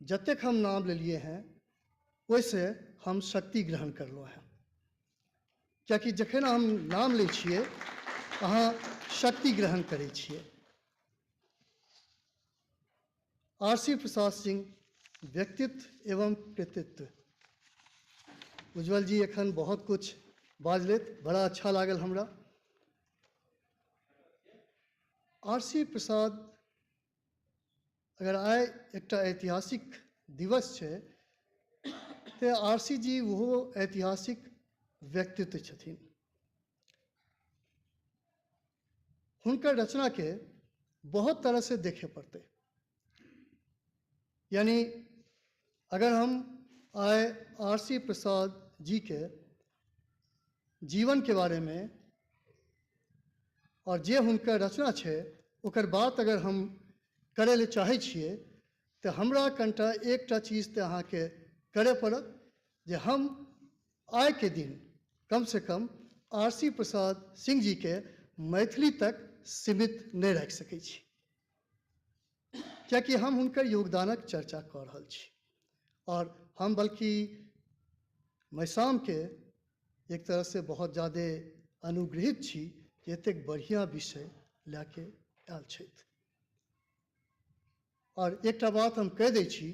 जतेक हम नाम लेलिए हैं ओहिसे हम शक्ति ग्रहण करलहुँ हैं, कियाकि जखन हम नाम लै छियै अहाँ शक्ति ग्रहण करै छियै। आरसी प्रसाद सिंह व्यक्तित्व एवं कृतित्व। उज्जवल जी एखन बहुत कुछ बाजलथि, बड़ा अच्छा लागल हमरा। आरसी प्रसाद अगर आइ एकटा ऐतिहासिक दिवस छै तऽ आरसी जी ओहो ऐतिहासिक व्यक्तित्व छथिन। हुनकर रचना के बहुत तरह से देखे पड़तै, यानी अगर हम आइ आरसी प्रसाद जी के जीवन के बारे में और जे हुनकर रचना छै ओकर बात अगर हम करै लए चाहै छियै तऽ हमरा कनिटा एकटा चीज तऽ अहाँके करय पड़त जे हम आइके दिन कम से कम आरसी प्रसाद सिंह जी के मैथिली तक सीमित नहि राखि सकै छी, कियाकि हम हुनकर योगदानक चर्चा कऽ रहल छी। और हम बल्कि मैसाम के एक तरह से बहुत ज़्यादे अनुग्रहित छी जे एतेक बढ़िआँ विषय लए के आयल छथि। और एकटा बात हम कहि दै छी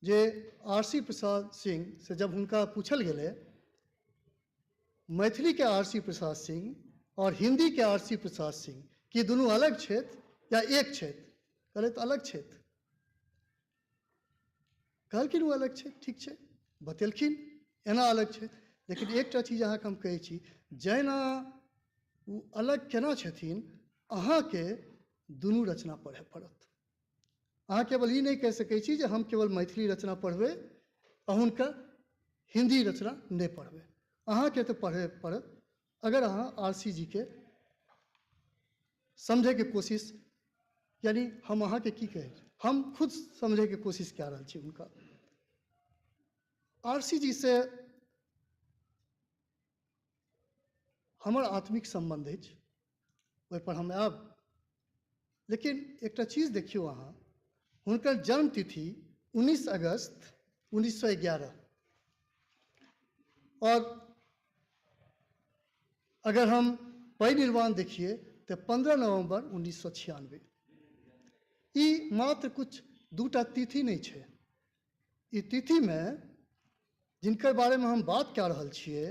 जे आरसी प्रसाद सिंह से जब हुनका पूछल गेलै मैथिली के आरसी प्रसाद सिंह और हिंदी के आरसी प्रसाद सिंह की दुनू अलग छथि या एक छथि, कहले तऽ अलग छथि। कहलखिन ओ अलग छै, ठीक छै, बतेलखिन एना अलग छै, लेकिन एकटा चीज अहाँके हम कहै छी, जेना ओ अलग केना छथिन अहाँके दुनू रचना पढ़य पड़त। अहाँ केवल ई नहि कहि सकै छी जे हम केवल मैथिली रचना पढ़बै आ हुनकर हिंदी रचना नहि पढ़बै, अहाँके तऽ पढ़य पड़त अगर अहाँ आरसी जी के समझैके कोशिश, यानी हम अहाँके की कहै, हम खुद समझैके कोशिश कए रहल छी हुनका। आरसी जी से हमर आत्मिक सम्बन्ध अछि, ओहिपर हम आयब, लेकिन एकटा चीज देखियौ अहाँ, हुनकर जन्मतिथि 19 अगस्त 1911 और अगर हम परिनिर्वाण देखिए तो 15 नवम्बर 1996। ई मात्र कुछ दूटा तिथि नहीं छै, ई तिथि में जिनकर बारे में हम बात कए रहल छियै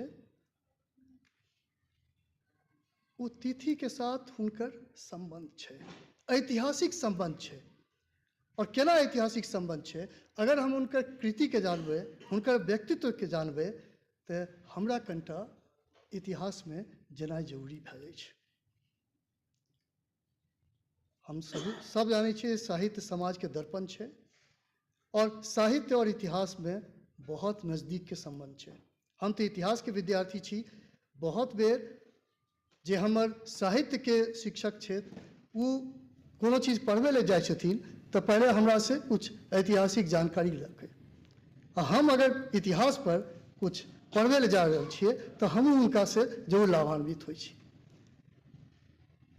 ओ तिथि के साथ हुनकर सम्बन्ध छै, ऐतिहासिक सम्बन्ध छै। और केना ऐतिहासिक सम्बन्ध छै, अगर हम हुनकर कृति के जानबै, हुनकर व्यक्तित्व के जानबै तऽ हमरा कनिटा इतिहास में जेनाइ जरूरी भए जाइ छै। हम सब जानै छियै साहित्य समाज के दर्पण छै और साहित्य और इतिहास में बहुत नज़दीक के सम्बन्ध छै। हम तऽ इतिहास के विद्यार्थी छी, बहुत बेर जे हमर साहित्य के शिक्षक छथि ओ कोनो चीज पढ़बै लए जाइ छथिन तऽ पहिले हमरा से कुछ ऐतिहासिक जानकारी लैके, आ हम अगर इतिहास पर कुछ पढ़बै लए जा रहल छियै तऽ हमहूँ हुनकासँ जरूर लाभान्वित होइ छी।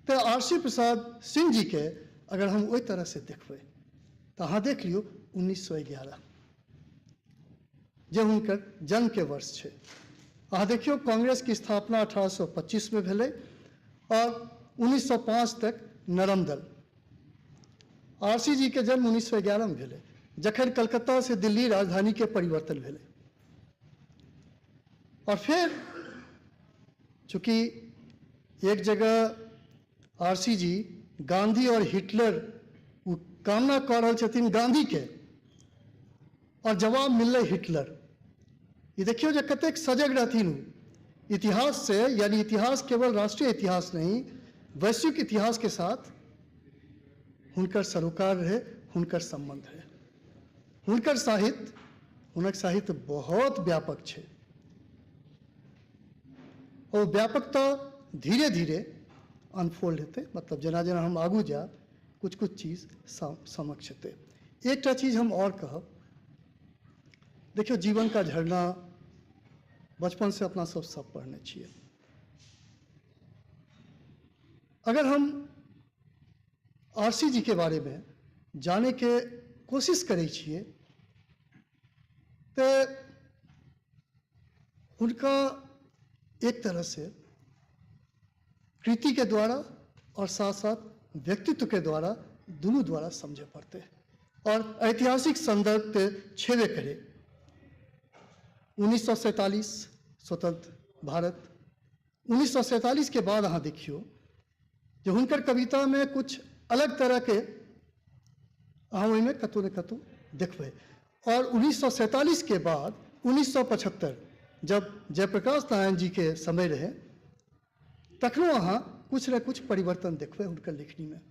तऽ आरसी प्रसाद सिंह जीके अगर हम ओहि तरहसँ देखबै तऽ अहाँ देख लियौ 1911 जे हुनकर जन्मके वर्ष छै। अहाँ देखियौ कांग्रेसके स्थापना 1825 में भेलै और 1905 तक नरम दल। आरसी जी के जन्म 1911 में भेलै, जखन कलकत्ता से दिल्ली राजधानी के परिवर्तन भेलै। और फिर चूँकि एक जगह आरसी जी गांधी और हिटलर वो कामना कऽ रहल छथिन गांधी के और जवाब मिललै हिटलर। ये देखियौ जे कतेक सजग रहथिन ओ इतिहास से, यानी इतिहास केवल राष्ट्रीय इतिहास नहीं, वैश्विक इतिहास के साथ हुनकर सरोकार रहे, हुनकर संबंध रहे। हुनकर साहित्य, हुनक साहित्य बहुत व्यापक छै और व्यापकता धीरे धीरे अनफोल्ड हेतै, मतलब जेना जेना हम आगू जायब कुछ कुछ चीज समक्ष हेतै। एकटा चीज हम और कहब, देखियौ जीवन का झरना बचपन से अपना सब सब पढ़ने छियै। अगर हम आरसी जी के बारे में जाने के कोशिश करै छियै तऽ हुनका एक तरह से कृति के द्वारा और साथ साथ व्यक्तित्व के द्वारा दोनों द्वारा समझे पड़ते और ऐतिहासिक संदर्भ ते छेबे करे। 1947 स्वतंत्र भारत, 1947 के बाद अहाँ देखियौ जे हुनकर कविता में कुछ अलग तरह के अहाँ ओहिमे कतहु ने कतहु देखबै। और 1947 के बाद 1975 जब जयप्रकाश नारायण जी के समय रहे तखनो अहाँ कुछ ने कुछ परिवर्तन देखबै हुनकर लेखनी में।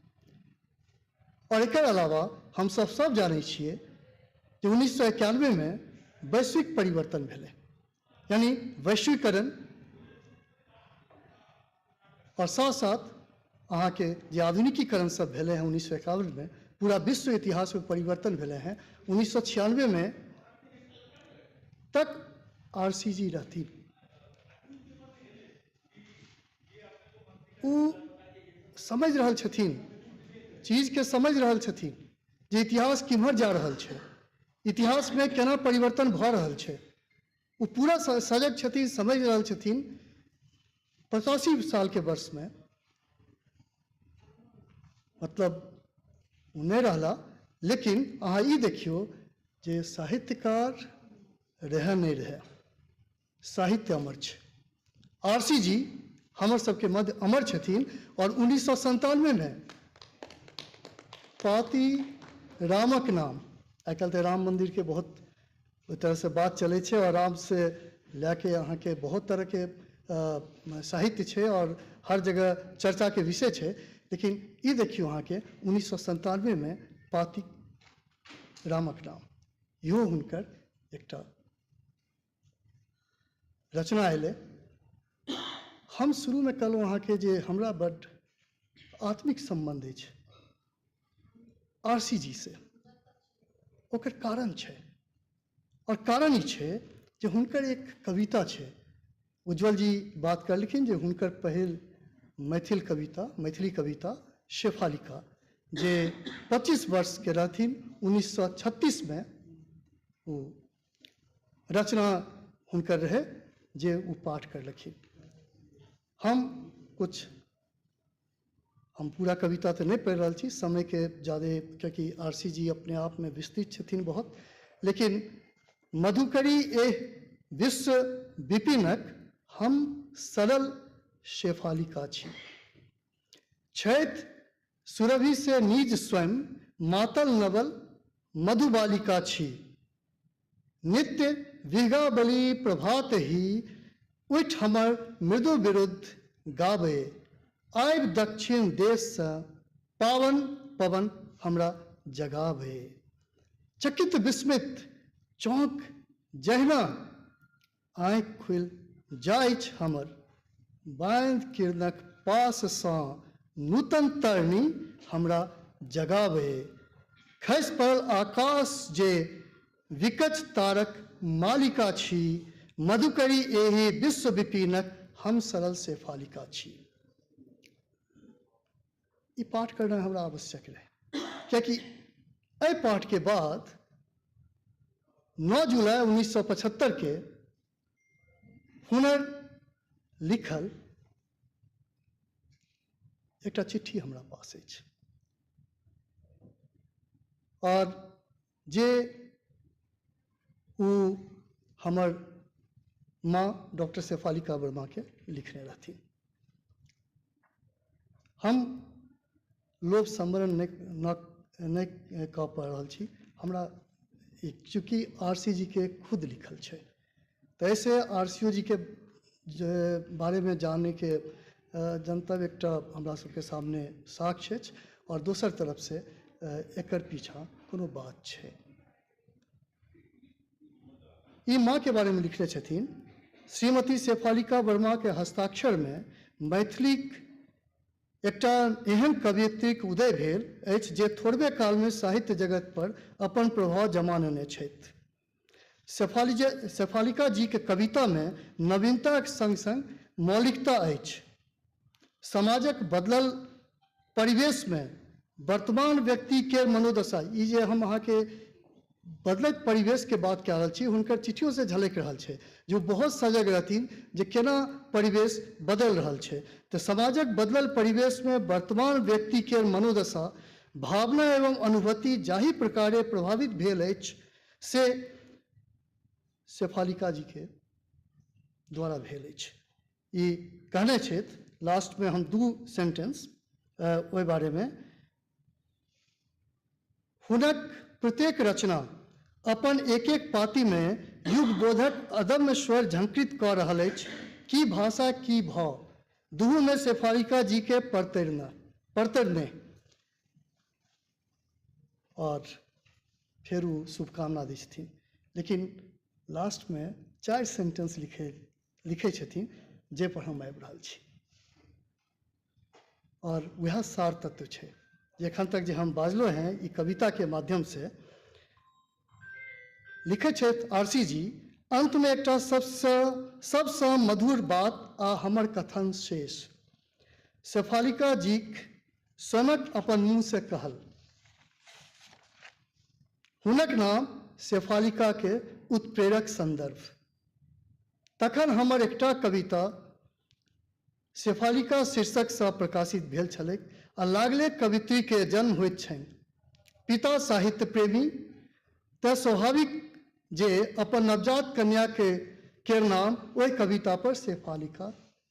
और एकर अलावा हम सब सब जानै छियै जे 1991 में वैश्विक परिवर्तन भेलै, यानी वैश्वीकरण और साथ साथ अहाँके जे आधुनिकीकरण सब भेलै हँ 1951 में पूरा विश्व इतिहास में परिवर्तन भेलै हँ। 1996 में तक आरसी जी रहथिन, ओ समझ रहल छथिन, चीजके समझ रहल छथिन जे इतिहास किम्हर जा रहल छै, इतिहासमे केना परिवर्तन भऽ रहल छै। ओ पूरा सजग छथिन, समझ रहल छथिन। 85 साल के वर्षमे मतलब ओ नहि रहला, लेकिन अहाँ ई देखियौ जे साहित्यकार रहै नहि रहै, साहित्य अमर छै। आरसी जी हमर सबके मध्य अमर छथिन। और 1997 में पाती रामक नाम, आइ काल्हि तऽ राम मंदिर के बहुत ओहि तरहसँ बात चलै छै और राम से लए के अहाँके बहुत तरहके साहित्य छै और हर जगह चर्चाके विषय छै, लेकिन ई देखियौ अहाँके 1997 में पाती रामक नाम, इहो हुनकर एकटा रचना अयलै। हम शुरूमे कहलहुँ अहाँके जे हमरा बड्ड आत्मिक सम्बन्ध अछि आरसी जी से, ओकर कारण छै और कारण ई छै जे हुनकर एक कविता छै। उज्जवल जी बात करलखिन जे हुनकर पहिल मैथिल कविता, मैथिली कविता शेफालिका, जे 25 वर्षके रहथिन 1936 में ओ रचना हुनकर रहे जे ओ पाठ करलखिन। हम पूरा कविता तऽ नहि पढ़ि रहल छी समयके ज्यादे, कियाकि आरसी जी अपने आपमे विस्तृत छथिन बहुत, लेकिन मधुकरी एह विश्व विपिनक हम सरल शेफालिका छी, छथि सुरभि से निज स्वयं मातल नवल मधुबालिका छी, नित्य विगा बलि प्रभात ही उठि हमर मृदु विरुद्ध गावे, आबि दक्षिण देशसँ पावन पवन हमरा जगावे, चकित विस्मित चौंक जहिना आँखि खुलि जाइछ हमर, बाँधि किरणक पाससँ नूतन तरणी हमरा जगावे, खसि पड़ल आकाश जे विकच तारक मालिका छी, मधुकरी एहि विश्व विपिनक हम सरल शेफालिका छी। ई पाठ करना हमरा आवश्यक रहे, कियाकि एहि पाठ के बाद 9 जुलाई 1975 के हुनर लिखल एकटा चिट्ठी हमरा पास अछि, और जे ओ हमर माँ डॉक्टर शेफालिका वर्मा के लिखने रहथिन। हम लोभ संवरण नहि कऽ पा रहल छी, हमरा चूँकि आर.सी. जी के खुद लिखल छै, तऽ एहिसँ आर.सी.ओ जी के जे बारेमे जानैके जनतब एकटा हमरा सबके सामने साक्ष्य अछि, और दोसर तरफसँ एकर पीछा कोनो बात छै। ई माँ के बारेमे लिखने छथिन, श्रीमती शेफालिका वर्मा के हस्ताक्षरमे मैथिलीक एकटा एहन कवयित्रीक उदय भेल अछि जे थोड़बे कालमे साहित्य जगत पर अपन प्रभाव जमा नेने छथि। शेफालिका जी के कवितामे नवीनताक संग संग मौलिकता अछि। समाजक बदलल परिवेशमे वर्तमान व्यक्ति के मनोदशा, ई जे हम अहाँके बदलैत परिवेशके बात कए रहल छी, हुनकर चिट्ठियोसँ झलकि रहल छै जे बहुत सजग रहथिन जे केना परिवेश बदलि रहल छै। तऽ समाजक बदलल परिवेशमे वर्तमान व्यक्तिके मनोदशा, भावना एवं अनुभूति जाहि प्रकारे प्रभावित भेल अछि से शेफालिका जीके द्वारा भेल अछि। ई कहने छथि। लास्टमे हम 2 सेंटेंस ओहि बारेमे, हुनक प्रत्येक रचना अपन एक एक पातीमे युगबोधक अदम्य स्वर झंकृत कऽ रहल अछि। की भाषा की भाव, दुहूमे शेफालिका जी के परतरने। और फेर ओ शुभकामना दै छथिन, लेकिन लास्टमे 4 सेंटेंस लिखै छथिन जे पर हम आबि रहल छी, और वएह सार तत्व छै जे एखन तक जे हम बाजलो हैं ई कविता के माध्यम से। लिखै छथि आर.सी. जी, अंतमे एकटा सबसँ मधुर बात आ हमर कथन शेष, शेफालिका जीक स्वयंक अपन मुँह से कहल, हुनक नाम शेफालिका के उत्प्रेरक संदर्भ। तखन हमर एकटा कविता शेफालिका शीर्षकसँ प्रकाशित भेल छलैक आ लागले कवित्री के जन्म होइत छनि। पिता साहित्य प्रेमी, तऽ स्वाभाविक जे अपन नवजात कन्या के नाम ओहि कविता पर शेफालिका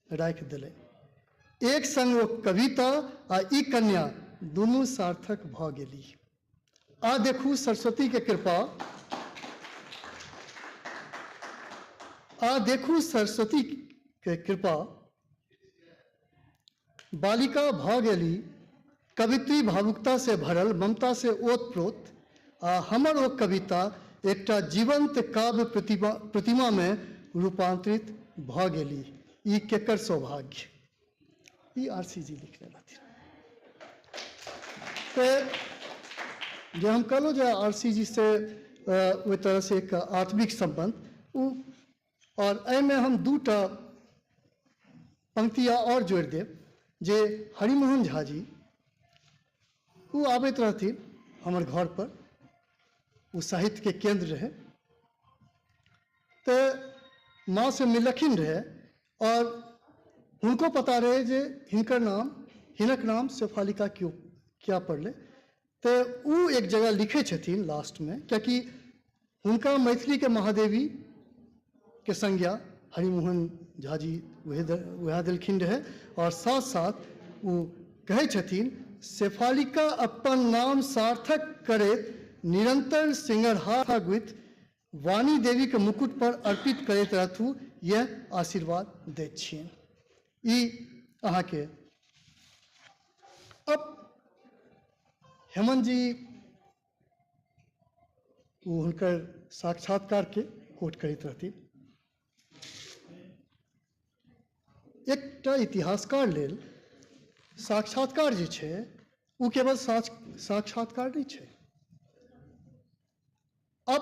राखि देलनि। एक संग ओ कविता आ ई कन्या दुनू सार्थक भऽ गेली। आ देखू सरस्वती के कृपा, आ देखू सरस्वती के कृपा, बालिका भऽ गेली कवित्री भावुकता से भरल, ममता से ओतप्रोत, आ हमर ओ कविता एकटा जीवंत काव्य प्रतिमा में रूपांतरित भऽ गेली। ई केकर सौभाग्य? ई आर.सी. जी लिखने रहथिन। तऽ जे हम कहलहुँ जे आर.सी. जी से ओहि तरह से एक आत्मिक संबंध ओ, और एहिमे हम 2टा पंक्ति और जोड़ि देब जे हरिमोहन झा जी ओ आबैत रहथिन हमर घर पर, ओ साहित्यके केंद्र रहे, तऽ माँ से मिललखिन रहे और हुनको पता रहे जे हिनक नाम शेफालिका क्यों क्या पड़लै। तऽ ओ एक जगह लिखै छथिन लास्टमे, कियाकि हुनका मैथिलीके महादेवी के संज्ञा हरिमोहन झा जी वएह देलखिन रहे, और साथ साथ ओ कहै छथिन शेफालिका अपन नाम सार्थक करैत निरंतर सिंगरहार गुथ वाणी देवी के मुकुट पर अर्पित करैत रहथु, यह आशीर्वाद दैत छियनि। ई अहाँके। अब हेमंत जी ओ हुनकर साक्षात्कार के कोट करैत रहथिन। एकटा इतिहासकार लेल साक्षात्कार जे छै ओ केवल साक्षात्कार नहि छै। अब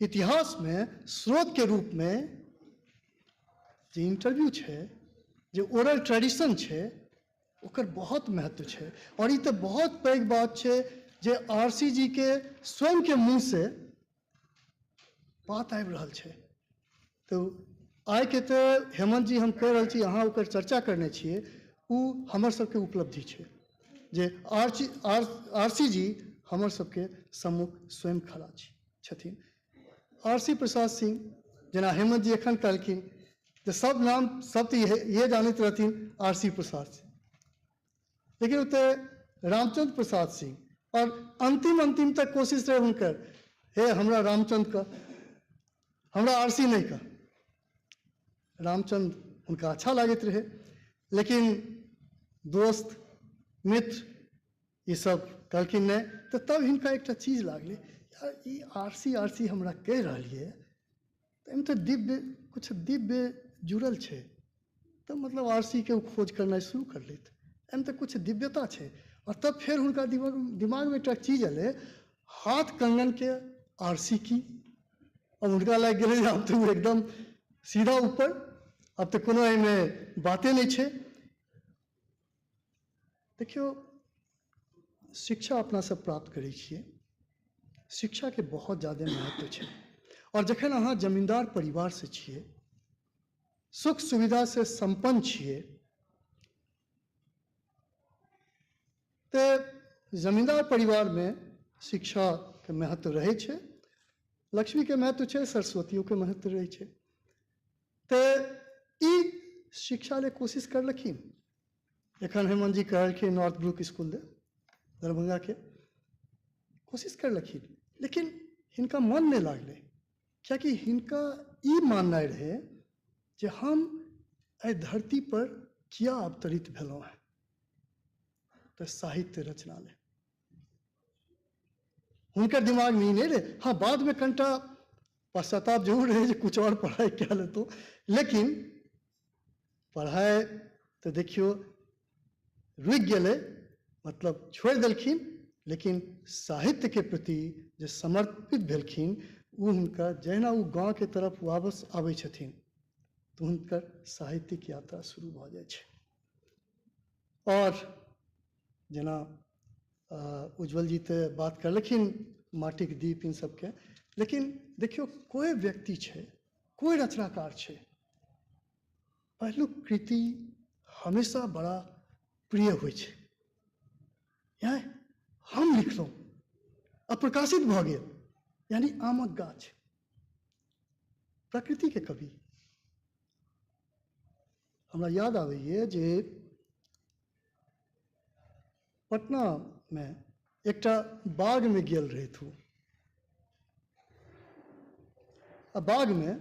इतिहासमे स्रोतके रूपमे जे इंटरव्यू छै, जे ओरल ट्रेडिशन छै, ओकर बहुत महत्व छै। और ई तऽ बहुत पैघ बात छै जे आरसी जी के स्वयंके मुँहसँ बात आबि रहल छै। तऽ आइके तऽ हेमंत जी हम कहि रहल छी, अहाँ ओकर चर्चा करने छियै, ओ हमर सबके उपलब्धि छै जे आरसी जी हमर सबके सम्मुख स्वयं खड़ा छथिन। आरसी प्रसाद सिंह, जेना हेमंत जी एखन कहलखिन जे सब नाम सब तऽ इहे जानैत रहथिन आरसी प्रसाद सिंह, लेकिन ओतऽ रामचंद्र प्रसाद सिंह और अंतिम अंतिम तक कोशिश रहे हुनकर, हे हमरा रामचंद्र का, हमरा आरसी नहीं का। रामचंद्र हुनका अच्छा लागैत रहे, लेकिन दोस्त मित्र ई सब कहलखिन नहि। तऽ तब हिनका एकटा चीज लागलै, यार ई आरसी आरसी हमरा कहि रहल यऽ, तऽ एहिमे तऽ दिव्य कुछ दिव्य जुड़ल छै, तऽ मतलब आरसी के ओ खोज करनाइ शुरू कर लेत, एहिमे तऽ कुछ दिव्यता छै। और तब फेर हुनका दिमागमे एकटा चीज एलै, हाथ कंगन के आरसी की। अब हुनका लागि गेलै जे आब तऽ एकदम सीधा ऊपर, अब तऽ कोनो एहिमे बाते नहि छै। देखियौ, शिक्षा अपना सब प्राप्त करै छियै, शिक्षाके बहुत ज्यादा महत्व छै। और जखन अहाँ जमींदार परिवारसँ छियै, सुख सुविधासँ सम्पन्न छियै, तऽ जमींदार परिवारमे शिक्षाके महत्व रहै छै, लक्ष्मीके महत्व छै, सरस्वतियोके महत्व रहै छै। तऽ ई शिक्षा ले कोशिश करलखिन। एखन हेमंत जी कहलखिन नॉर्थ ब्रुक स्कूल दे दरभंगाके, कोशिश करलखिन, लेकिन हिनका मन नहि लागलै, कियाकि हिनका ई माननाइ रहै जे हम एहि धरती पर किया अवतरित भेलहुँ हेँ, तऽ साहित्य रचना ले। हुनकर दिमागमे ई नहि रहै। हाँ, बादमे कनिटा पश्चाताप जरूर रहै जे कुछ और पढ़ाइ कए लेतहुँ, लेकिन पढ़ाइ तऽ देखियौ रुकि गेलै, मतलब छोड़ि देलखिन, लेकिन साहित्यके प्रति जे समर्पित भेलखिन ओ हुनका जहिना ओ गाँवके तरफ वापस आबै छथिन तऽ हुनकर साहित्यिक यात्रा शुरू भऽ जाइ छै। और जेना उज्ज्वल जी तऽ बात करलखिन माटिक दीप इन सबके, लेकिन देखियौ कोइ व्यक्ति छै, कोइ रचनाकार छै, पहिलुक कृति हमेशा बड़ा प्रिय होइ छै। हम लिखलहुँ आ प्रकाशित भऽ गेल, यानी आमक गाछ, प्रकृतिके कवि। हमरा याद आबैए जे पटनामे एकटा बागमे गेल रहथि ओ, आ बागमे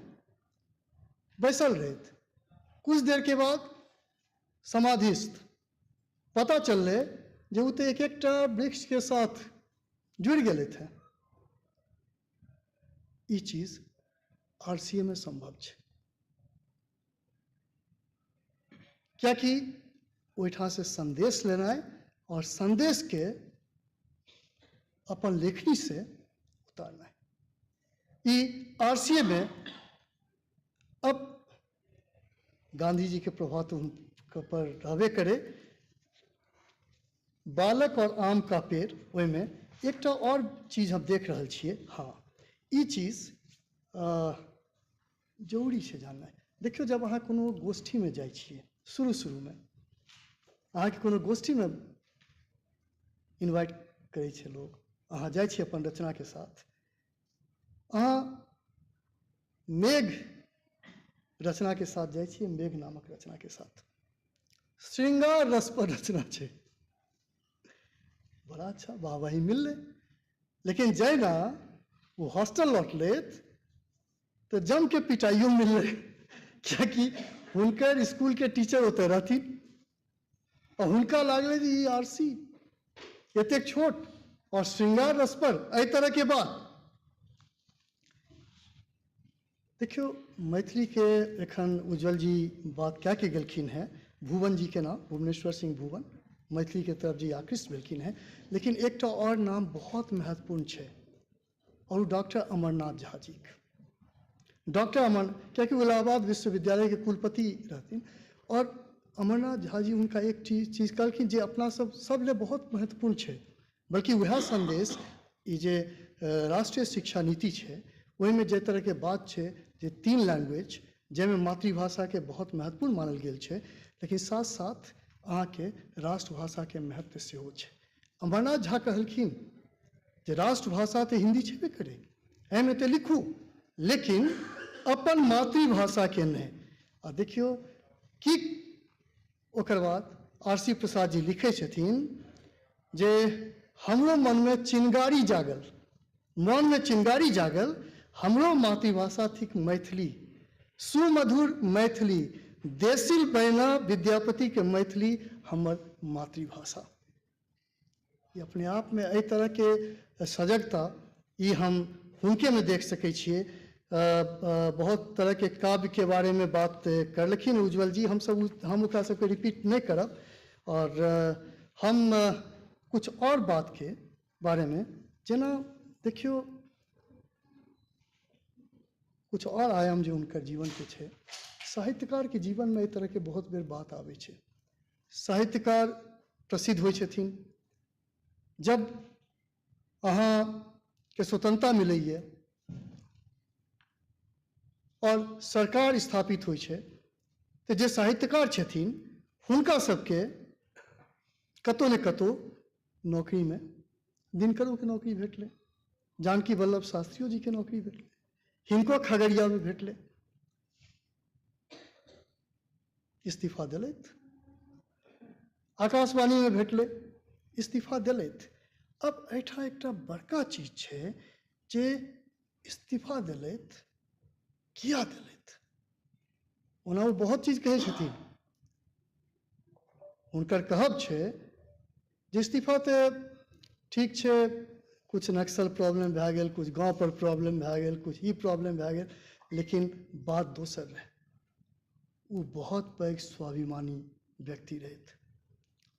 बैसल रहथि। कुछ देरके बाद समाधिस्थ, पता चललै जे ओ तऽ एक एकटा वृक्षके साथ जुड़ि गेलै थे। ई चीज आरसीए में सम्भव छै, कियाकि ओहिठामसँ संदेश लेनाइ और संदेशके अपन लेखनी से उतारनाइ, ई आरसीए में। अब गांधी जी के प्रभाव तो हुनका पर रहबे करे। बालक और आम का पेड़, ओहिमे एकटा और चीज हम देख रहल छियै। हाँ, ई चीज जरूरी छै जाननाइ। देखियौ, जब अहाँ कोनो गोष्ठीमे जाइ छियै, शुरू शुरूमे अहाँके कोनो गोष्ठीमे इन्वाइट करै छै लोग, अहाँ जाइ छियै अपन रचनाके साथ, अहाँ मेघ रचनाके साथ जाइ छियै, मेघ नामक रचनाके साथ, श्रृंगार रस पर रचना छै, बड़ा अच्छा वाहवाही मिललै। लेकिन जहिना ओ हॉस्टल लौटलथि तऽ जमके पिटाइयो मिललै, कियाकि हुनकर स्कूलके टीचर ओतऽ रहथिन आ हुनका लागलै जे ई आरसी एतेक छोट और श्रृंगार रस पर एहि तरहके बात। देखियौ, मैथिलीके एखन उज्ज्वल जी बात कए के गेलखिन हेँ, भुवन जी के नाम, भुवनेश्वर सिंह भुवन, मैथिलीके तरफ जी आकृष्ट भेलखिन हेँ। लेकिन एकटा और नाम बहुत महत्वपूर्ण छै और डॉक्टर अमरनाथ झा जी के। डॉक्टर अमर, कियाकि ओ इलाहाबाद विश्वविद्यालय के कुलपति रहथिन, और अमरनाथ झा जी हुनका एक चीज कहलखिन जे अपना सब सब ले बहुत महत्वपूर्ण छै, बल्कि वएह संदेश ई जे राष्ट्रीय शिक्षा नीति छै ओहिमे जे तरहके बात छै जे 3 लैंग्वेज जाहिमे मातृभाषाके बहुत महत्वपूर्ण मानल गेल छै, लेकिन साथ साथ अहाँके राष्ट्रभाषाके महत्व सेहो छै। अमरनाथ झा कहलखिन जे राष्ट्रभाषा तऽ हिन्दी छेबे करै, एहिमे तऽ लिखू, लेकिन अपन मातृभाषाके नहि। आ देखियौ कि ओकर बाद आर.सी. प्रसाद जी लिखै छथिन जे हमरो मनमे चिनगारी जागल, मनमे चिनगारी जागल, हमरो मातृभाषा थिक मैथिली, सुमधुर मैथिली, देसिल बैना विद्यापतिके मैथिली हमर मातृभाषा। ई अपने आपमे एहि तरहके सजगता ई हम हुनकेमे देख सकै छियै। बहुत तरहके काव्यके बारेमे बात करलखिन उज्ज्वल जी, हम ओकरा सबके रिपीट नहि करब। और हम कुछ और बातके बारेमे, जेना देखियौ कुछ और आयाम जे हुनकर जीवनके छै। साहित्यकारके जीवनमे एहि तरहके बहुत बेर बात आबै छै। साहित्यकार प्रसिद्ध होइ छथिन जब अहाँके स्वतंत्रता मिलैए और सरकार स्थापित होइ छै, तऽ जे साहित्यकार छथिन हुनका सबके कतहु ने कतहु नौकरीमे, दिनकरोके नौकरी भेटलै, जानकी वल्लभ शास्त्रियो जीके नौकरी भेटलै, हिनको खगड़ियामे भेटलै, इस्तीफा देलथि, आकाशवाणीमे भेटलै, इस्तीफा देलथि। अब एहिठाम एकटा बड़का चीज छै जे इस्तीफा देलथि, किया देलथि? ओना ओ बहुत चीज कहै छथिन, हुनकर कहब छै जे इस्तीफा तऽ ठीक छै, कुछ नक्सल प्रॉब्लम भए गेल, कुछ गाँव पर प्रॉब्लम भए गेल, कुछ ई प्रॉब्लम भए गेल, लेकिन बात दोसर रहै। ओ बहुत पैघ स्वाभिमानी व्यक्ति रहथि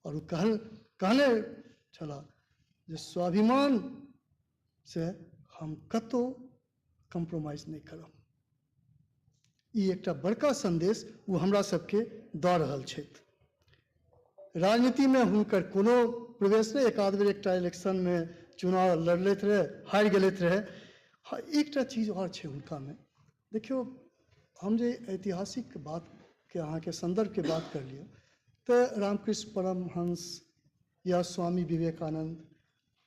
और ओ कहने छलाह जे स्वाभिमान से हम कतहु कम्प्रोमाइज नहि करब। ई एकटा बड़का संदेश ओ हमरा सबके दऽ रहल छथि। राजनीतिमे हुनकर कोनो प्रवेश नहि, एक आध बेर एकटा इलेक्शनमे चुनाव लड़लथि रहे, हारि गेलथि रहे। हाँ, एकटा चीज आओर छै हुनकामे, देखियौ हम जे ऐतिहासिक बातके अहाँके सन्दर्भके बात कर लियौ तऽ रामकृष्ण परमहंस या स्वामी विवेकानंद,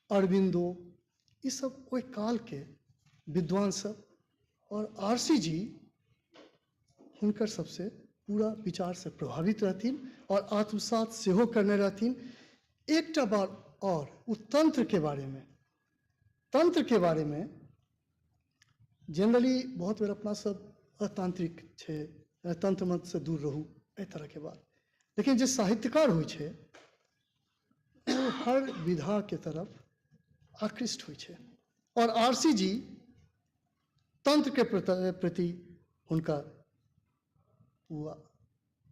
अरविन्दो, ई सब ओहि कालके विद्वान सब और आर.सी. जी हुनकर सबसे पूरा विचारसँ प्रभावित रहथिन और आत्मसात सेहो करने रहथिन। एकटा बात और, ओ तंत्रके बारेमे, तंत्रके बारेमे जनरली बहुत बेर अपना सब अतांत्रिक छै, तंत्र मंत्रसँ दूर रहू, एहि तरहके बात, लेकिन जे साहित्यकार होइ छै ओ हर विधाके तरफ आकृष्ट होइ छै और आर.सी. जी तंत्रके प्रति हुनका ओ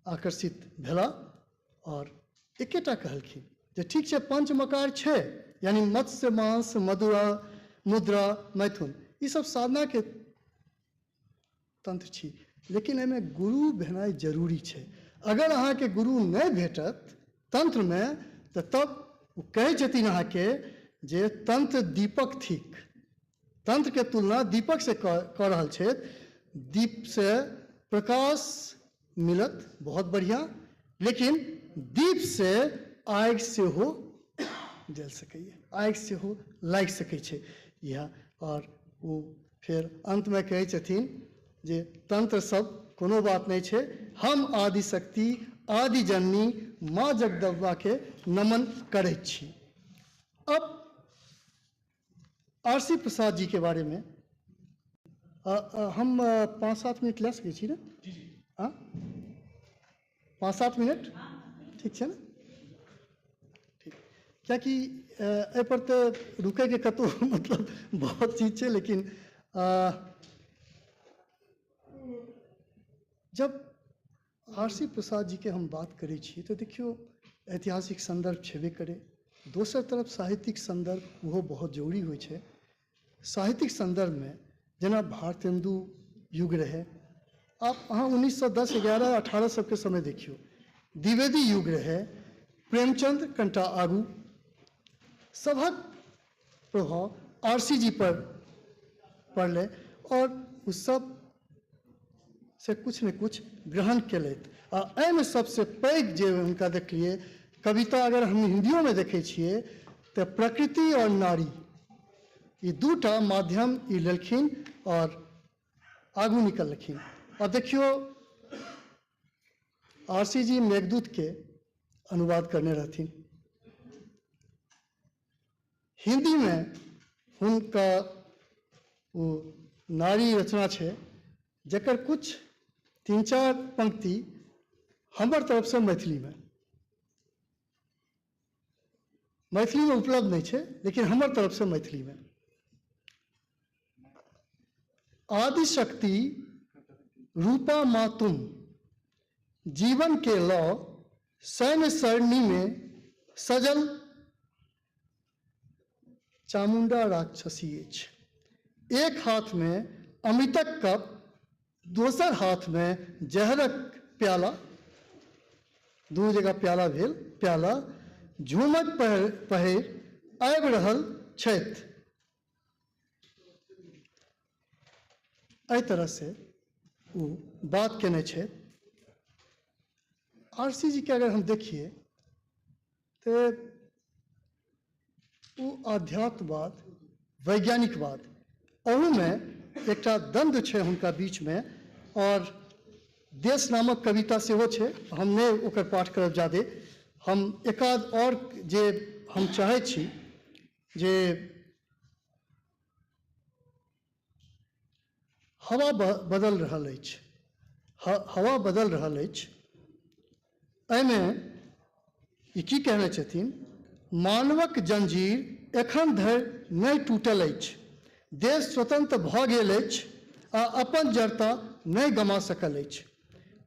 आकर्षित भेला और एकेटा कहलखिन जे ठीक छै पंचमकार छै, यानी मत्स्य मांस मधुरा मुद्रा मैथुन, ई सब साधनाके तंत्र छी, लेकिन एहिमे गुरु भेनाइ जरूरी छै। अगर अहाँके गुरु नहि भेटत तंत्रमे तऽ तब ओ कहै छथिन अहाँके जे तंत्र दीपक थिक, तंत्रके तुलना दीपक से कऽ रहल छथि, दीप से प्रकाश मिलत बहुत बढ़िआँ, लेकिन दीप से आगि सेहो जल सकैए, आगि सेहो लागि सकै छै इएह। और ओ फेर अन्तमे कहै छथिन जे तंत्र सब कोनो बात नहि छै, हम आदिशक्ति आदि जननी माँ जगदम्बाके नमन करै छी। अब आर.सी. प्रसाद जी के बारेमे हम 5-7 मिनट लए सकै छी ने? हाँ, 5-7 मिनट ठीक छै ने? ठीक, कियाकि एहिपर तऽ रुकैके कतहु मतलब बहुत चीज छै, लेकिन जब आर.सी. प्रसाद जी के हम बात करै छी तऽ देखियौ ऐतिहासिक सन्दर्भ छेबे करै, दोसर तरफ साहित्यिक सन्दर्भ ओहो बहुत जरूरी होइ छै। साहित्यिक संदर्भमे जेना भारतेन्दु युग रहै, आब अहाँ 1910, 11, 18 सबके समय देखियौ, द्विवेदी युग रहै, प्रेमचंद कनिटा आगू, सभक प्रभाव आरसी जी पर पड़लै और ओ सब से कुछ ने कुछ ग्रहण केलथि। आ एहिमे सबसँ पैघ जे हुनका देखलियै कविता, अगर हम हिन्दियोमे देखै छियै तऽ प्रकृति और नारी, ई दूटा माध्यम ई लेलखिन और आगू निकललखिन। आ देखियौ आरसी जी मेघदूत के अनुवाद करने रहथिन, हिंदी में हुनका ओ नारी रचना छै जकर कुछ 3-4 पंक्ति हमर तरफसँ मैथिलीमे, मैथिलीमे उपलब्ध नहि छै लेकिन हमर तरफसँ मैथिलीमे। आदिशक्ति रूपा मातुम जीवन के लौ सैन्य सरणी में सजल चामुंडा राक्षसी अछि, एक हाथ में अमृतक कप दोसर हाथ में जहरक प्याला, दू जगह प्याला भेल, प्याला झूमक पहिर आबि रहल छथि। एहि तरह से ओ बात केने छथि। आरसी जी के अगर हम देखिए तो ओ आध्यात्मवाद वैज्ञानिकवाद अहूमे एकटा द्वंद्व छै हुनका बीचमे। और देश नामक कविता सेहो छै, हम नहि ओकर पाठ करब जादे, हम एकाध और जे हम चाहै छी जे हवा बदल रहल अछि, हवा बदल रहल अछि, एहिमे ई की कहने छथिन, मानवक जंजीर एखन धरि नहि टूटल अछि, देश स्वतंत्र भऽ गेल अछि आ अपन जड़ता नहि गमा सकल अछि,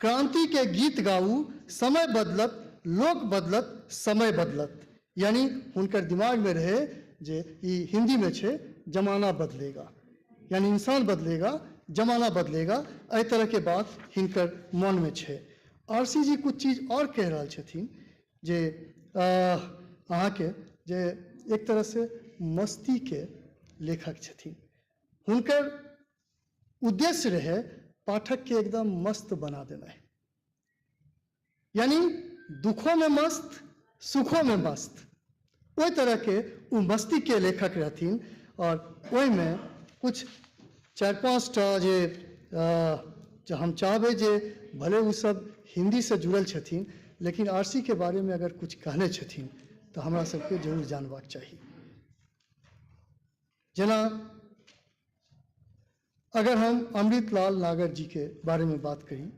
क्रांति के गीत गाउ, समय बदलत, लोक बदलत, समय बदलत। यानी हुनकर दिमागमे रहे जे ई हिंदीमे छै जमाना बदलेगा, यानी इंसान बदलेगा, जमाना बदलेगा, एहि तरहके बात हिनकर मनमे छै। आरसी जी कुछ चीज और कहि रहल छथिन जे अहाँके जे एक तरहसँ मस्तीके लेखक छथिन, हुनकर उद्देश्य रहे पाठक के एकदम मस्त बना देना है, यानी दुखों में मस्त सुखों में मस्त, ओहि तरह के ओ मस्ती के लेखक रहथिन। और ओहिमे कुछ 4-5 टा जे हम चाहबै जे भले ओ सब हिंदी से जुड़ल छथिन लेकिन आरसी के बारे में अगर कुछ कहने छथिन तो हमरा सबके जरूर जानबाक चाही। जेना अगर हम अमृतलाल नागर जी के बारे में बात करी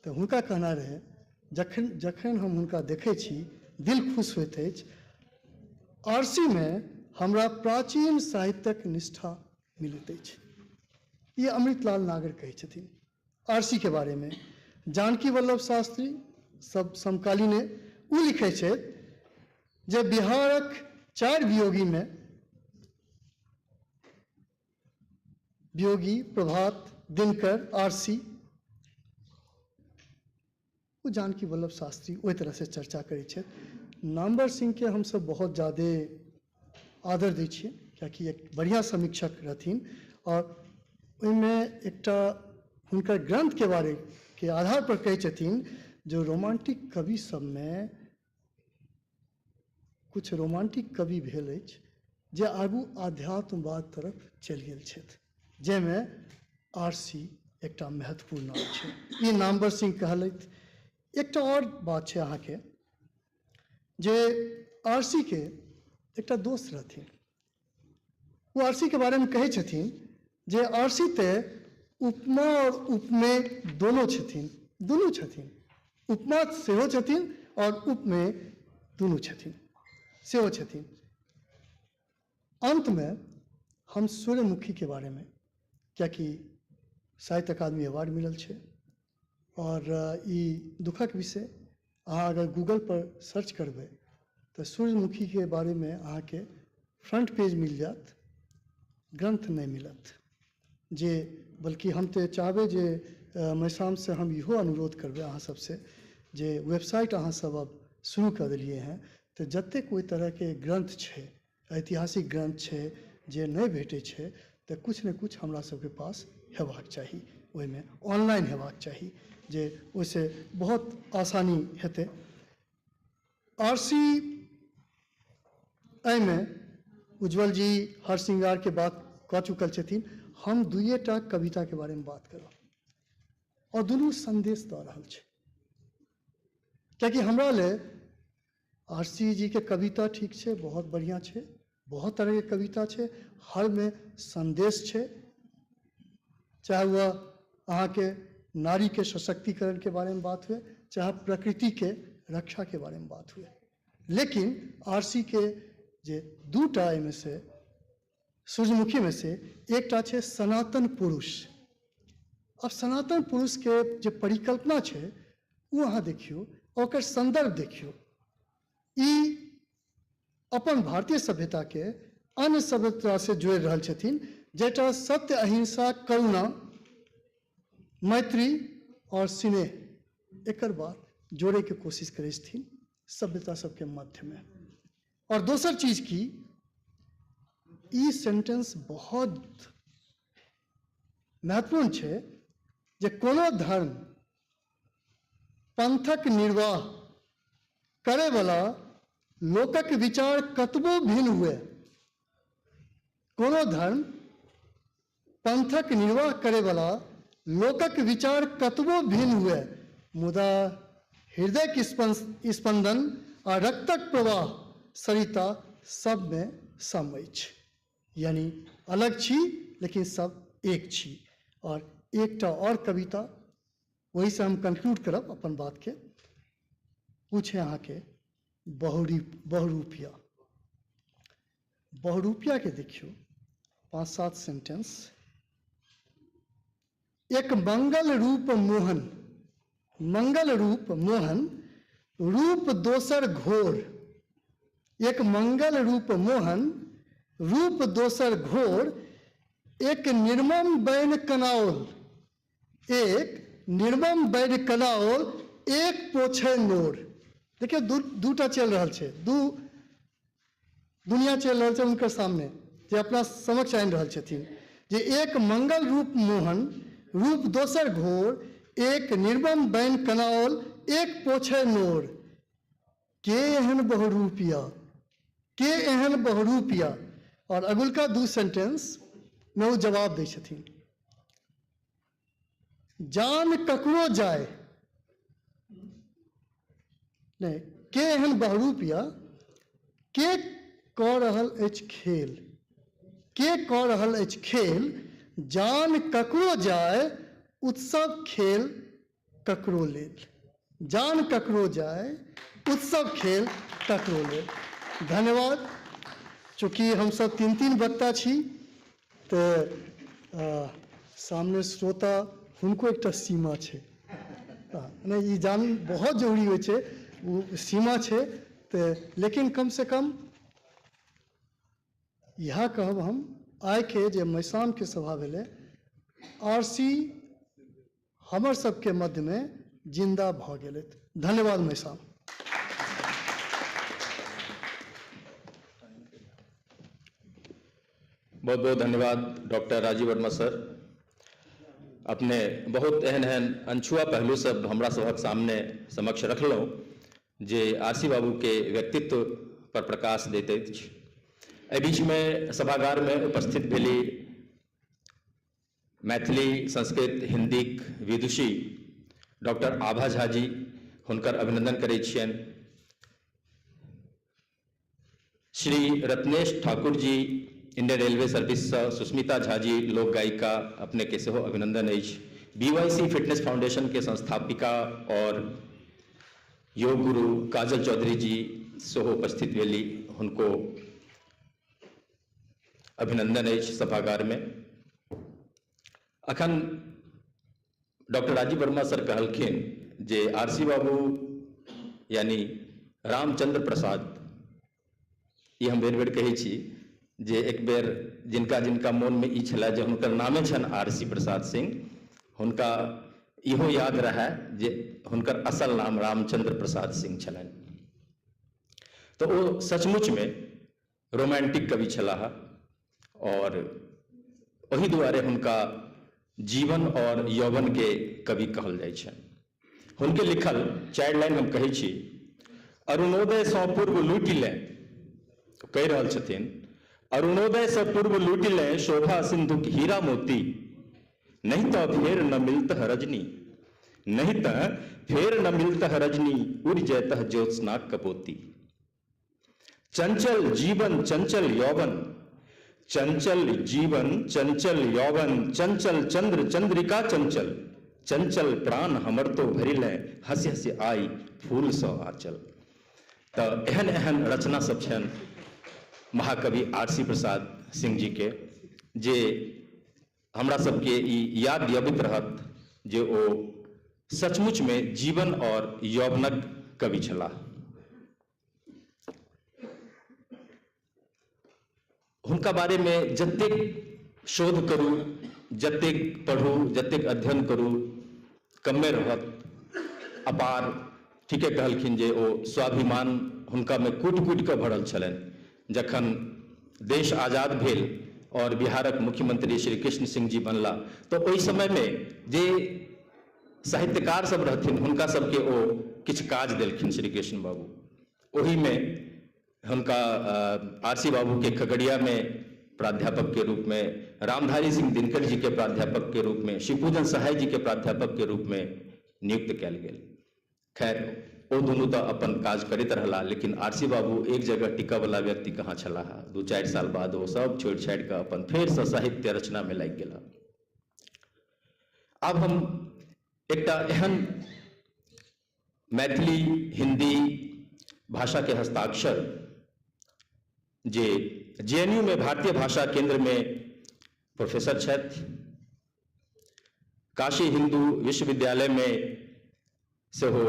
तो हुनका कहना रहे जखन जखन हम हुनका देखै छी दिल खुश होइत अछि, आरसी में हमरा प्राचीन साहित्यक निष्ठा मिलैत अछि। ये अमृतलाल नागर कहै छथिन आरसी के बारे में। जानकी वल्लभ शास्त्री सब समकालीने ओ लिखै छथि जे बिहारक 4 वियोगी में वियोगी, प्रभात, दिनकर, आरसी, ओ जानकी वल्लभ शास्त्री ओहि तरह से चर्चा करै छथि। नामवर सिंह के हमसब बहुत ज़्यादे आदर दै छियै कियाकि एक बढ़िआँ समीक्षक रहथिन और ओहिमे एकटा हुनकर ग्रंथ के बारे के आधार पर कहै छथिन जो रोमांटिक कवि सबमे कुछ रोमांटिक कवि भेल अछि जे आगू आध्यात्मवाद तरफ चलि गेल छथि, जाहिमे आरसी एकटा महत्वपूर्ण नाम छै। ई नामवर सिंह कहलथि। एकटा और बात छै अहाँके जे आरसी के एकटा दोस्त रहथिन, ओ आरसी के बारेमे कहै छथिन जे आरसी तऽ उपमा और उपमेय दोनों छथिन, दुनू छथिन, उपमा सेहो छथिन और उपमेय दुनू छथिन, सेहो छथिन। अंतमे हम सूर्यमुखी के बारेमे, कियाकि साहित्य अकादमी अवार्ड मिलल छै और ई दुखक विषय, अहाँ अगर गूगल पर सर्च करबै तऽ सूर्यमुखी के बारेमे अहाँके फ्रंट पेज मिल जायत, ग्रन्थ नहि मिलत, जे बल्कि हम तऽ चाहबै जे मैसामसँ हम इहो अनुरोध करबै अहाँ सबसँ जे वेबसाइट अहाँ सब अब शुरू कऽ देलियै हँ, तऽ जतेक ओहि तरहके ग्रन्थ छै, ऐतिहासिक ग्रन्थ छै जे नहि भेटै छै, तऽ किछु ने किछु हमरा सबके पास हेबाक चाही, ओहिमे ऑनलाइन हेबाक चाही, जे ओहिसँ बहुत आसानी हेतै। आरसी एहिमे उज्ज्वल जी हर श्रृंगारके बात कऽ चुकल छथिन। हम दुइएटा कविताके बारेमे बात करब और दुनू संदेश दऽ रहल छै, कियाकि हमरा ले आरसी जी के कविता ठीक छै, बहुत बढ़िआँ छै, बहुत तरहके कविता छै, हरमे संदेश छै, चाहे वह अहाँके नारीके सशक्तिकरणके बारेमे बात हुए, चाहे प्रकृतिके रक्षाके बारेमे बात हुए। लेकिन आरसी के जे दूटा एहिमे से सूर्यमुखीमे से एकटा छै सनातन पुरुष। अब सनातन पुरुषके जे परिकल्पना छै ओ अहाँ देखियौ, ओकर संदर्भ देखियौ, ई अपन भारतीय सभ्यताके अन्य सभ्यता से जोड़ि रहल छथिन, जाहिटा सत्य, अहिंसा, करुणा, मैत्री और स्नेह एकर बात जोड़ैके कोशिश करै छथिन सभ्यता सबके मध्यमे। और दोसर चीज की, ई सेंटेंस बहुत महत्वपूर्ण छै जे कोनो धर्म पंथक निर्वाह करैवला लोकक विचार कतबो भिन्न हुए, कोनो धर्म पंथक निर्वाह करैवला लोकक विचार कतबो भिन्न हुए, मुदा हृदय के स्पंदन आ रक्तक प्रवाह सरिता सबमे सम अछि। यानी अलग छी लेकिन सब एक छी। और एकटा और कविता वही से हम कंक्लूड करब अपन बात के, ओ छै अहाँके बहुरूपिया। बहुरूपिया के देखियौ 5-7 सेंटेंस। एक मंगल रूप मोहन, मंगल रूप मोहन रूप दोसर घोर, एक मंगल रूप मोहन रूप दोसर घोर, एक निर्मम बैन कनाओल, एक निर्मम बैन कनाओल, एक पोछे नोर। देखियौ दूटा चलि रहल छै, दू दुनिया चलि रहल छै हुनकर सामने, जे अपना समक्ष आनि रहल छथिन, जे एक मंगल रूप मोहन रूप दोसर घोर, एक निर्मम बैन कनाओल, एक पोछे नोर। के एहन बहुरूपिया, के एहन बहुरूपिया। और अगुलका दू सेंटेंस में ओ जवाब दै छथिन, जान ककरो जाय नहीं, के एहन बहुरूपिया, के कऽ रहल अछि खेल, के कऽ रहल अछि खेल, जान ककरो जाय उत्सव खेल ककरो लेल, जान ककरो जाय उत्सव खेल ककरो लेल। धन्यवाद। चूँकि हम सब 3-3 वक्ता छी तऽ सामने श्रोता हुनको एकटा सीमा छै, नहि ई जान बहुत जरूरी होइ छै, ओ सीमा छै, तऽ लेकिन कम से कम इएह कहब हम, आइके जे मैसामके सभा भेलै, आरसी हमर सबके मध्यमे जिन्दा भऽ गेलै। धन्यवाद मैसाम। बहुत बहुत धन्यवाद डॉक्टर राजीव वर्मा सर। अपने बहुत एहन एहन अनछुआ पहलू सब हमरा सभक सामने समक्ष रखलहुँ जे आरसी बाबू के व्यक्तित्व पर प्रकाश दैत अछि। एहि बीचमे सभागार में उपस्थित भेली मैथिली, संस्कृत, हिंदीक विदुषी डॉक्टर आभा झा जी, हुनकर अभिनंदन करै छियनि। Shri Ratnesh Thakur ji Indian railway service से, सुस्मिता झा जी लोक गायिका, अपने के सेहो अभिनंदन अछि। BYC fitness foundation के संस्थापिका और योग गुरु काजल चौधरी जी सेहो उपस्थित भेली, हुनको अभिनंदन अछि सभागार में। अखन डॉक्टर राजीव वर्मा सर कहलखिन जे आरसी बाबू यानी रामचंद्र प्रसाद, ये हम बेर बेर कहै छी जे एक बेर जिनका जिनका मोनमे ई छलै जे हुनकर नामे छनि आरसी प्रसाद सिंह, हुनका इहो याद रहए जे हुनकर असल नाम रामचंद्र प्रसाद सिंह छलनि। तऽ ओ सचमुचमे रोमांटिक कवि छलाह और ओहि दुआरे हुनका जीवन और यौवन के कवि कहल जाइ छनि। हुनके लिखल 4 लाइन हम कहै छी। अरुणोदय सँ पूर्व लूटि लें, कहि रहल छथिन, अरुणोदय सँ पूर्व लूटि लें शोभा सिंधुक हीरा मोती, नहीं तो फेर न मिलतह रजनी, नहीं तो फेर न मिलतह रजनी, उड़ जयतह ज्योत्सना कपोती। चंचल जीवन चंचल यौवन, चंचल जीवन चंचल यौवन, चंचल चंद्र चंद्रिका चंचल, चंचल प्राण हमर तो भरि ले, हंसी हंसी आई फूल सँ आंचल। तऽ एहन एहन रचना सब छनि महाकवि आरसी प्रसाद सिंह जी के, जे हमरा सबके ई याद दियाबैत रहत जे ओ सचमुच में जीवन और यौवनक कवि छलाह। हुनका बारे में जतेक शोध करू, जतेक पढ़ू, जतेक अध्ययन करू, कमे रहत। अपार ठीके कहलखिन जे ओ स्वाभिमान हुनका में कूटि कूटि कऽ भरल छलनि। जखन देश आजाद भेल और बिहारक मुख्यमंत्री श्री कृष्ण सिंह जी बनला, तऽ ओहि समय में जे साहित्यकार सब रहथिन हुनका सबके ओ किछु काज देलखिन श्री कृष्ण बाबू। ओहिमे हुनका आरसी बाबू के खगड़िया में प्राध्यापक के रूप में, रामधारी सिंह दिनकर जी के प्राध्यापक के रूप में, शिवपूजन सहाय जी के प्राध्यापक के रूप में नियुक्त कयल गेल। खैर ओ दुनू तऽ अपन काज करैत रहला, लेकिन आरसी बाबू एक जगह टिकऽ वाला व्यक्ति कहाँ छलाह। 2-4 साल बाद ओ सब छोड़ि छाड़ि कऽ अपन फेरसँ साहित्य रचना में लागि गेला। आब हम एकटा एहन मैथिली हिंदी भाषा के हस्ताक्षर जे जेएनयू में भारतीय भाषा केंद्र में प्रोफेसर छथि, काशी हिंदू विश्वविद्यालय में सेहो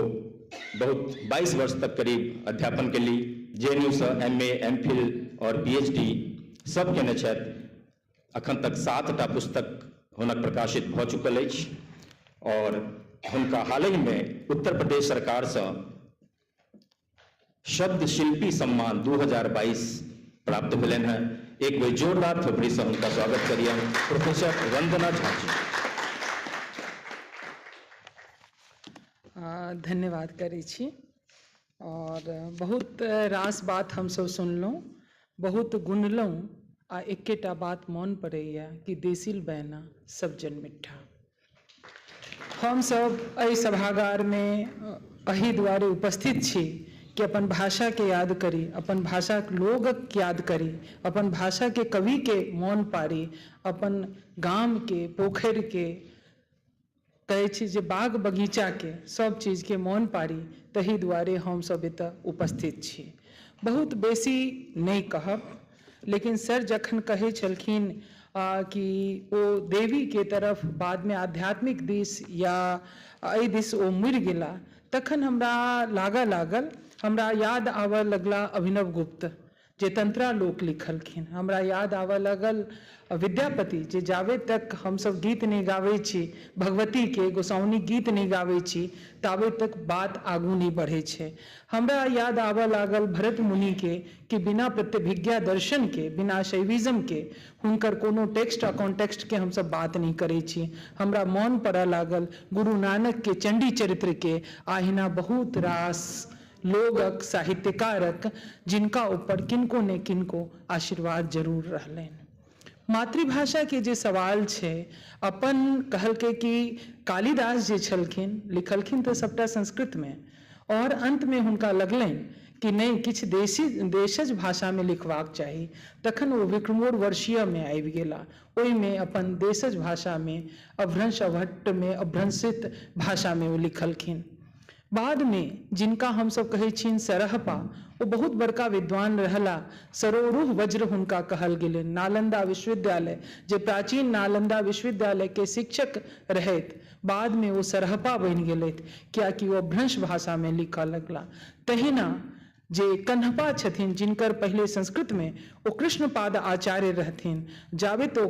बहुत 22 वर्ष तक करीब अध्यापन के लिए, जेएनयू से एमए, एमफिल और पीएचडी सब केने छथि। अखन तक 7टा पुस्तक हुनक प्रकाशित भऽ चुकल अछि और हुनका हालहि में उत्तर प्रदेश सरकार से शब्द शिल्पी सम्मान 2022 प्राप्त भेलनि हैं। एक बेर जोरदार थोपड़ी से हुनका स्वागत करियन प्रोफेसर वंदना झा जी। धन्यवाद करै छी। और बहुत रास बात हमसब सुनलहुँ, बहुत गुनलहुँ, आ एकेटा बात मोन पड़ैया कि देसिल बैना सब जन मिठ्ठा। हमसब एहि सभागारमे एहि दुआरे उपस्थित छी कि अपन भाषा के याद करी, अपन भाषाक लोगक याद करी, अपन भाषा के कवि के मोन पारी, अपन गाम के पोखरि के कहै छी जे बाग बगीचा के सब चीज के मोन पारी, तही दुआरे हमसब एतऽ उपस्थित छी। बहुत बेसी नहि कहब, लेकिन सर जखन कहै छलखिन कि ओ देवी के तरफ बादमे आध्यात्मिक दिस या एहि दिस ओ मुड़ि गेला, तखन हमरा लागऽ लागल, हमरा याद आबऽ लगला अभिनव गुप्त जे तंत्रालोक लिखलखिन, हमरा याद आबऽ लगल विद्यापति जे जाबे तक हमसब गीत नहि गाबै छी, भगवती के गोसाउनी गीत नहि गाबै छी, ताबे तक बात आगू नहि बढ़ै छै। हमरा याद आबऽ लागल भरत मुनि के कि बिना प्रत्यभिज्ञा दर्शन के, बिना शैविज्म के हुनकर कोनो टेक्स्ट आ कॉन्टेक्स्ट के हमसब बात नहि करै छी। हमरा मोन पड़ऽ लागल गुरु नानक के चंडी चरित्र के, आहिना बहुत रास लोगक साहित्यकारक जिनका ऊपर किनको ने किनको आशीर्वाद जरूर रहलनि। मातृभाषा के जे सवाल छै, अपन कहलकै कि कालिदास जे छलखिन लिखलखिन तऽ सबटा संस्कृत में, और अंत में हुनका लगलनि कि नहि किछु देशज भाषा में लिखबाक चाही, तखन ओ विक्रमोर्वशीय में आबि गेला, ओहिमे अपन देशज भाषा में अभ्रंश अभट्ट में अभ्रंशित भाषा में ओ लिखलखिन। बाद में जिनका हमसब कहै छियनि सरहपा, ओ बहुत बड़का विद्वान रहला, सरोरुह वज्र हुनका कहल गेलनि। नालंदा विश्वविद्यालय जे प्राचीन नालंदा विश्वविद्यालय के शिक्षक रहथि, बाद में ओ सरहपा बनि गेलथि, कियाकि ओ अभ्रंश भाषा में लिखऽ लगला। तहिना जे कन्हपा छथिन, जिनकर पहिले संस्कृतमे ओ कृष्णपाद आचार्य रहथिन, जाबे तो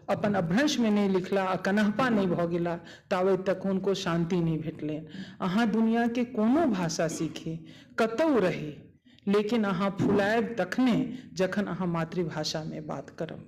अपन अपभ्रंशमे नहि लिखला आ कन्हपा नहि भऽ गेला ताबे तक हुनको शान्ति नहि भेटलनि। अहाँ दुनियाके कोनो भाषा सीखी, कतहु रही, लेकिन अहाँ फुलायब तखने जखन अहाँ मातृभाषामे बात करब।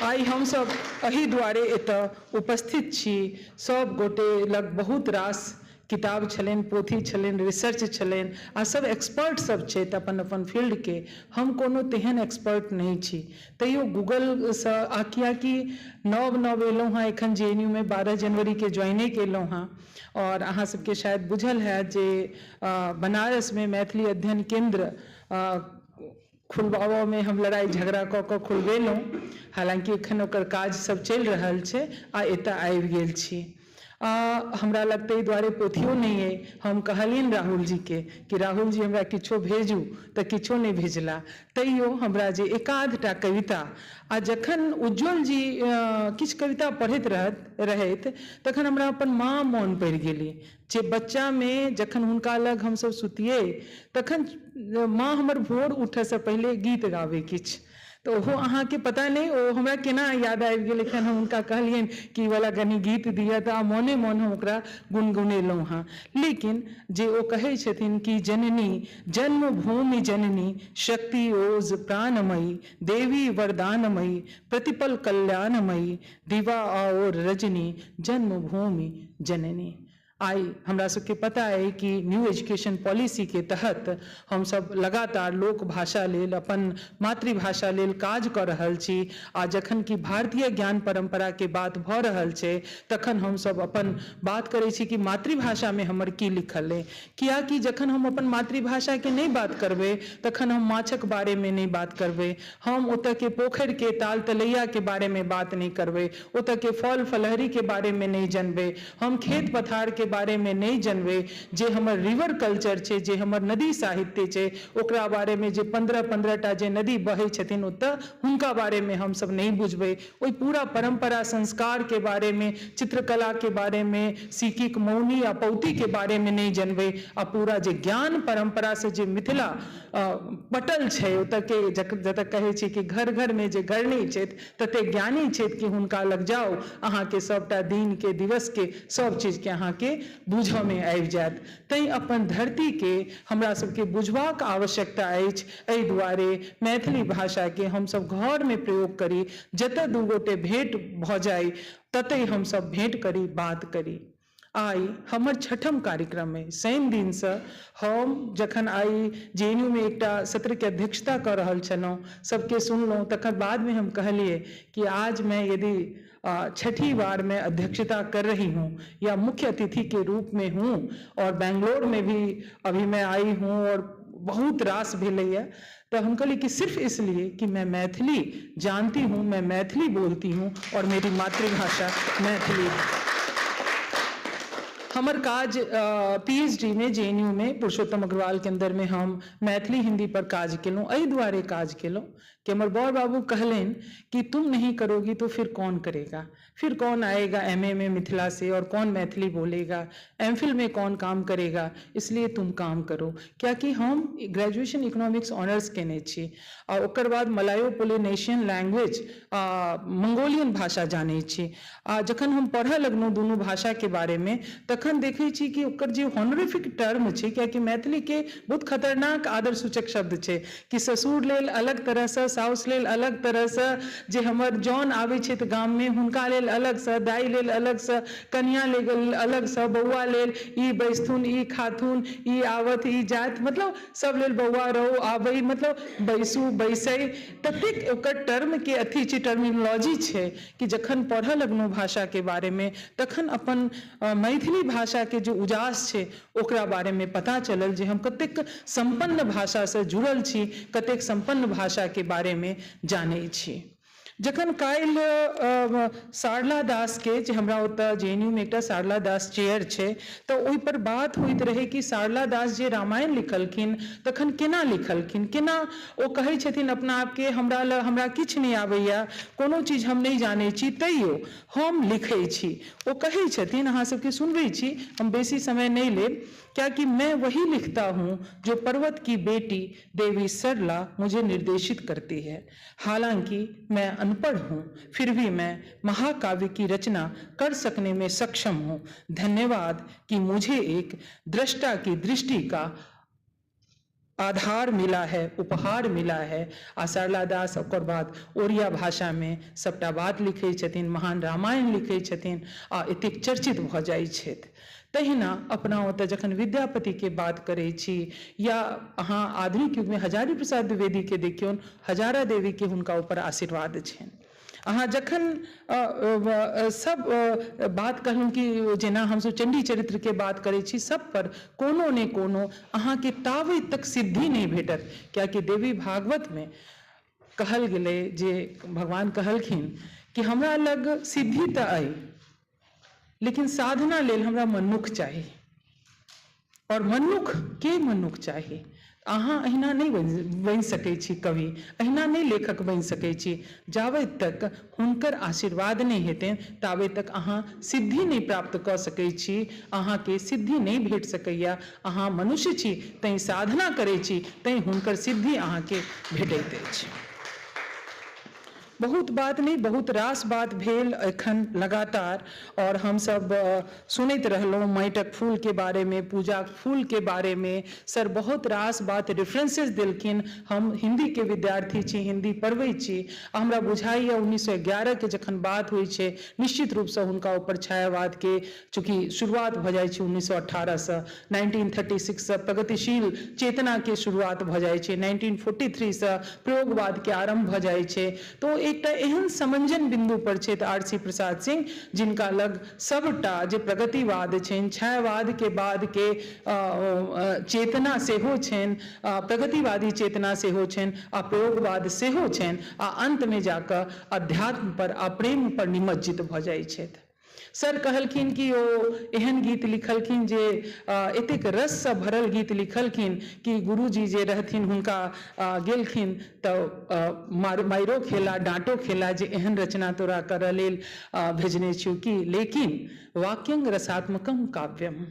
आइ हमसब एहि दुआरे एतऽ उपस्थित छी। सब गोटे लग बहुत रास किताब छलनि, पोथी छलनि, रिसर्च छलनि आ सब एक्सपर्ट सब छथि अपन अपन फील्डके। हम कोनो तेहन एक्सपर्ट नहि छी, तैयो गूगलसँ, आ कियाकि नव नव एलहुँ हँ एखन JNU मे 12 जनवरीके ज्वाइने केलहुँ हँ, और अहाँ सबके शायद बुझल हैत जे बनारसमे मैथिली अध्ययन केंद्र खुलबाबऽमे हम लड़ाइ झगड़ा कऽ कऽ खुलबेलहुँ, हालाँकि एखन ओकर काज सब चलि रहल छै आ एतऽ आबि गेल छी। हमरा लग ताहि दुआरे पोथियो नहि अइ। हम कहलियनि राहुल जीके कि राहुल जी हमरा किछो भेजू, तऽ किछो नहि भेजला। तैयो हमरा जे एकाधटा कविता, आ जखन उज्ज्वल जी किछु कविता पढ़ैत रहथि तखन हमरा अपन माँ मोन पड़ि गेली, जे बच्चामे जखन हुनका लग हमसब सुतियै तखन माँ हमर भोर उठऽसँ पहिले गीत गाबै किछु, तऽ ओहो अहाँके पता नहि ओ हमरा केना याद आबि गेल। एखन हम हुनका कहलियनि कि ई वाला कनि गीत दिअ, तऽ मोने मोन हम ओकरा गुनगुनेलहुँ हँ। लेकिन जे ओ कहै छथिन कि जननी जन्मभूमि जननी शक्ति ओज प्राणमयी देवी वरदानमयी प्रतिपल कल्याणमयी दिवा आओर रजनी जन्मभूमि जननी। आइ हमरा सबके पता अइ कि न्यू एजुकेशन पॉलिसीके तहत हमसब लगातार लोक भाषा लेल, अपन मातृभाषा लेल काज कऽ रहल छी, आ जखन कि भारतीय ज्ञान परम्पराके बात भऽ रहल छै तखन हमसब अपन बात करै छी कि मातृभाषामे हमर की लिखल अइ। कियाकि जखन हम अपन मातृभाषाके नहि बात करबै तखन हम माछक बारेमे नहि बात करबै, हम ओतऽके पोखरिके ताल तलैयाके बारेमे बात नहि करबै, ओतऽके फल फलहरीके बारेमे नहि जनबै, हम खेत पथारके बारे में नहीं जनबै, जे हमर रिवर कल्चर छै, जे हमर नदी साहित्य छै ओकरा बारे में, जे 15-15 टा जे नदी बहै छथिन ओतऽ हुनका बारे में हमसब नहीं बुझबै, ओहि पूरा परंपरा संस्कार के बारे में, चित्रकला के बारे में, सिक्कीक मौनी आ पौती के बारे में नहीं जनबै, आ पूरा जे ज्ञान परंपरा से जे मिथिला पटल छै ओतऽ के, जतऽ कहै छै कि घर घर में जे घरनी छथि तते ज्ञानी छथि कि हुनका लग जाउ अहाँके सबटा दिन के दिवस के सब चीज के अहाँके बुझऽ में आबि जायत। तैं अपन धरती के हमरा सबके बुझबाक आवश्यकता अछि। एहि दुआरे मैथिली भाषा के हमसब घर में प्रयोग करी, जतऽ दू गोटे भेंट भऽ जाय ततै हमसब भेंट करी, बात करी। आइ हमर छठम कार्यक्रम अइ। शनि दिनसँ हम जखन आइ JNU में एकटा सत्र के अध्यक्षता कऽ रहल छलहुँ, सबके सुनलहुँ, तकर बादमे हम कहलियै कि आज मैं यदि छठी बार मैं अध्यक्षता कर रही हूँ या मुख्य अतिथि के रूप में हूँ, और बेंगलोर में भी अभी मैं आई हूँ और बहुत रास भेलैया, तो हम कहलिए कि सिर्फ इसलिए कि मैं मैथिली जानती हूँ, मैं मैथिली बोलती हूँ और मेरी मातृभाषा मैथिली है। हमर काज PhD में JNU में पुरुषोत्तम अग्रवाल के अंदर में हम मैथिली हिंदी पर काज केलहुँ। एहि दुआरे काज केलहुँ कि हमर बड़ बाबू कहलनि कि तुम नहीं करोगी तो फिर कौन करेगा, फिर कौन आएगा MA में मिथिला से और कौन मैथिली बोलेगा, MPhil में कौन काम करेगा, इसलिए तुम काम करो। कियाकि हम ग्रेजुएशन इकोनॉमिक्स ऑनर्स केने छी आ ओकर बाद मलायो पोलिनेशियन लैंग्वेज मंगोलियन भाषा जानै छी, आ जखन हम पढ़ऽ लगलहुँ दुनू भाषाके बारेमे तखन देखै छी कि ओकर जे होनरिफिक टर्म छै, कियाकि मैथिलीके बहुत खतरनाक आदर सूचक शब्द छै कि ससुर लेल अलग तरहसँ, साउस लेल अलग तरहसँ, जे हमर जौन आबै छथि गाममे हुनका लेल अलगसँ, दाइ लेल अलगसँ, कनिया लेल अलगसँ, बौआ लेल ई बैसथुन, ई खाथुन, ई आवत, ई जात, मतलब सब लेल बौआ रहो आबै, मतलब बैसू बैसै, ततेक ओकर टर्मके अथी छै, टर्मिनोलॉजी छै कि जखन पढ़ऽ लगलहुँ भाषाके बारेमे तखन अपन मैथिली भाषाके जे उजास छै ओकरा बारेमे पता चलल जे हम कतेक सम्पन्न भाषासँ जुड़ल छी, कतेक सम्पन्न भाषाके बारेमे जानै छी। जखन काल्हि सारला दासके, जे हमरा ओतऽ JNU में एकटा सारला दास चेयर छै, तऽ ओहिपर बात होइत रहै कि सारला दास जे रामायण लिखलखिन तखन केना लिखलखिन, केना ओ कहै छथिन अपना आपके हमरा किछु नहि आबैया, कोनो चीज हम नहि जानै छी, तैयो हम लिखै छी। ओ कहै छथिन, अहाँ सबके सुनबै छी, हम बेसी समय नहि लेब, क्योंकि मैं वही लिखता हूँ जो पर्वत की बेटी देवी सरला मुझे निर्देशित करती है। हालांकि मैं अनपढ़ हूँ, फिर भी मैं महाकाव्य की रचना कर सकने में सक्षम हूँ। धन्यवाद कि मुझे एक दृष्टा की दृष्टि का आधार मिला है, उपहार मिला है। आ सरला दास ओकर बाद ओरिया भाषा में सबटा बात लिखै छथिन, महान रामायण लिखै छथिन आ एतेक चर्चित भऽ जाइ छथि। तहिना अपना ओतऽ जखन विद्यापति के बात करै छी या अहाँ आधुनिक युगमे हजारी प्रसाद द्विवेदी के देखियौन, हजारा देवी के हुनका ऊपर आशीर्वाद छनि। अहाँ जखन सब बात कहलहुँ कि जेना हमसब चण्डी चरित्र के बात करै छी, सब पर कोनो ने कोनो अहाँके ताबे तक सिद्धि नहि भेटत, कियाकि देवी भागवत में कहल गेलै जे भगवान कहलखिन कि हमरा लग सिद्धि तऽ अइ, लेकिन साधना लेल हमरा मनुख चाही, और मनुख के मनुख चाही। अहाँ अहिना नहि बनि सकै छी कवि, अहिना नहि लेखक बनि सकै छी, जाबे तक हुनकर आशीर्वाद नहि हेतनि ताबे तक अहाँ सिद्धि नहि प्राप्त कऽ सकै छी, अहाँके सिद्धि नहि भेट सकैया। अहाँ मनुष्य छी तैं साधना करै छी, तैं हुनकर सिद्धि अहाँके भेटैत अछि। बहुत बात नहीं, बहुत रास बात भेल एखन लगातार, और हम सब सुनैत रहलहुँ माटिक फूल के बारे में, पूजाक फूल के बारे में। सर बहुत रास बात रेफरेंसेस देलखिन। हम हिंदी के विद्यार्थी छी, हिंदी पढ़बै छी, हमरा बुझाइए 1911 के जखन बात होइ छै, निश्चित रूपसँ हुनका ऊपर छायावाद के चूँकि शुरुआत भऽ जाइ छै 1918 से, 1936 से प्रगतिशील चेतना के शुरुआत भऽ जाइ छै, 1943 से प्रयोगवाद के आरम्भ भऽ जाइ छै। तो एकटा एहन समंजन बिंदु पर छथि आरसी प्रसाद सिंह, जिनका लग सबटा जे प्रगतिवाद छनि, छायावाद के बाद के चेतना सेहो छनि, प्रगतिवादी चेतना सेहो छनि, आ प्रयोगवाद सेहो छनि, आ अंत में जाकऽ अध्यात्म पर आ प्रेम पर निमज्जित भऽ जाइ छथि। सर कहलखिन कि ओ एहन गीत लिखलखिन जे एतेक रससँ भरल गीत लिखलखिन कि गुरुजी जे रहथिन हुनका गेलखिन तऽ मारिरो खेला, डाँटो खेला जे एहन रचना तोरा करऽ लेल भेजने छियौ कि। लेकिन वाक्यं रसात्मकम काव्यम,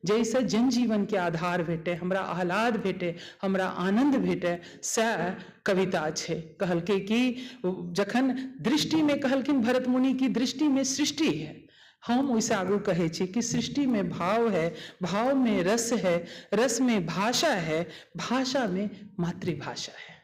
जाहिसँ जनजीवन के आधार भेटै, हमरा आह्लाद भेटै, हमरा आनन्द भेटै, सएह कविता छै। कहलकै कि जखन दृष्टिमे कहलखिन भरत मुनि कि दृष्टिमे सृष्टि है, हम ओहिसँ आगू कहै छी कि सृष्टि में भाव है, भाव में रस है, रस में भाषा है, भाषा में मातृभाषा है।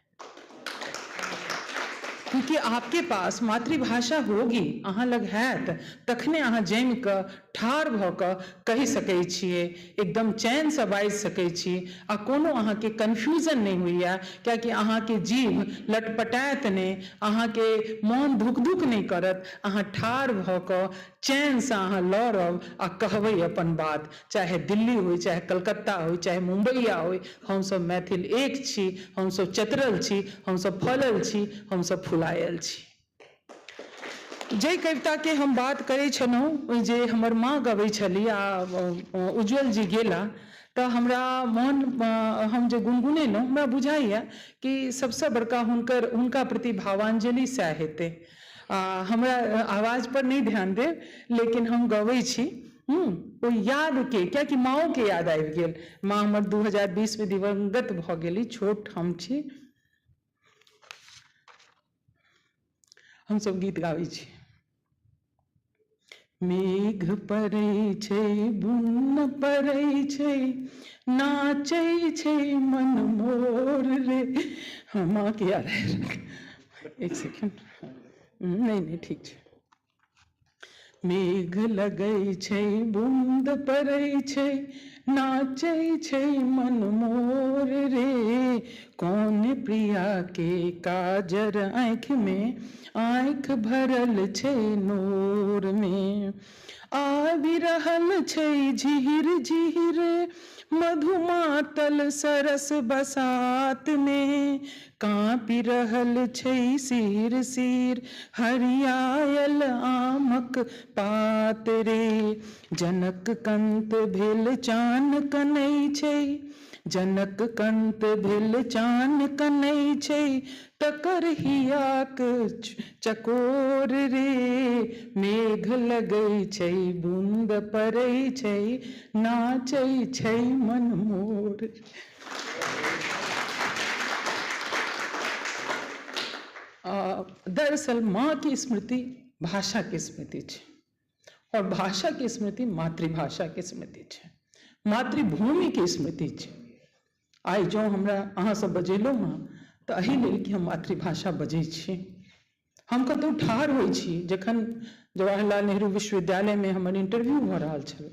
क्योंकि आपके पास मातृभाषा होगी, अहाँ लग हैत, तखने अहाँ जमि कऽ ठाढ़ भऽ कऽ कहि सकै छियै, एकदम चैनसँ बाजि सकै छी, आ कोनो अहाँके कन्फ्यूजन नहि होइए, कियाकि अहाँके जीभ लटपटायत नहि, अहाँके मोन धुक धुक नहि करत, अहाँ ठाढ़ भऽ कऽ चैनसँ अहाँ लड़ब आ कहबै अपन बात, चाहे दिल्ली होइ, चाहे कलकत्ता होइ, चाहे मुम्बइया होइ। हमसब मैथिल एक छी, हमसब चतरल छी, हमसब फलल छी, हमसब फुलायल छी। जाहि कविता के हम बात करै छलहुँ जे हमर माँ गबै छली आ उज्ज्वल जी गेला, तऽ हमरा मोन हम जे गुनगुनेलहुँ, हमरा बुझाइए कि सबसँ बड़का हुनकर हुनका प्रति भावांजलि सएह हेतै। आ हमरा आवाज पर नहि ध्यान देब, लेकिन हम गबै छी ओ याद के, कियाकि माँओ के याद आबि गेल। माँ हमर 2020 में दिवंगत भऽ गेली, छोट हम छी। हमसब गीत गाबै छी। मेघ पड़ै छै, बुन्न पड़ै छै, नाचै छै मन मोर रे। हाँ, माँ के याद आबि, एक सेकेंड, नहीं नहीं ठीक छै। मेघ लगै छै, बूंद पड़ै छै, नाचै छै मन मोर रे। कौन प्रिया के काजर आँखि में, आँखि भरल छै नोर में। आबि रहल छै झिहिर झिहिर मधुमातल सरस बसात में। काँपि रहल छै सिर सिर हरियायल आमक पात रे। जनक कंत भेल चान कनै छै, जनक कंत भेल चान कनै छै तकर हियाक चकोर रे, मेघ लगै छै बूंद पड़ै छै नाचै छै मन मोर। दरअसल माँ की स्मृति भाषा के स्मृति छै और भाषा के स्मृति मातृभाषा के स्मृति छै, मातृभूमि के स्मृति छै। आइ जँ हमरा अहाँ सब बजेलहुँ हँ तऽ एहि लेल कि हम मातृभाषा बजै छी। हम कतहु ठाढ़ होइ छी, जखन जवाहरलाल नेहरू विश्वविद्यालयमे हमर इंटरव्यू भऽ रहल छल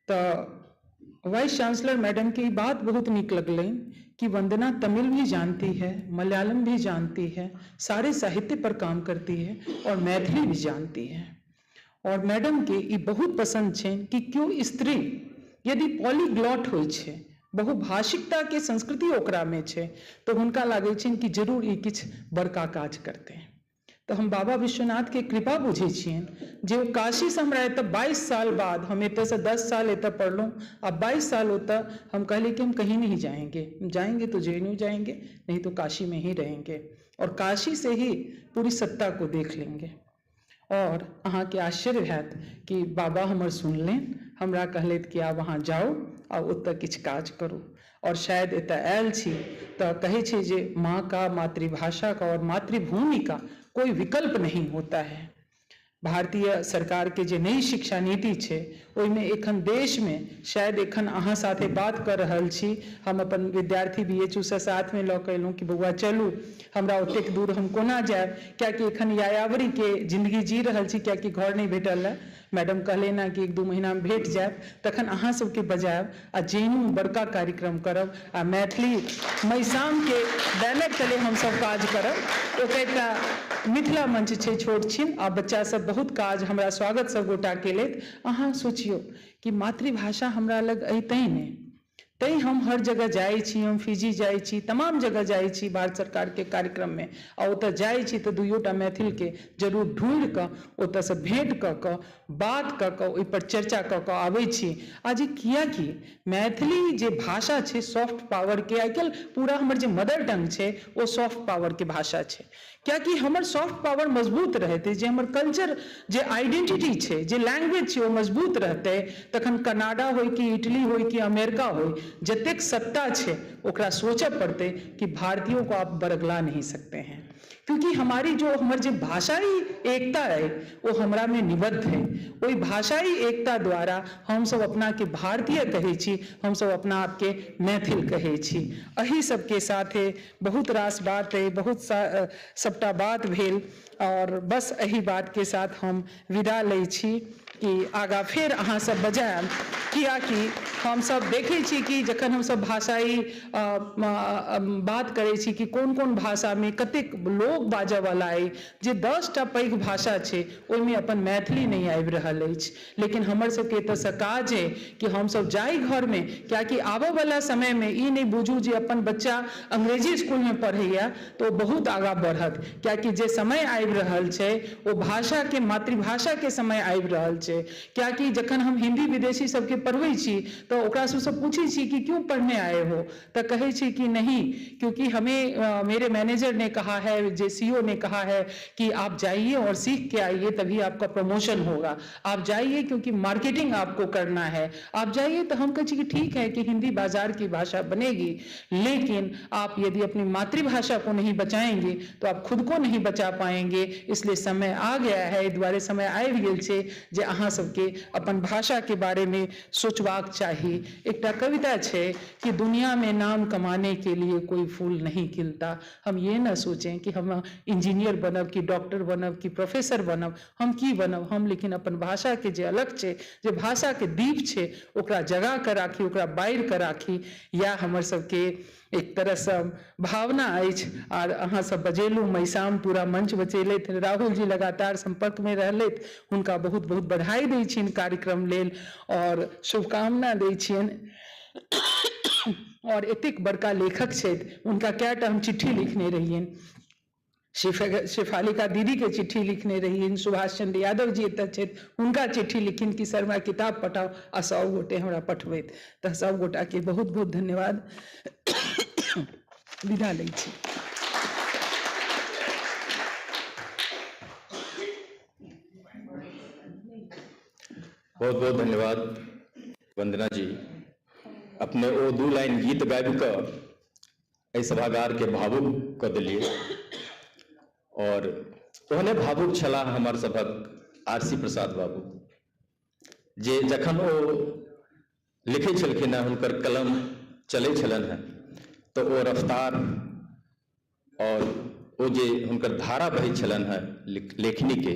तऽ वाइस चांसलर मैडम के ई बात बहुत नीक लगलनि कि वंदना तमिल भी जानती है, मलयालम भी जानती है, सारे साहित्य पर काम करती है और मैथिली भी जानती है। और मैडम के ई बहुत पसंद छनि कि क्यों स्त्री यदि पॉलीग्लॉट होइ छै, बहुभाषिकता के संस्कृति ओकरा में छै, तऽ हुनका लागै छनि कि जरूर ई किछु बड़का काज करतै। तऽ हम बाबा विश्वनाथ के कृपा बुझै छियनि जे ओ काशीसँ हमरा एतऽ 22 साल बाद, हम एतऽसँ 10 साल एतऽ पढ़लहुँ आ 22 साल ओतऽ हम कहलियै कि हम कहीं नहीं जाएंगे, हम जाएंगे तो जेएनयू जाएंगे, नहीं तो काशी में ही रहेंगे और काशी से ही पूरी सत्ता को देख लेंगे। और अहाँके आश्चर्य हैत कि बाबा हमर सुनलनि, हमरा कहलथि कि आब अहाँ जाउ आ ओतऽ किछु काज करू। और शायद एतऽ आयल छी तऽ कहै छै जे माँ का, मातृभाषा का और मातृभूमि का कोई विकल्प नहीं होता है। भारतीय सरकार के जे नई शिक्षा नीति छै ओहिमे एखन देशमे शायद एखन अहाँ साथे बात कऽ रहल छी, हम अपन विद्यार्थी BHU सँ साथमे लऽ कऽ एलहुँ कि बौआ चलू, हमरा ओतेक दूर हम कोना जायब, कियाकि एखन यायावरी के जिंदगी जी रहल छी, कियाकि घर नहि भेटल है। मैडम कहले ना कि 1-2 महीनामे भेट जायब, तखन अहाँ सबके बजायब आ जेएनयू बड़का कार्यक्रम करब आ मैथिली मैसाम के बैनर तले हमसब काज करब। ओतऽ एकटा मिथिला मंच छै छोट छिन आ बच्चा सब बहुत काज हमरा स्वागत सब गोटा केलथि। अहाँ सोचियौ कि मातृभाषा हमरा लग अइ तैँ ने, तैँ हम हर जगह जाइ छी, हम फिजी जाइ छी, तमाम जगह जाइ छी भारत सरकारके कार्यक्रममे आ ओतऽ जाइ छी तऽ दुइयोटा मैथिलके जरूर ढूँढि कऽ ओतऽसँ भेँट कऽ कऽ बात कऽ कऽ ओहिपर चर्चा कऽ कऽ आबै छी। आ जे कियाकि मैथिली जे भाषा छै सॉफ्ट पावरके, आइ काल्हि पूरा हमर जे मदर टंग छै ओ सॉफ्ट पावरके भाषा छै, कियाकि हमर सॉफ्ट पावर मजबूत रहतै, जे हमर कल्चर जे आइडेंटिटी छै, जे लैंग्वेज छै ओ मजबूत रहतै, तखन कनाडा होइ कि इटली होइ कि अमेरिका होइ, जतेक सत्ता छै ओकरा सोचऽ पड़तै कि भारतीयों को आप बरगला नहीं सकते हैं, क्योंकि हमारी जो हमर जे भाषाई एकता है वो हमरा में निबद्ध है। ओहि भाषाई एकता द्वारा हमसब अपना के भारतीय कहै छी, हमसब अपना आपके मैथिल कहै छी। एहि सबके साथे बहुत रास बात है, बहुत सबटा बात भेल और बस एहि बात के साथ हम विदा लै छी कि आगाँ फेर अहाँ सब बजायब, कियाकि हमसब देखै छी कि जखन हमसब भाषाई बात करै छी कि कोन कोन भाषामे कतेक लोक बाजऽवला अइ, जे 10टा पैघ भाषा छै ओहिमे अपन मैथिली नहि आबि रहल अछि। लेकिन हमर सबके एतऽसँ काज अइ कि हमसब जाहि घरमे, कियाकि आबऽवला समयमे ई नहि बुझू जे अपन बच्चा अंग्रेजी स्कूलमे पढ़ैया तऽ ओ बहुत आगाँ बढ़त, कियाकि जे समय आबि रहल छै ओ भाषाके, मातृभाषाके समय आबि रहल छै। कियाकि जखन हम हिंदी विदेशी सबके पढ़बै छी तऽ ओकरा सबसँ पूछै छी कि क्यों पढ़ने आए हो, तऽ कहै छै कि नहीं, क्योंकि हमें मेरे मैनेजर ने कहा है, जे सीओ ने कहा है कि आप जाइए और सीख के आइए तभी आपका प्रमोशन होगा, आप जाइए क्योंकि मार्केटिंग आपको करना है, आप जाइए। तो हम कहै छी कि ठीक है कि हिंदी बाजार की भाषा बनेगी, लेकिन आप यदि अपनी मातृभाषा को नहीं बचाएंगे तो आप खुद को नहीं बचा पाएंगे। इसलिए समय आ गया है, एहि दुआरे समय आबि गेल छै जे अहाँ सबके अपन भाषा के बारे में सोचबाक चाही। एकटा कविता छै कि दुनिया में नाम कमाने के लिए कोई फूल नहीं खिलता। हम ये न सोचें कि हम इंजीनियर बनब कि डॉक्टर बनब कि प्रोफेसर बनब, हम की बनब, हम लेकिन अपन भाषा के जे अलग छै, जे भाषा के दीप छै, ओकरा जगा कऽ राखी, ओकरा बारि कऽ राखी। इएह हमर सबके एक तरहसँ भावना अछि। आर अहाँ सब बजेलहुँ, मैसाम पूरा मंच बचेलथि, राहुल जी लगातार संपर्कमे रहलथि, हुनका बहुत बहुत बधाई दै छियनि कार्यक्रम लेल और शुभकामना दै छियनि। और एतेक बड़का लेखक छथि, हुनका कएटा हम चिट्ठी लिखने रहियनि शेफालिका दीदी के चिट्ठी लिखने रहियनि, सुभाष चंद्र यादव जी एतऽ छथि हुनका चिट्ठी लिखिन कि सर हमरा किताब पठाउ, आ सब गोटे हमरा पठबैत। तऽ सब गोटाके बहुत बहुत धन्यवाद। विदा लै छी। बहुत बहुत धन्यवाद वंदना जी। अपने ओ 2 लाइन गीत गाबि कऽ एहि सभागार के भावुक कऽ देलियै, और ओहने भावुक छलाह हमर सभक आरसी प्रसाद बाबू, जे जखन ओ लिखै छलखिन हेँ, हुनकर कलम चलै छलनि हेँ, तऽ ओ रफ्तार और ओ जे हुनकर धारा बहै छलनि हेँ लेखनीके,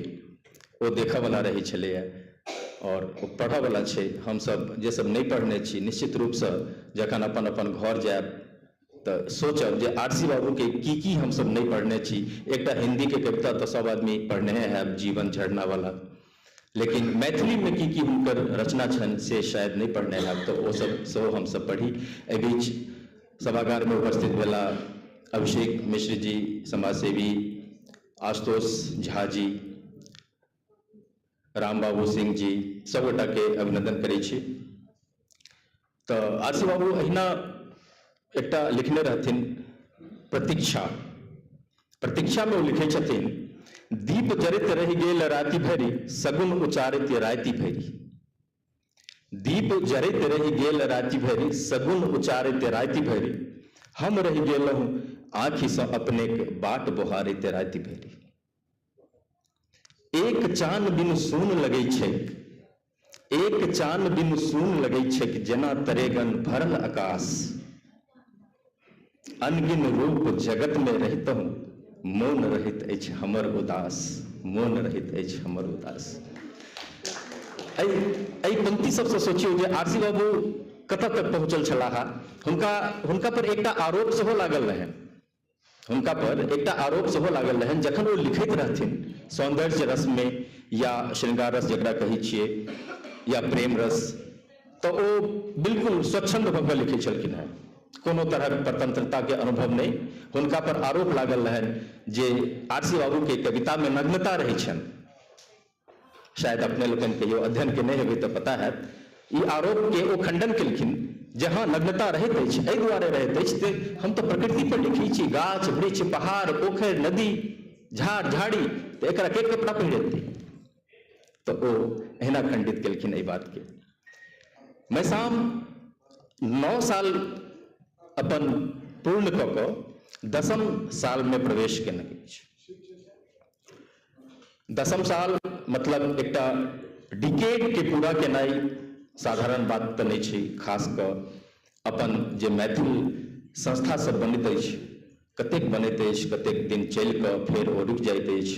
ओ देखयवला रहै छलैए और ओ पढ़यवला छै। हमसभ जे सब नहि पढ़ने छी, निश्चित रूपसँ जखन अपन अपन घर जायब तऽ सोचब जे आरसी बाबूके की की हमसभ नहि पढ़ने छी। एकटा हिन्दीके कविता तऽ सब आदमी पढ़ने हैब, जीवन झरना वाला, लेकिन मैथिलीमे की की हुनकर रचना छनि से शायद नहि पढ़ने हैब, तऽ ओ सब सेहो हमसभ पढ़ी। एहि बीच सभागारमे उपस्थित भेला अभिषेक मिश्र जी, समाजसेवी आशुतोष झा जी, राम बाबू सिंह जी, सब गोटाके अभिनंदन करै छी। तऽ आरसी बाबू अहिना एकटा लिखने रहथिन प्रतीक्षा। प्रतीक्षामे ओ लिखै छथिन, दीप जरैत रहि गेल राति भरि, सगुन उचारैत राति भरि। दीप जरैत रहि गेल राति भरि, सगुन उचारैत राति भरि, हम रहि गेलहुँ आँखिसँ अपनेक बाट बोहारैत राति भरि। एक चान बिनु सून लगै छैक, एक चान बिनु सून लगै छैक, जेना तरेगन भरल आकाश। अनगिन रूप जगत में रहितहुँ, मोन रहैत अछि हमर उदास, मोन रहैत अछि हमर उदास। एहि पंक्ति सबसँ सोचियौ जे आरसी बाबू कतऽ तक पहुँचल छलाह। हुनका पर एकटा आरोप सेहो लागल रहनि, हुनका पर एकटा आरोप सेहो लागल रहनि जखन ओ लिखैत रहथिन सौंदर्य रसमे या श्रृंगार रस जकरा कहै छियै या प्रेम रस, तऽ ओ बिल्कुल स्वच्छंद भऽ कऽ लिखै छलखिन हेँ, कोनो तरहक परतंत्रता के अनुभव नहि। हुनका पर आरोप लागल रहनि जे आरसी बाबू के कविता में नग्नता रहै छनि। शायद अपने लोकनि कहियो अध्ययन के नहि हेबै तऽ पता हैत। ई आरोप के ओ खंडन केलखिन जे हँ नग्नता रहैत अछि, एहि दुआरे रहैत अछि जे हम तऽ प्रकृति पर लिखै छी, गाछ वृक्ष पहाड़ पोखरि नदी झाड़ झाड़ी, तऽ एकरा के कपड़ा पहिरेतै? तऽ ओ एहिना खंडित केलखिन एहि बात के। मैसाम 9 साल अपन पूर्ण कऽ कऽ 10म साल में प्रवेश केने अछि। 10म साल मतलब एकटा डिकेड के पूरा केनाइ साधारण बात तऽ नहि छै। खास कऽ अपन जे मैथिल संस्था सब बनैत अछि, कतेक बनैत अछि, कतेक दिन चलि कऽ फेर ओ रुकि जाइत अछि,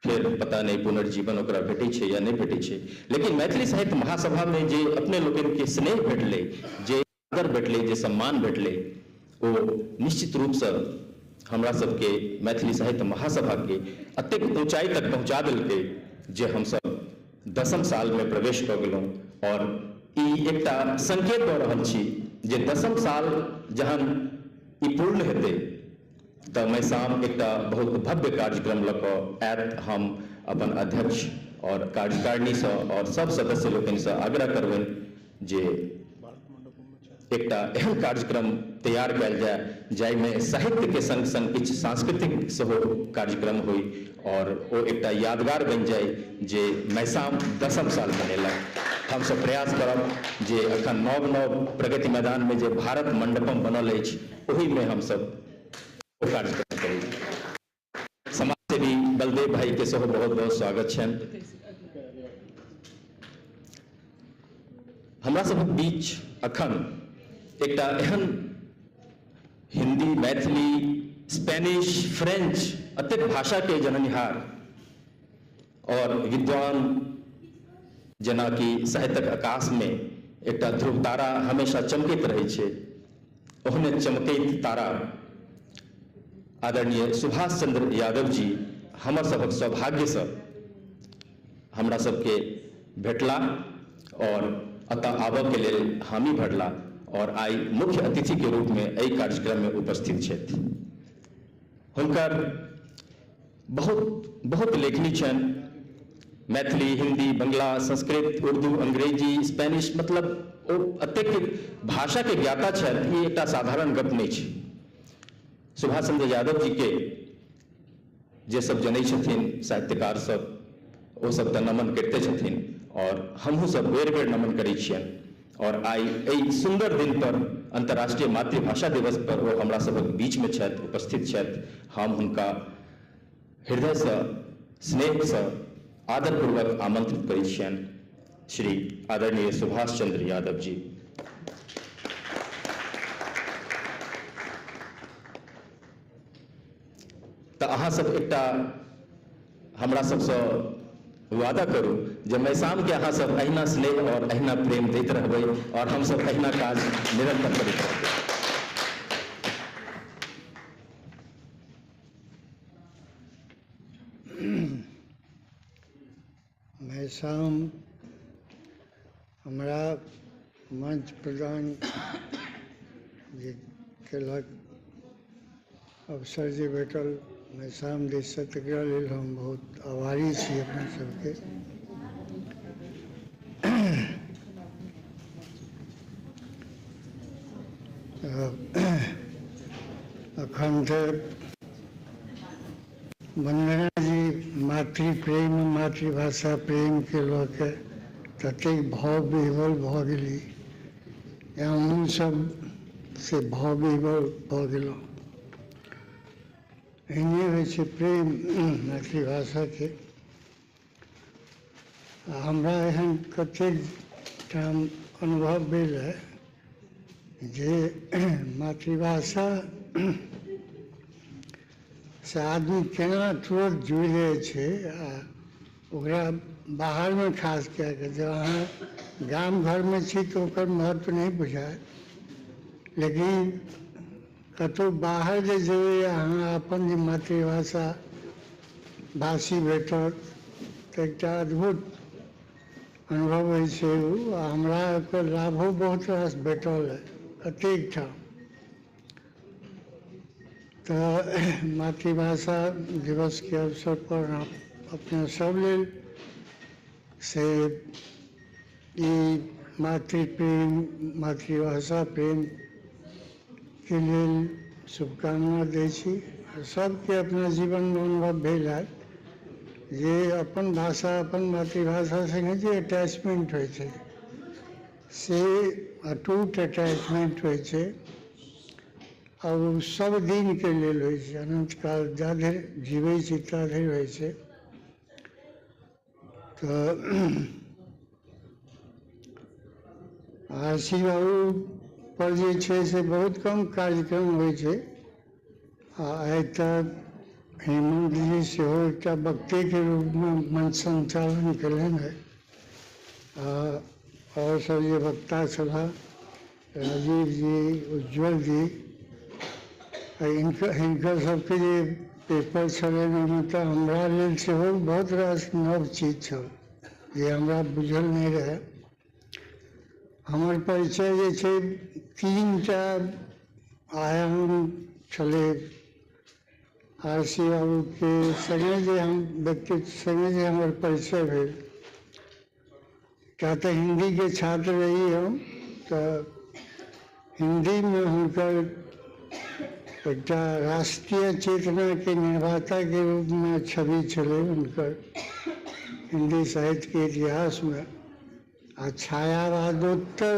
फेर पता नहि पुनर्जीवन ओकरा भेटै छै या नहि भेटै छै। लेकिन मैथिली साहित्य महासभामे जे अपने लोकनिके स्नेह भेटलै, जे आदर भेटलै, जे सम्मान भेटलै, ओ निश्चित रूपसँ हमरा सबके मैथिली साहित्य महासभाके अतेक ऊँचाइ तक पहुँचा देलकै जे हमसब 10म सालमे प्रवेश कऽ गेलहुँ। और ई एकटा संकेत दऽ रहल छी जे 10म साल जहन ई पूर्ण हेतै तऽ मैसाम एकटा बहुत भव्य कार्यक्रम लऽ कऽ आयत। हम अपन अध्यक्ष और कार्यकारिणीसँ और सब सदस्य लोकनिसँ आग्रह करबनि जे एकटा एहन कार्यक्रम तैयार कयल जाय जाहिमे साहित्य के संग संग किछु सांस्कृतिक सेहो कार्यक्रम होइ और ओ एकटा यादगार बनि जाय जे मैसाम 10म साल मनेलक। हमसब प्रयास करब जे अखन नव नव प्रगति मैदान में जे भारत मंडपम बनल अछि ओहिमे हमसब ओ कार्यक्रम करी। समाजसेवी बलदेव भाई के सेहो बहुत बहुत स्वागत छनि। हमरा सबक बीच अखन एकटा एहन हिंदी, मैथिली, स्पेनिश, फ्रेंच अतेक भाषा के जननिहार और विद्वान, जेना कि साहित्यक आकाश में एकटा ध्रुव तारा हमेशा चमकैत रहै छै, ओहने चमकैत तारा आदरणीय सुभाष चंद्र यादव जी हमर सबक सौभाग्यसँ हमरा सबके भेटला और अतः आबऽ के लेल हामी भरला और आई मुख्य अतिथि के रूप में एहि कार्यक्रम में उपस्थित छथि। हुनकर बहुत बहुत लेखनी छनि, मैथिली, हिंदी, बंगला, संस्कृत, उर्दू, अंग्रेजी, स्पेनिश, मतलब ओ एतेक भाषाके ज्ञाता छथि, ई एकटा साधारण गप नहि छै। सुभाष चंद्र यादव जी के जे सब जनै छथिन साहित्यकार सब, ओ सब तऽ नमन करिते छथिन और हमहूँ सब बेर बेर नमन करै छियनि। और आइ एहि सुन्दर दिन पर, अंतर्राष्ट्रीय मातृभाषा दिवस पर ओ हमरा सभक बीचमे छथि, उपस्थित छथि। हम हुनका हृदयसँ, स्नेहसँ, आदरपूर्वक आमंत्रित करै छियनि श्री आदरणीय सुभाष चंद्र यादव जी। तऽ अहाँ सब एकटा हमरा सबसँ वादा करू जे मैसामके अहाँ सब अहिना स्नेह और अहिना प्रेम दैत रहबै और हमसब अहिना काज निरंतर करैत रहबै। मैसाम हमरा मंच प्रदान जे केलक, अवसर जे भेटल मैसाम दिससँ, तकरा लेल हम बहुत आभारी छी अपना सबके। अखन तऽ वंदना जी मातृप्रेम, मातृभाषा प्रेमके लऽ के ततेक भाव विह्वल भऽ गेली, हमहूँ सब से भाव विह्वल भऽ गेलहुँ। एहने होइ छै प्रेम मातृभाषाके। हमरा एहन कतेक ठाम अनुभव भेल है जे मातृभाषा से आदमी केना तुरंत जुड़ि जाइ छै। आ ओकरा बाहरमे खास कए कऽ जब अहाँ गाम घरमे छी तऽ ओकर महत्व नहि बुझायत, लेकिन कतहु बाहर जे जेबै अहाँ अपन जे मातृभाषा भाषी भेटत तऽ एकटा अद्भुत अनुभव होइ छै ओ। आ हमरा ओकर लाभो बहुत रास भेटल है कतेक ठाम। तऽ मातृभाषा दिवसके अवसर पर अपने सब लेल से ई मातृप्रेम, मातृभाषा प्रेम के लेल शुभकामना दै छी। सबके अपना जीवनमे अनुभव भेल हैत जे अपन भाषा, अपन मातृभाषा संगे जे अटैचमेंट होइ छै से अटूट अटैचमेंट होइ छै आ ओ सब दिनके लेल होइ छै, अनंत काल जा धरि जीबै छी ता धरि होइ छै। तऽ आरसी बाबू पर जे छै से बहुत कम कार्यक्रम होइ छै। आ आइ तक हेमंत जी सेहो एकटा वक्तेके रूपमे मंच संचालन केलनि हेँ। आ आओर सब जे वक्ता छलाह, राजीव जी, उज्ज्वल जी, हिनकर सबके जे पेपर छलनि ओहिमे तऽ हमरा लेल सेहो बहुत रास नव चीज छल जे हमरा बुझल नहि रहै। हमर परिचय जे छै 3 आयाम छलै। आरसी बाबूके संगे जे हम व्यक्तित्व संगे जे हमर परिचय भेल, क्या तऽ हिन्दीके छात्र रही हम, तऽ हिन्दीमे हुनकर एकटा राष्ट्रीय चेतनाके निर्माताके रूपमे छवि छलै हुनकर हिन्दी साहित्यके इतिहासमे। आ छायावादोत्तर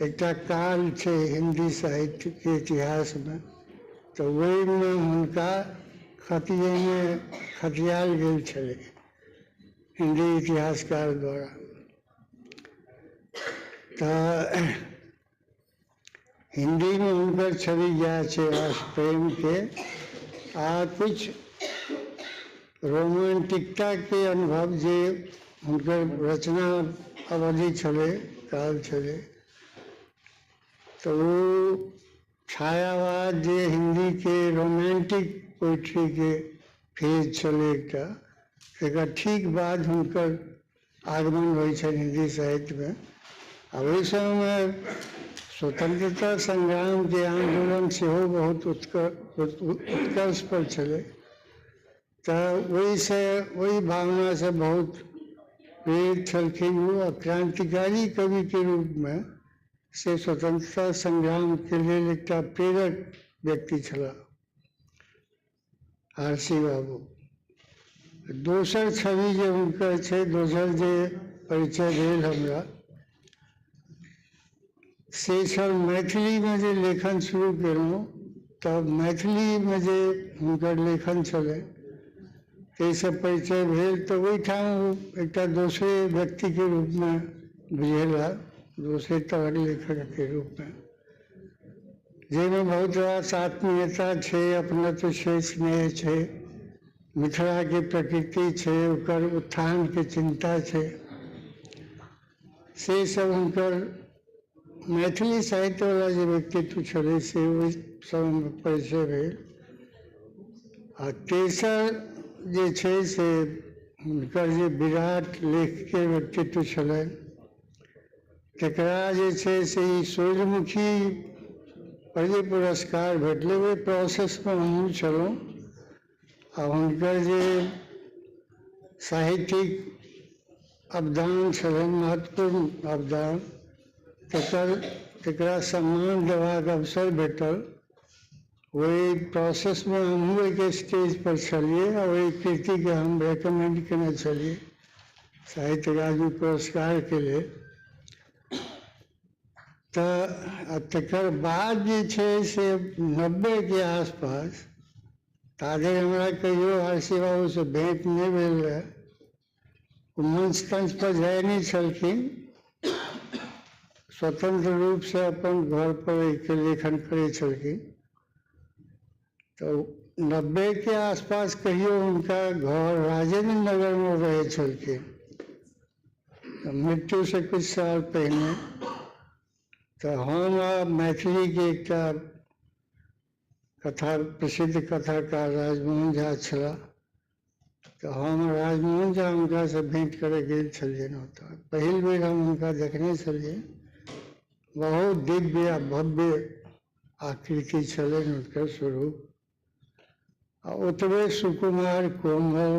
एकटा काल छै हिन्दी साहित्यके इतिहासमे, तऽ ओहिमे हुनका खतियाल गेल छलै हिन्दी इतिहासकार द्वारा। तऽ हिन्दीमे हुनकर छवि इएह छै राष्ट्र प्रेमके आ किछु रोमांटिकताके अनुभव जे हुनकर रचना अवधि छलै, काल छलै, तऽ ओ छायावाद जे हिन्दीके रोमांटिक पोइट्रीके फेज छलै एकटा, एकर ठीक बाद हुनकर आगमन होइ छनि हिन्दी साहित्यमे। आ ओहि समयमे स्वतंत्रता संग्रामके आन्दोलन सेहो बहुत उत्कर्ष पर छलै, तऽ ओहिसँ ओहि भावनासँ बहुत प्रेरित छलखिन ओ आ क्रांतिकारी कविके रूपमे से स्वतंत्रता संग्रामके लेल एकटा प्रेरक व्यक्ति छलाह आरसी बाबू। दोसर छवि जे हुनकर छै, दोसर जे परिचय भेल हमरा से छल मैथिलीमे जे लेखन शुरू केलहुँ तब मैथिलीमे जे हुनकर लेखन छलै ताहिसँ परिचय भेल। तऽ ओहिठाम ओ एकटा दोसरे व्यक्तिके रूपमे बुझेला, दोसरे तरहक लेखकके रूपमे, जाहिमे बहुत रास आत्मीयता छै, अपनत्व छै, स्नेह छै, मिथिलाके प्रकृति छै, ओकर उत्थानके चिन्ता छै, से सब हुनकर मैथिली साहित्यवला जे व्यक्तित्व छलै से ओहि समयमे परिचय भेल। आ तेसर जे छै से हुनकर जे विराट लेखके व्यक्तित्व छलनि तकरा जे छै से ई सूर्यमुखी पर जे पुरस्कार भेटलै ओहि प्रोसेसमे हमहूँ छलहुँ आ हुनकर जे साहित्यिक अवदान छलनि, महत्वपूर्ण अवदान, तकरा सम्मान देबाक अवसर भेटल। ओहि प्रोसेसमे हमहूँ एक स्टेज पर छलियै आ ओहि कृतिके हम रेकमेंड केने छलियै साहित्य अकादमी पुरस्कारके लेल। तऽ तकर बाद जे छै से 90 के आसपास, ताधरि हमरा कहियो आरसी बाबूसँ भेँट नहि भेल रहए, ओ मंच तंच पर जाइ नहि छलखिन, स्वतंत्र रूपसँ अपन घर पर रहिके लेखन करै छलखिन। तऽ 90 के आसपास कहियो हुनका घर राजेंद्र नगरमे रहै छलखिन, मृत्युसँ किछु साल पहिने। तऽ हम आ मैथिलीके एकटा कथा प्रसिद्ध कथाकार राजमोहन झा छलाह, तऽ हम राजमोहन झा हुनकासँ भेँट करय गेल छलियनि। ओतऽ पहिल बेर हम हुनका देखने छलियनि, बहुत दिव्य आ भव्य आकृति छलनि हुनकर स्वरूप, आ ओतबे सुकुमार, कोमल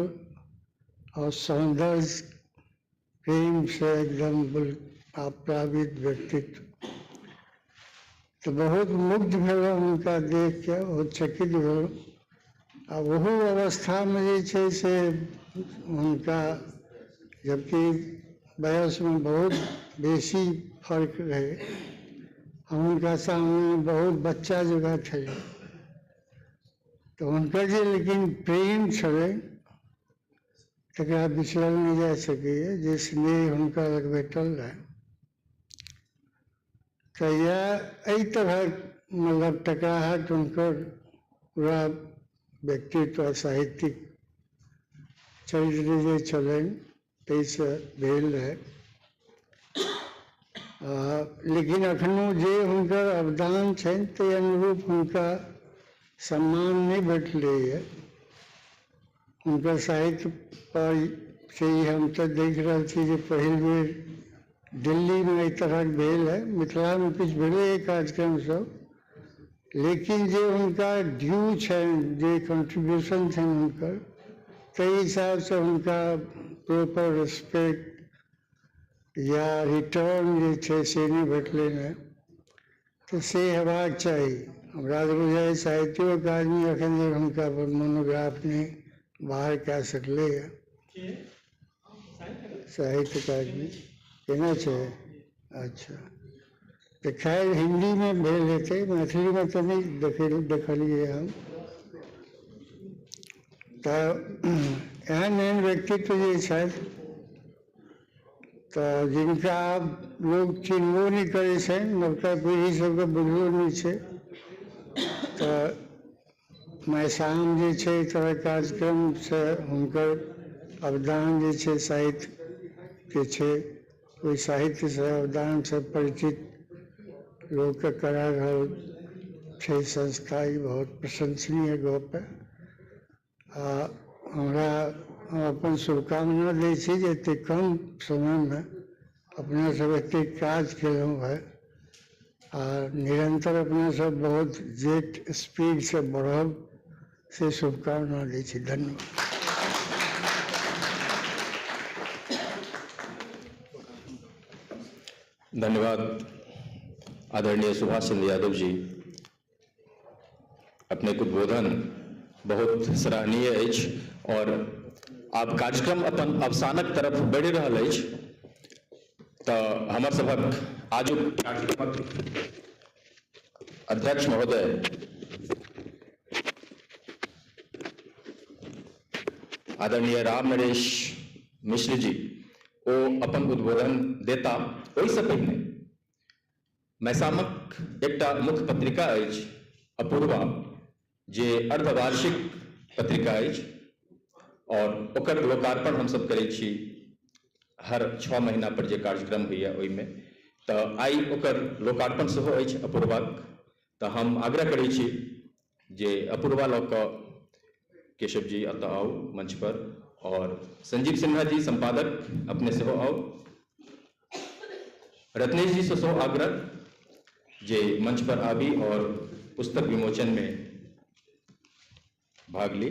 और सौंदर्य प्रेम से एकदम आप्लावित व्यक्तित्व। तऽ बहुत मुग्ध भेलहुँ हुनका देखके, बहुत चकित भेलहुँ। आ ओहू अवस्थामे जे छै से हुनका जबकि वयसमे बहुत बेसी फर्क रहै, हम हुनका सामने बहुत बच्चा जकाँ छलियै, तऽ हुनकर जे लेकिन प्रेम छलै तकरा बिसरल नहि जा सकैए, जे स्नेह हुनका लग भेटल रहै। तऽ इएह एहि तरहक मतलब टकराहट हुनकर पूरा व्यक्तित्व आ साहित्यिक चरित्र जे छलनि ताहिसँ भेल रहै। लेकिन एखनो जे हुनकर अवदान छनि ताहि अनुरूप हुनका सम्मान नहि भेटलैए। हुनकर साहित्य पर से हम तऽ देख रहल छी जे पहिल बेर दिल्लीमे एहि तरहक भेल है, मिथिलामे किछु भेलै कार्यक्रम सब, लेकिन जे हुनका ड्यू छनि, जे कंट्रीब्यूशन छनि हुनकर, ताहि हिसाबसँ हुनका प्रॉपर रिस्पेक्ट या रिटर्न जे छै से नहि भेटलै हँ, तऽ से हेबाक चाही। हमरा तऽ बुझाइए साहित्यो अकादमी एखन धरि हुनका पर मोनोग्राफ नहि बाहर कए सकलैए। साहित्य अकादमी केना छै? अच्छा, तऽ खैर हिन्दीमे भेल हेतै, मैथिलीमे तऽ नहि देखलियै हम। तऽ एहन एहन व्यक्तित्व जे छथि तऽ जिनका आब लोक चिन्हबो नहि करै छनि, नवका पीढ़ी सबके बुझलो नहि छै। तऽ मैसाम जे छै एहि तरहक कार्यक्रमसँ हुनकर अवदान जे छै साहित्यके छै, ओहि साहित्यसँ अवदानसँ परिचित लोकके करा रहल छै संस्था, ई बहुत प्रशंसनीय गप है। आ हमरा अपन शुभकामना दै छी जे एतेक कम समयमे अपना सब एतेक काज केलहुँ है आ निरंतर अपना सब बहुत जेट स्पीडसँ बढ़ब, से शुभकामना दै छी। धन्यवाद। धन्यवाद आदरणीय सुभाष चंद्र यादव जी, अपने उद्बोधन बहुत सराहनीय अछि और आब कार्यक्रम अपन अवसानक तरफ बढ़ि रहल अछि। तऽ हमर सभक आजुक कार्यक्रमक अध्यक्ष महोदय आदरणीय राम नरेश मिश्र जी ओ अपन उद्बोधन देता। ओहिसँ पहिने मैसामक एकटा मुख्य पत्रिका अछि अपूर्वा, जे अर्धवार्षिक पत्रिका अछि और ओकर लोकार्पण हमसब करै छी हर 6 महीना पर जे कार्यक्रम होइए ओहिमे। तऽ आइ ओकर लोकार्पण सेहो अछि अपूर्वाक। तऽ हम आग्रह करै छी जे अपूर्वा लऽ कऽ केशव जी एतऽ आउ मंच पर और संजीव सिन्हा जी संपादक अपने सेहो आउ। रत्नेश जी से सेहो आग्रह जे मंच पर आबी और पुस्तक विमोचन में भाग ली।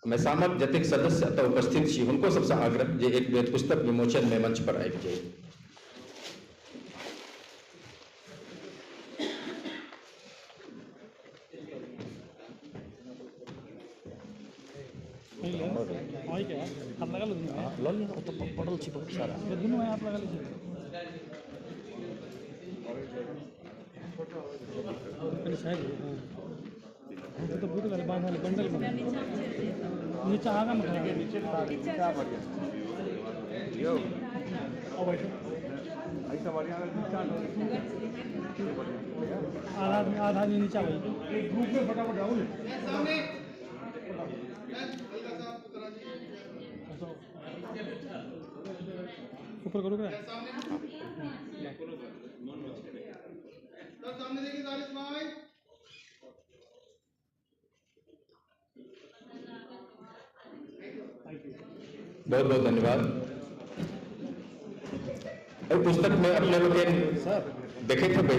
मैसामक जतेक सदस्य एतऽ उपस्थित छी हुनको सबसँ आग्रह जे एक बेर पुस्तक विमोचन में मंच पर आबि जाय। बहुत सारा तो बहुत बांधल बंडल बना नीचा आगा में खड़ा नीचा बढ़िया यो आओ बैठो ऐसा बढ़िया नीचा आधा आधा नीचा बैठो ग्रुप में फटाफट राहुल सामने ऊपर करो क्या सर सामने देखिए सारे स्माइल। बहुत बहुत धन्यवाद। एहि पुस्तक में अपने लोग देखैत हेबै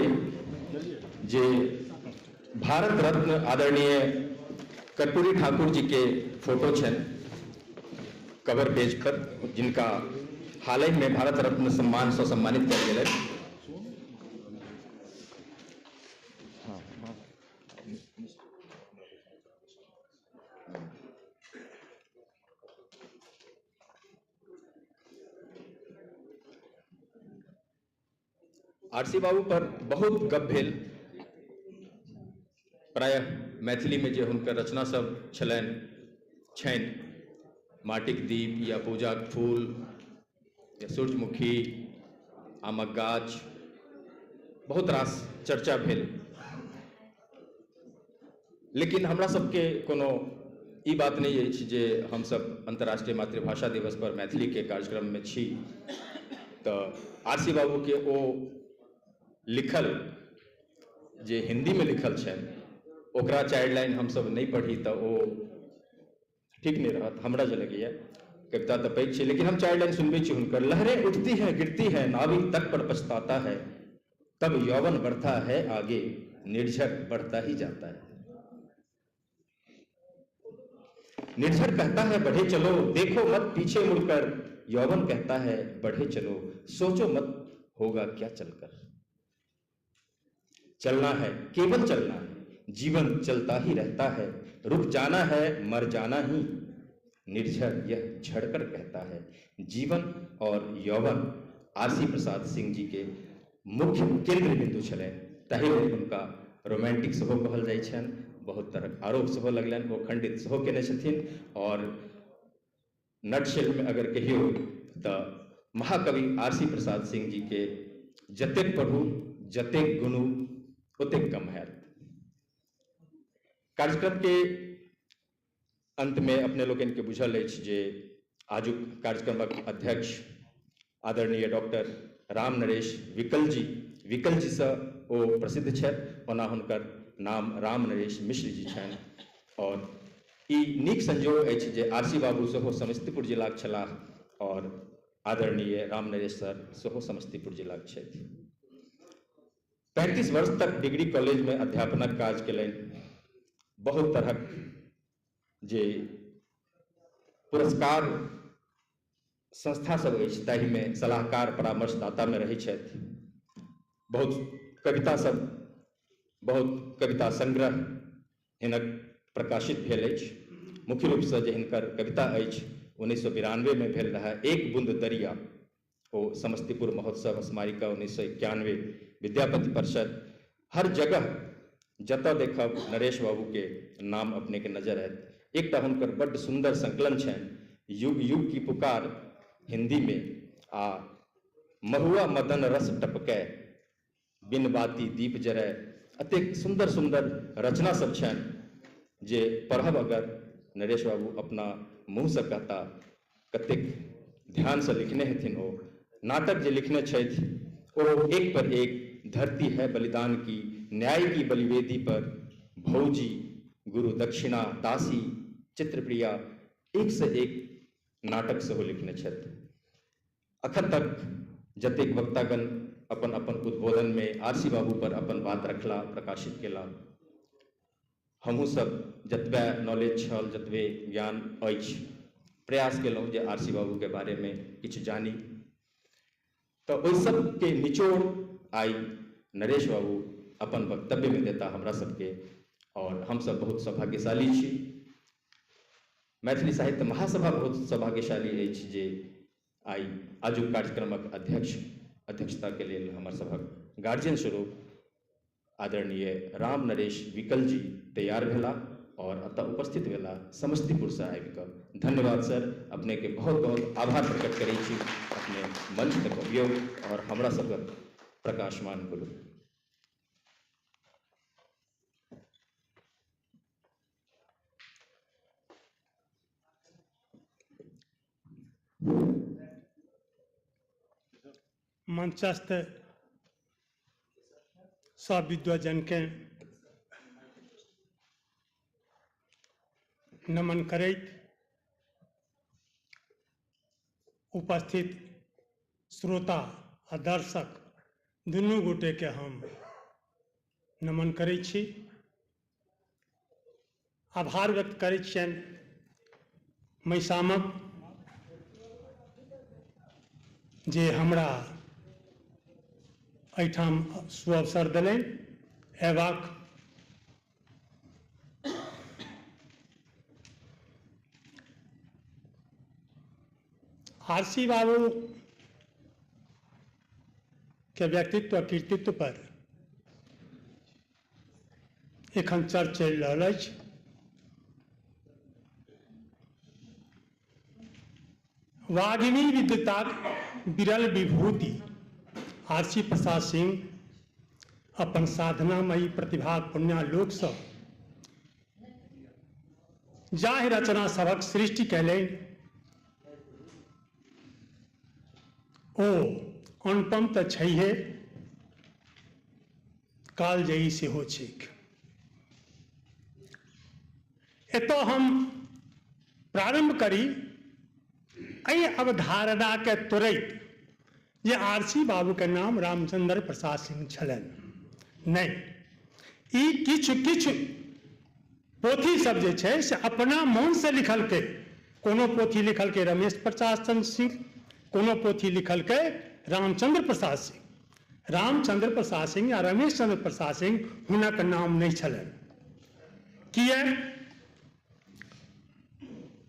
जे भारत रत्न आदरणीय कर्पूरी ठाकुर जी के फोटो छनि कवर पेज पर, जिनका हाल ही में भारत रत्न सम्मान से सम्मानित कयल गेलनि। आरसी बाबू पर बहुत गप भेल, प्रायः मैथिली में जे हुनकर रचना सब छलनि छनि, माटिक दीप या पूजाक फूल या सूर्यमुखी, आमक गाछ, बहुत रास चर्चा भेल। लेकिन हमरा सबके कोनो ई बात नहीं अछि जे हमसब अंतर्राष्ट्रीय मातृभाषा दिवस पर मैथिली के कार्यक्रम में छी तऽ आरसी बाबू के ओ लिखल जे हिंदी में लिखल छनि ओकरा 4 लाइन हमसब नहीं पढ़ी तऽ ओ ठीक नहीं रहत। हमरा जे लगैए कविता तऽ पैघ छै, लेकिन हम 4 लाइन सुनबै छी हुनकर। लहरें उठती हैं गिरती हैं नाविक तट पर पछताता है, तब यौवन बढ़ता है आगे निर्झर बढ़ता ही जाता है। निर्झर कहता है बढ़े चलो देखो मत पीछे मुड़कर, यौवन कहता है बढ़े चलो सोचो मत होगा क्या चलकर। चलना है केवल चलना है, जीवन चलता ही रहता है, रुक जाना है मर जाना ही, निर्झर यह झड़कर कहता है। जीवन और यौवन आरसी प्रसाद सिंह जी के मुख्य केंद्र बिंदु छलनि, ताहि लेल हुनका रोमांटिक सेहो कहल जाइ छनि, बहुत तरहक आरोप सेहो लगलनि, ओ खंडित सेहो केने छथिन। और नटशेल में अगर कहियो तऽ महाकवि आरसी प्रसाद सिंह जी के जतेक पढ़ू जतेक गुनू ओतेक कम हैत। कार्यक्रम के अंतमे अपने लोकनिके बुझल अछि जे आजुक कार्यक्रमक अध्यक्ष आदरणीय डॉक्टर राम नरेश विकलजीसँ ओ प्रसिद्ध छथि। ओना हुनकर नाम राम नरेश मिश्र जी छनि और ई नीक संयोग अछि जे आरसी बाबू सेहो समस्तीपुर जिलाक छलाह और आदरणीय राम नरेश सर सेहो समस्तीपुर जिलाक छथि। 35 वर्ष तक डिग्री कॉलेजमे अध्यापनक काज केलनि। बहुत तरहक जे पुरस्कार संस्था सब अछि ताहिमे सलाहकार परामर्शदातामे रहै छथि। बहुत कविता सब, बहुत कविता संग्रह हिनक प्रकाशित भेल अछि। मुख्य रूपसँ जे हिनकर कविता अछि 1992 में भेल रहै एक बूंद दरिया, ओ समस्तीपुर महोत्सव स्मारिका 1991, विद्यापति परिषद, हर जगह जतऽ देखब नरेश बाबूके नाम अपनेके नजर आयत। एकटा हुनकर बड्ड सुन्दर संकलन छनि युग युग की पुकार हिंदी में, आ महुआ मदन रस टपकै बिन बाती दीप जरै, अतेक सुन्दर सुन्दर रचना सब छनि जे पढ़ब अगर नरेश बाबू अपना मुँहसँ कहता, कतेक ध्यानसँ लिखने हेथिन। ओ नाटक जे लिखने छथि ओ एक पर एक, धरती है बलिदान की, न्याय की बलिवेदी पर, भौजी, गुरु दक्षिणा, दासी, चित्रप्रिया, एक से एक नाटक सेहो लिखने छथि। अखन तक जतेक वक्तागण अपन अपन उद्बोधन में आरसी बाबू पर अपन बात रखला, प्रकाशित केला, हमहूँ सब जतबे नॉलेज छल, जतबे ज्ञान अछि, प्रयास केलहुँ जे आरसी बाबू के बारे में किछु जानी। तो ओहि सबके निचोड़ आई नरेश बाबू अपन वक्तव्य में देता हमरा सबके, और हम सब बहुत सौभाग्यशाली छी। मैथिली साहित्य महासभा बहुत सौभाग्यशाली अछि जे आई आजुक कार्यक्रमक अध्यक्षता के लेल हमर सभक गार्जियन स्वरूप आदरणीय राम नरेश विकल जी तैयार भेला और अतः उपस्थित भेला समस्तीपुर से आबि कऽ। धन्यवाद सर, अपने के बहुत बहुत आभार प्रकट करै छी अपने मंच तक अबियौ और हमरा सबक प्रकाशमान करू। मंचस्थ सब विद्वजन के नमन करैत उपस्थित श्रोता आ दर्शक दुनू गोटे के हम नमन करै छी। आभार व्यक्त करै छियनि मैसामक जे हमरा एहिठाम सुअवसर देलनि अयबाक। आरसी बाबू के व्यक्तित्व कृतित्व पर एखन चर्च चलि रहल अछि। वाग्मी विद्वताक विरल विभूति आरसी प्रसाद सिंह अपन साधनामयी प्रतिभा पुण्यालोकसँ जाहि रचना सभक सृष्टि कयलनि ओ अनुपम तऽ छैहे, कालजयी सेहो छैक। एतऽ हम प्रारंभ करी एहि अवधारणाके तोड़ैत जे आरसी बाबू के नाम रामचंद्र प्रसाद सिंह छलनि। नहि, ई किछु किछु पोथी सब जे छै से अपना मोन से लिखलकै। कोनो पोथी लिखलकै रमेश प्रसाद चंद्र सिंह, कोनो पोथी लिखलकै रामचंद्र प्रसाद सिंह। रामचंद्र प्रसाद सिंह या रमेश चंद्र प्रसाद सिंह हुनक नाम नहि छलनि। किया?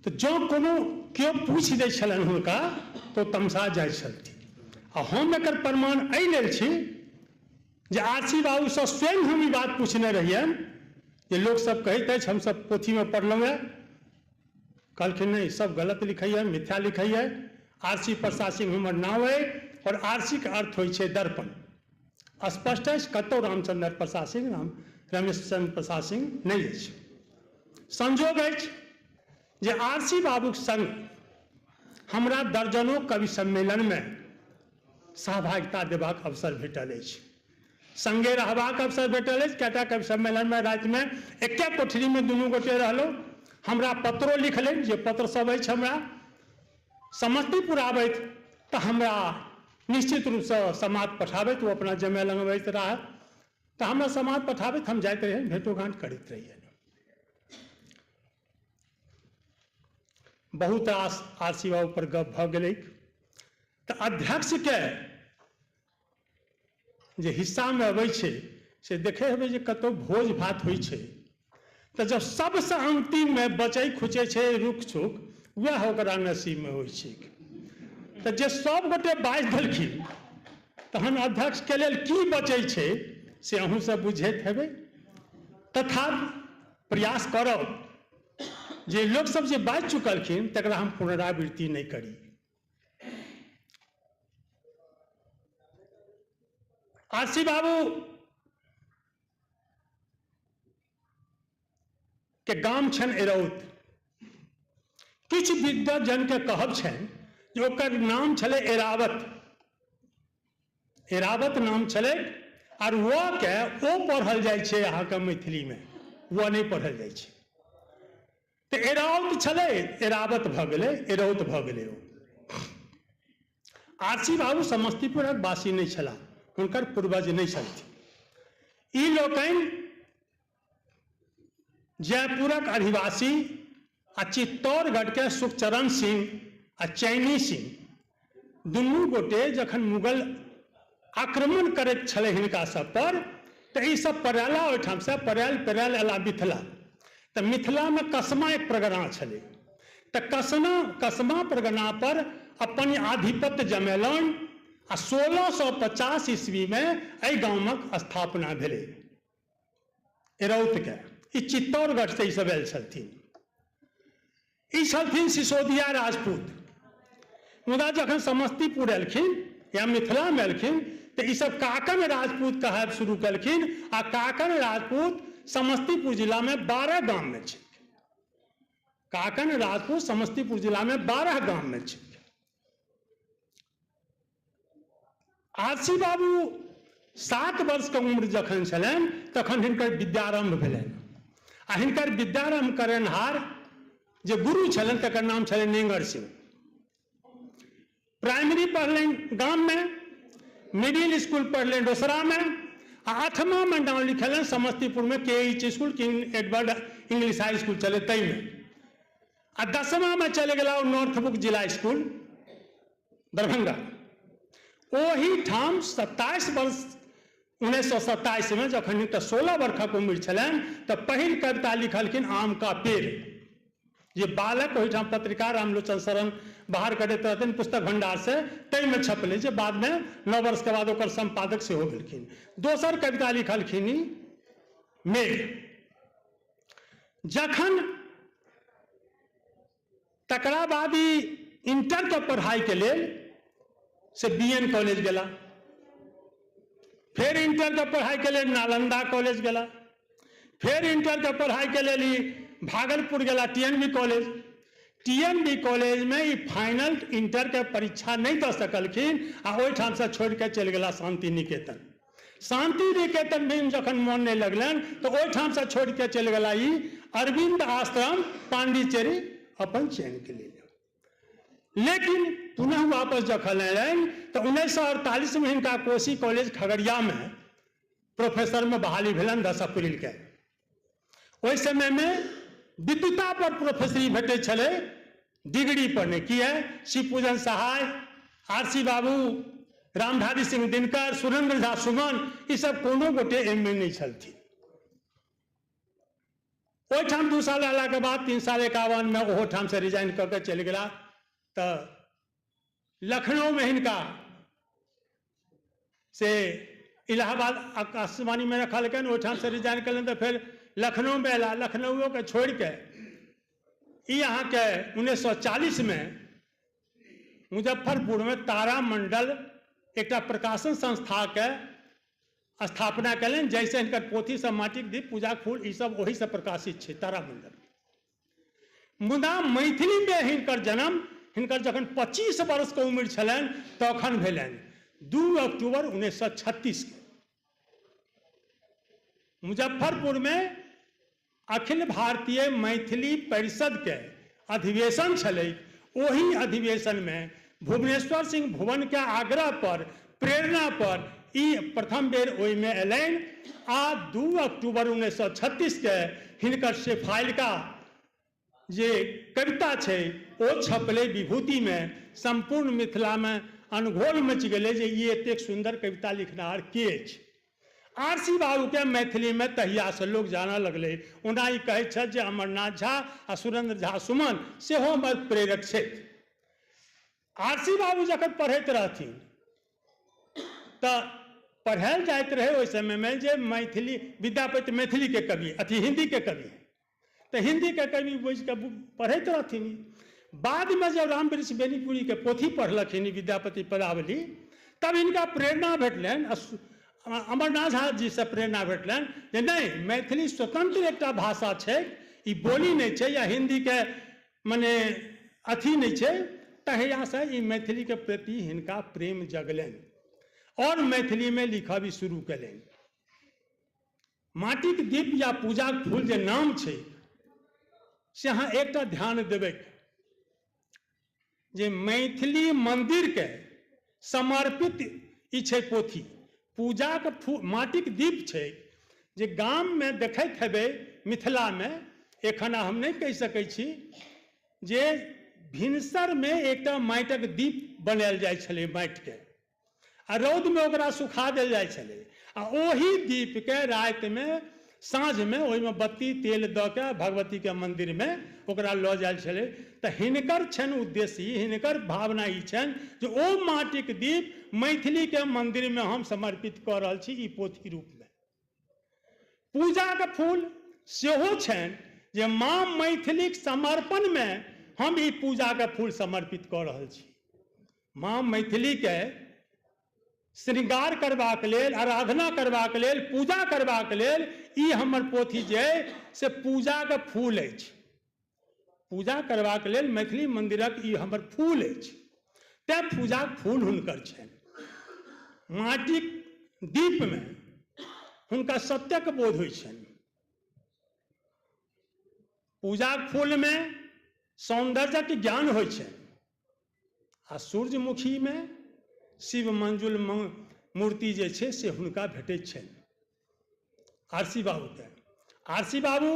तऽ जँ कोनो केओ पूछि दै छलनि हुनका तो तमसा जाइ छलथिन। आ हम एकर प्रमाण एहि लेल छी जे आरसी बाबूसँ स्वयं हम ई बात पूछने रहियनि जे लोकसभ कहैत अछि हमसभ पोथीमे पढ़लहुँ हेँ, कहलखिन नहि सब गलत लिखैए, मिथ्या लिखैए। आरसी प्रसाद सिंह हमर नाम अइ और आरसीके अर्थ होइ छै दर्पण। स्पष्ट अछि, कतहु रामचंद्र प्रसाद सिंह रमेश चंद्र प्रसाद सिंह नहि अछि। संजोग अछि जे आरसी बाबूक संग हमरा दर्जनों कवि सम्मेलनमे सहभागिता देबाक अवसर भेटल अछि, संगे रहबाक अवसर भेटल अछि। कएटा कवि सम्मेलनमे रातिमे एके कोठरीमे दुनू गोटे रहलहुँ। हमरा पत्रो लिखलनि, जे पत्र सब अछि हमरा। समस्तीपुर आबथि तऽ हमरा निश्चित रूपसँ समाद पठाबथि, ओ अपना जमाय लग अबैत रहए तऽ हमरा समाद पठाबथि, हम जाइत रहियनि, भेंटो घाँट करैत रहियनि। बहुत रास आरसी बाबू पर गप भऽ गेलै। तऽ अध्यक्षके जे हिस्सामे अबै छै से देखै हेबै जे कतहु भोज भात होइ छै तऽ जब सबसँ अन्तिममे बचै खुचै छै रुख छुक, वएह ओकरा नसीबमे होइ छै। तऽ जे सब गोटे बाजि देलखिन तहन अध्यक्षके लेल की बचै छै से अहूँ सब बुझैत हेबै। तथापि प्रयास करब जे लोकसब जे बाजि चुकलखिन तकरा हम पुनरावृत्ति नहि करी। आरसी बाबू के गाम छनि एरौत। किछु विद्वजन के कहब छनि जे ओकर नाम छलै एरावत, एरावत नाम छलै, आर व के ओ पढ़ल जाइ छै अहाँके मैथिलीमे, व नहि पढ़ल जाइ छै। तऽ एरावत छलै, एरावत भऽ गेलै, एरौत भऽ गेलै ओ। आरसी बाबू समस्तीपुरक वासी नहि छलाह, हुनकर पूर्वज नहि छलथिन। ई लोकनि जयपुरक अधिवासी आ चित्तौड़गढ़के सुखचरण सिंह आ चैनी सिंह दुनू गोटे जखन मुगल आक्रमण करैत छलै हिनका सब पर तऽ ई सब पड़ैला ओहिठामसँ, पड़ैल पड़ैल अयला मिथिला। तऽ मिथिलामे कसमा एक परगना छलै, तऽ कसमा परगना पर अपन आधिपत्य जमेलनि आ 1650 ईस्वीमे एहि गामक स्थापना भेलै एरौतके। ई चित्तौड़गढ़सँ ई सब आयल छलथिन। ई छलथिन सिसोदिया राजपूत। मुदा जखन समस्तीपुर एलखिन या मिथिलामे एलखिन तऽ ईसब काकन राजपूत कहायब शुरू केलखिन आ काकन राजपूत समस्तीपुर जिलामे 12 गाममे छै। काकन राजपूत समस्तीपुर जिलामे 12 गाममे छै। आरसी बाबू 7 वर्षके उम्र जखन छलनि तखन हिनकर विद्यारंभ भेलनि आ हिनकर विद्यारंभ करनहार जे गुरु छलनि तकर नाम छलनि नेंगर सिंह। प्राइमरी पढ़लनि गाममे, मिडिल स्कूल पढ़लनि रोसड़ामे आ 8मामे नाम लिखेलनि समस्तीपुरमे K H school, King Edward English high school छलै ताहिमे। आ 10मामे चलि गेला नॉर्थ बुक जिला स्कूल दरभंगा। ओहिठाम 27 वर्ष 1927 में जखन हिनकर 16 वर्षक उम्र छलनि तऽ पहिल कविता लिखलखिन आम का पेड़, जे बालक ओहिठाम पत्रिका रामलोचन शरण बाहर करैत रहथिन पुस्तक भंडार से, ताहिमे छपलै, जे बादमे 9 वर्ष के बाद ओकर संपादक सेहो भेलखिन। दोसर कविता लिखलखिन मेघ। जखन तकरा बाद ई इंटर के पढ़ाई के लेल से BN college गेला, फिर इंटर के पढ़ाई के लेल नालंदा कॉलेज गेला, फिर इंटर के पढ़ाई के लेल भागलपुर गेला TNB college. TNB college में ई फाइनल इंटर के परीक्षा नहीं दऽ सकलखिन आ ओहिठाम से छोड़ के चलि गेला शांति निकेतन। शांति निकेतन में जखन मन नहीं लगलनि तऽ ओहिठाम से छोड़ के चलि गेला ई अरविंद आश्रम पांडिचेरी अपन चयन के लेल। लेकिन पुनः वापस जखन अयलनि तऽ 1948 में हिनका कोशी कॉलेज खगड़िया में प्रोफेसर में बहाली भेलनि 10 अप्रैल के। ओहि समय में विद्वता पर प्रोफेसरी भेटै छलै, डिग्री पर नहि। किए? शिवपूजन सहाय, आरसी बाबू, रामधारी सिंह दिनकर, सुरेंद्र झा सुमन, ई सब कोनो गोटे एम ए नहि छलथिन। ओहिठाम 2 साल रहलाके बाद 3 साल 51 में ओहो ठाम से रिजाइन कऽ के चलि गेला। तऽ लखनऊ में हिनका से इलाहाबाद आकाशवाणी में रखलकनि, ओहिठाम से रिजाइन कयलनि तऽ फेर लखनऊ में अयला। लखनऊओके छोड़ि के ई अहाँके 1940 में मुजफ्फरपुर में तारामंडल एकटा प्रकाशन संस्था के स्थापना कयलनि, जैसे हिनकर पोथी सब माटिक दीप, पूजा फूल, ई सब ओहिसँ प्रकाशित छै तारामंडल। मुदा मैथिलीमे हिनकर जन्म हिनकर जखन 25 वर्षके उम्र छलनि तखन भेलनि 2 अक्टूबर 1936 के मुजफ्फरपुरमे अखिल भारतीय मैथिली परिषदके अधिवेशन छलै। ओहि अधिवेशनमे भुवनेश्वर सिंह भुवन के आग्रह पर, प्रेरणा पर ई प्रथम बेर ओहिमे अयलनि आ 2 अक्टूबर 1936 के हिनकर शेफालिका जे कविता छै ओ छपलै विभूतिमे। सम्पूर्ण मिथिलामे अनघोल मचि गेलै जे ई एतेक सुन्दर कविता लिखनिहार के अछि। आरसी बाबूके मैथिलीमे तहियासँ लोक जानऽ लगलै। ओना ई कहै छथि जे अमरनाथ झा आ सुरेंद्र झा सुमन सेहो हमर प्रेरक छथि। आरसी बाबू जखन पढ़ैत रहथिन तऽ पढ़ायल जाइत रहै ओहि समयमे जे मैथिली विद्यापति मैथिलीके कवि अथी हिन्दीके कवि, तऽ हिन्दीके कवि बुझिकऽ पढ़ैत रहथिन। बादमे जब रामवृक्ष बेनीपुरीके पोथी पढ़लखिन विद्यापति पदावली, तब हिनका प्रेरणा भेटलनि, अमरनाथ झा जीसँ प्रेरणा भेटलनि जे नहि, मैथिली स्वतंत्र एकटा भाषा छै, ई बोली नहि छै या हिन्दीके मने अथी नहि छै। तहियासँ ई मैथिलीके प्रति हिनका प्रेम जगलनि और मैथिलीमे लिखब ई शुरू कयलनि। माटिक दीप या पूजाक फूल जे नाम छै से अहाँ एकटा ध्यान देबै जे मैथिली मंदिरके समर्पित ई छै पोथी। पूजाक फूल माटिक दीप छै जे गाममे देखैत हेबै मिथिलामे, एखन हम नहि कहि सकै छी, जे भिनसरमे एकटा माटिक दीप बनायल जाइ छलै माटिके, आ रौदमे ओकरा सुखा देल जाइ छलै आ ओहि दीपके रातिमे साँझमे ओहिमे बत्ती तेल दऽ के भगवतीके मंदिरमे ओकरा लऽ जाइ छलै। तऽ हिनकर छनि उद्देश्य, हिनकर भावना ई छनि जे ओ माटिक दीप मैथिलीके मंदिरमे हम समर्पित कऽ रहल छी ई पोथी रूपमे। पूजाके फूल सेहो छनि जे माँ मैथिलीक समर्पणमे हम ई पूजाके फूल समर्पित कऽ रहल छी। माँ मैथिलीके श्रृंगार करबाक लेल, आराधना करबाक लेल, पूजा करबाक लेल ई हमर पोथी जे से पूजाके फूल अछि। पूजा करबाक लेल मैथिली मंदिरक ई हमर फूल अछि, तेँ पूजाक फूल हुनकर छनि। माटिक दीपमे हुनका सत्यक बोध होइ छनि। पूजाक फूलमे सौन्दर्यक ज्ञान होइ छनि आ सूर्यमुखीमे शिव मंजुल मूर्ति जे छै से हुनका भेटैत छनि आरसी बाबूके। आरसी बाबू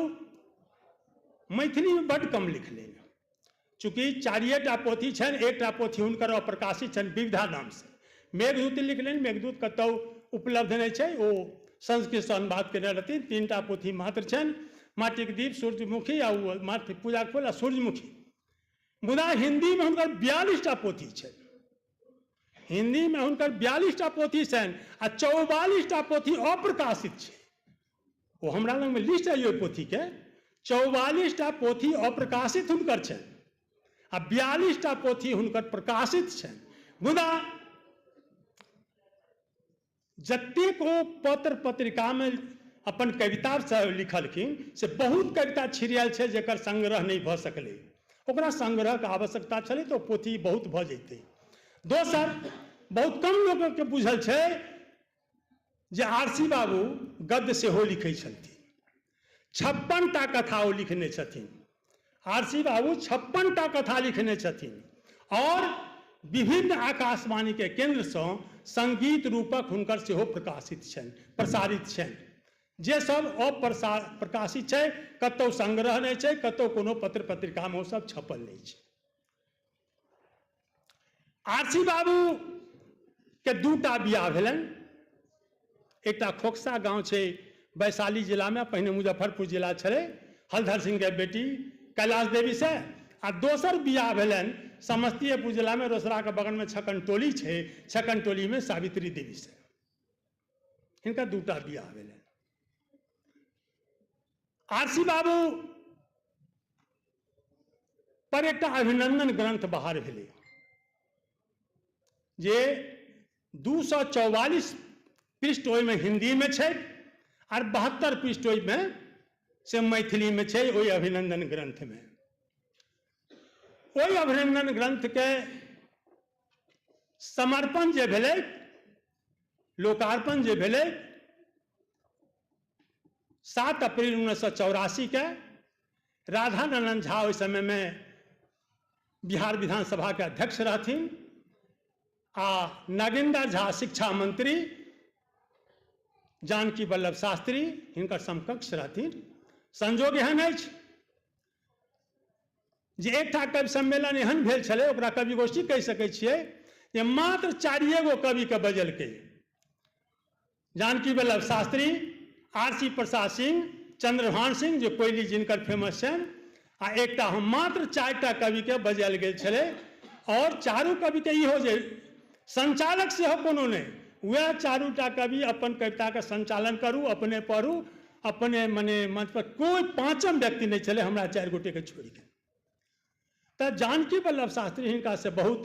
मैथिलीमे बड्ड कम लिखलनि, चूँकि 4 टा पोथी छनि, एकटा पोथी हुनकर अप्रकाशित छनि विविधा नामसँ। मेघदूत लिखलनि, मेघदूत कतहु उपलब्ध नहि छै, ओ संस्कृतसँ अनुवाद केने रहथिन। 3 टा पोथी मात्र छनि, माटिक दीप, सूर्यमुखी आ ओ मातृ पूजाक फूल आ सूर्यमुखी। मुदा हिन्दीमे हुनकर 42 टा पोथी छनि। हिन्दीमे हुनकर 42 टा पोथी छनि आ 44 टा पोथी अप्रकाशित छै। ओ हमरा लगमे लिस्ट अइ ओहि पोथीके, 44 टा पोथी अप्रकाशित हुनकर छनि आ 42 टा पोथी हुनकर प्रकाशित छनि। मुदा जतेक ओ पत्र पत्रिकामे अपन कविता सब लिखलखिन से बहुत कविता छिड़ियाल छै जकर संग्रह नहि भऽ सकलै। ओकरा संग्रहके आवश्यकता छलै तऽ ओ पोथी बहुत भऽ जैतै। दोसर, बहुत कम लोकके बुझल छै जे आरसी बाबू गद्य सेहो लिखै छलथिन। 56 टा कथा ओ लिखने छथिन। आरसी बाबू 56 टा कथा लिखने छथिन और विभिन्न आकाशवाणी के केंद्रसँ संगीत रूपक हुनकर सेहो प्रकाशित छनि, प्रसारित छनि। जे सब अप्रकाशित छै, कतहु संग्रह नहि छै, कतहु कोनो पत्र पत्रिकामे ओ सब छपल नहि छै। आरसी बाबू के 2 टा बियाह भेलनि। एकटा खोकसा गाँव छै वैशाली जिलामे, पहिने मुजफ्फरपुर जिला छलै, हलधर सिंह के बेटी कैलाश देवी से, आ दोसर बियाह भेलनि समस्तीपुर जिलामे रोसड़ाके बगलमे छकन टोली छै, छकन टोलीमे सावित्री देवी से। हिनका 2 टा बियाह भेलनि। आरसी बाबू पर एकटा अभिनंदन ग्रंथ बाहर भेलै जे 244 पृष्ठ ओहिमे हिन्दीमे छै आर 72 पृष्ठ ओहिमे से मैथिलीमे छै। ओहि अभिनंदन ग्रंथमे ओहि अभिनंदन ग्रंथके समर्पण जे भेलै, लोकार्पण जे भेलै 7 अप्रैल 1984 के, राधानंदन झा ओहि समयमे बिहार विधानसभा के अध्यक्ष रहथिन आ नागेन्द्र झा शिक्षा मंत्री, जानकी वल्लभ शास्त्री हिनकर समकक्ष रहथिन। संजोग एहन अछि जे एकटा कवि सम्मेलन एहन भेल छलै, ओकरा कवि गोष्ठी कहि सकै छियै, जे मात्र 4 गो कविके बजलकै, जानकी वल्लभ शास्त्री, आरसी प्रसाद सिंह, चंद्रभान सिंह जे कोयली जिनकर फेमस छनि, आ एकटा हम, मात्र 4टा कविके बजायल गेल छलै। और चारू कविके इहो जे संचालक सेहो कोनो नहि, वएह 4टा कवि अपन कविताके संचालन करू, अपने पढ़ू, अपने मने मंच पर कोई 5म व्यक्ति नहि छलै हमरा 4 गोटेके छोड़िके। तऽ जानकी वल्लभ शास्त्री हिनका से बहुत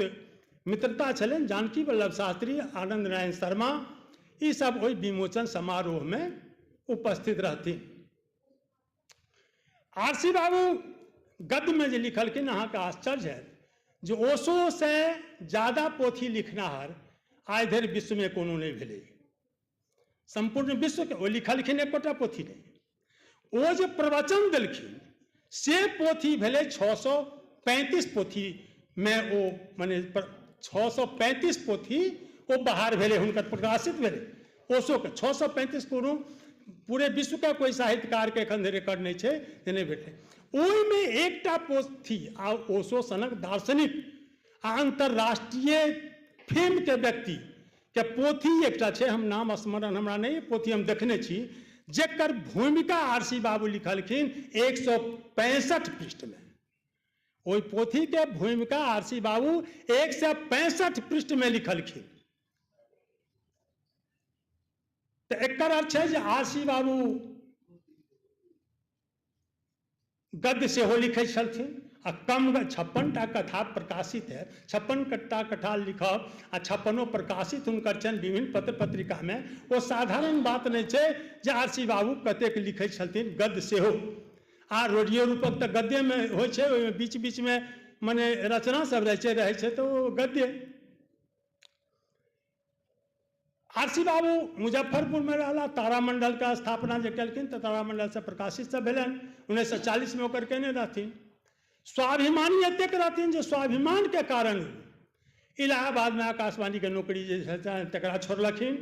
मित्रता छलनि। जानकी वल्लभ शास्त्री, आनंद नारायण शर्मा, ई सब ओहि विमोचन समारोहमे उपस्थित रहथिन। आरसी बाबू गद्यमे जे लिखलखिन, अहाँके आश्चर्य हैत जे ओशो से ज्यादा पोथी लिखनाहर आइ धरि विश्वमे कोनो नहि भेलै। सम्पूर्ण विश्वके ओ लिखलखिन एकोटा पोथी नहि। ओ जे प्रवचन देलखिन से पोथी भेलै 635 पोथीमे, ओ मने 635 पोथी ओ बाहर भेलै, हुनकर प्रकाशित भेलै ओशोके 635। कोनो पूरे विश्वके कोइ साहित्यकारके एखन धरि रिकॉर्ड नहि छै जे नहि भेटलै। ओहिमे एकटा पोथी आ ओशो सनक दार्शनिक आ अंतर्राष्ट्रीय फेमके व्यक्ति के पोथी एकटा छै, हम नाम स्मरण हमरा नहि, पोथी हम देखने छी, जकर भूमिका आरसी बाबू लिखलखिन 165 पृष्ठमे। ओहि पोथीके भूमिका आरसी बाबू 165 पृष्ठमे लिखलखिन। तऽ एकर अर्थ छै जे आरसी बाबू गद्य सेहो लिखै छलथिन आ कम 56टा कथा प्रकाशित है, 56टा कथा लिखब आ 56 प्रकाशित हुनकर छनि विभिन्न पत्र पत्रिकामे, ओ साधारण बात नहि छै जे आरसी बाबू कतेक लिखै छलथिन गद्य सेहो। आ रेडियो रूपक तऽ गद्यमे होइ छै, ओहिमे बीच बीचमे मने रचना सब रहै छै तऽ ओ गद्य। आरसी बाबू मुजफ्फरपुर में रहला, तारामंडल का स्थापना जे केलखिन तऽ तारामंडल से प्रकाशित सब भेलनि 1940 में ओकर केने रहथिन। स्वाभिमानी एतेक रहथिन जे स्वाभिमान के कारण इलाहाबाद में आकाशवाणी के नौकरी जे तकरा छोड़लखिन,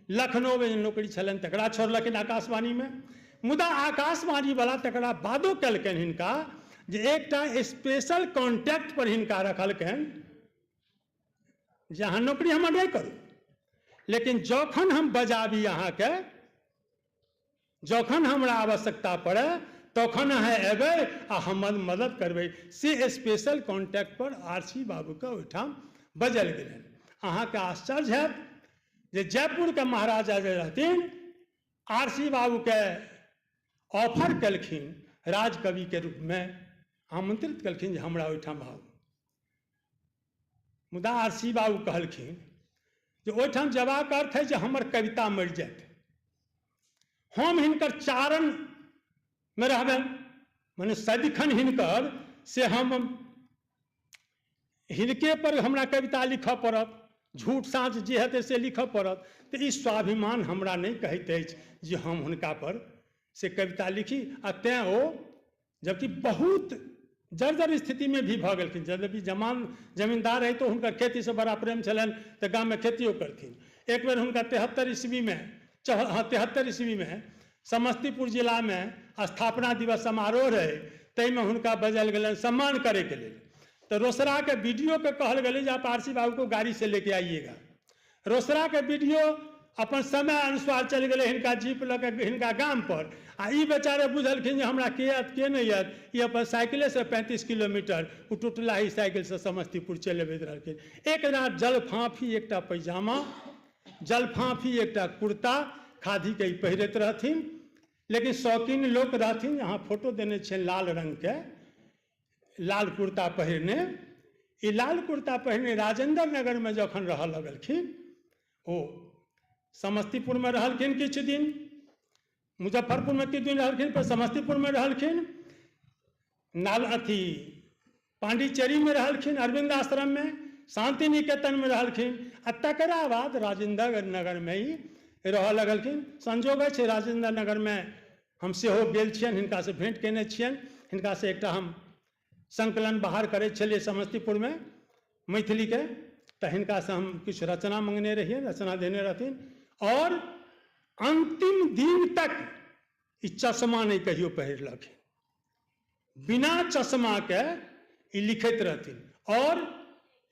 लखनऊ में जे नौकरी छलनि तकरा छोड़लखिन आकाशवाणी में। मुदा आकाशवाणी वाला तकरा बादो केलकनि हिनका जे एकटा स्पेशल कॉन्टैक्ट पर हिनका रखलकनि जे अहाँ नौकरी हमर नहि करू, लेकिन जखन हम बजाबी अहाँके, जखन हमरा आवश्यकता पड़े तखन अहाँ अयबै आ हमर मदद करबै, से स्पेशल कॉन्टैक्ट पर आरसी बाबूके ओहिठाम बजल गेलनि। अहाँके आश्चर्य हैत जे जयपुरके महाराजा जे रहथिन आरसी बाबूके ऑफर केलखिन, राजकविके रूपमे आमंत्रित केलखिन जे हमरा ओहिठाम आउ। मुदा आरसी बाबू कहलखिन जे ओहिठाम जयबाक अर्थ है जे हमर कविता मरि जायत, हम हिनकर चारण में रहबनि, मने सदिखन हिनकर से हम हिनके पर हमरा कविता लिखऽ पड़त, झूठ साँच जे हेतै से लिखऽ पड़त, तऽ ई स्वाभिमान हमरा नहि कहैत अछि जे हम हुनका पर से कविता लिखी। आ तेँ ओ जबकि बहुत जर्जर स्थितिमे भी भऽ गेलखिन, यद्यपि जमींदार रहितो तो हुनकर खेतीसँ बड़ा प्रेम छलनि तऽ गाममे खेतियो करथिन। एक बेर हुनका 73 ईस्वीमे 73 ईस्वीमे समस्तीपुर जिलामे स्थापना दिवस समारोह रहै, ताहिमे हुनका बजायल गेलनि सम्मान करैके लेल। तऽ रोसड़ाके बीडीओके कहल गेलै जे आप आरसी बाबू को गाड़ी से लेके आइएगा। रोसड़ाके बीडीओ अपन समय अनुसार चलि गेलै हिनका जीप लऽ कऽ हिनका गाम पर, आ ई बेचारे बुझलखिन जे हमरा के आयत के नहि आयत, ई अपन साइकिलेसँ 35 किलोमीटर ओ टुटलाही साइकिलसँ समस्तीपुर चलि अबैत रहलखिन। एक रात जलफाँफी एकटा पैजामा, जलफाँफी एकटा कुर्ता खादीके ई पहिरैत रहथिन, लेकिन शौकीन लोक रहथिन। अहाँ फोटो देने छियनि लाल रङ्गके, लाल कुर्ता पहिरने, ई लाल कुर्ता पहिरने राजेन्द्र नगरमे जखन रहऽ लगलखिन, ओ समस्तीपुरमे रहलखिन किछु दिन, मुजफ्फरपुरमे किछु दिन रहलखिन, पर समस्तीपुरमे रहलखिन, नाल अथी पांडिचेरीमे रहलखिन, अरविन्द आश्रममे, शान्ति निकेतनमे रहलखिन आ तकरा बाद राजेन्द्र नगरमे ही रहऽ लगलखिन। संजोग अछि राजेन्द्र नगरमे हम सेहो गेल छियनि, हिनकासँ भेँट कयने छियनि। हिनकासँ एकटा हम संकलन बाहर करै छलियै समस्तीपुरमे मैथिलीके, तऽ हिनकासँ हम किछु रचना मंगने रहियै, रचना देने रहथिन। और अंतिम दिन तक ई चश्मा नहि कहियो पहिरलखिन, बिना चश्माके ई लिखैत रहथिन और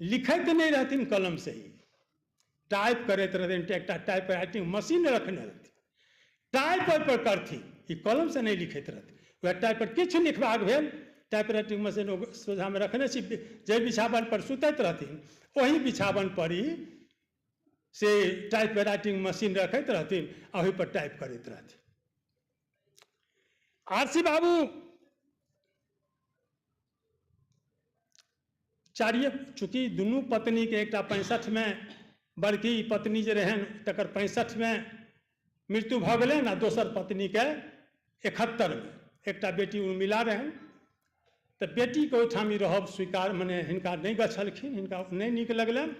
लिखैत नहि रहथिन, कलम से ही टाइप करैत रहथिन। एकटा टाइप राइटिंग मशीन रखने रहथिन, टाइप ओहिपर करथिन, ई कलम से नहि लिखैत रहथिन। वएह टाइप पर किछु लिखबाक भेल, टाइप राइटिंग मशीन ओ सोझामे रखने छी, जाहि बिछावन पर सुतैत रहथिन ओही बिछावन पर ही से टाइप राइटिंग मशीन रखैत रहथिन आ ओहि पर टाइप करैत रहथिन। आरसी बाबू चारिये, चूँकि दुनू पत्नीके एकटा 65 में बड़की पत्नी जे रहनि तकर 65 में मृत्यु भऽ गेलनि आ दोसर पत्नीके 71 में, एकटा बेटी उर्मिला रहनि। तऽ बेटीके ओहिठाम ई रहब स्वीकार मने हिनका नहि गछलखिन, हिनका नहि नीक लगलनि,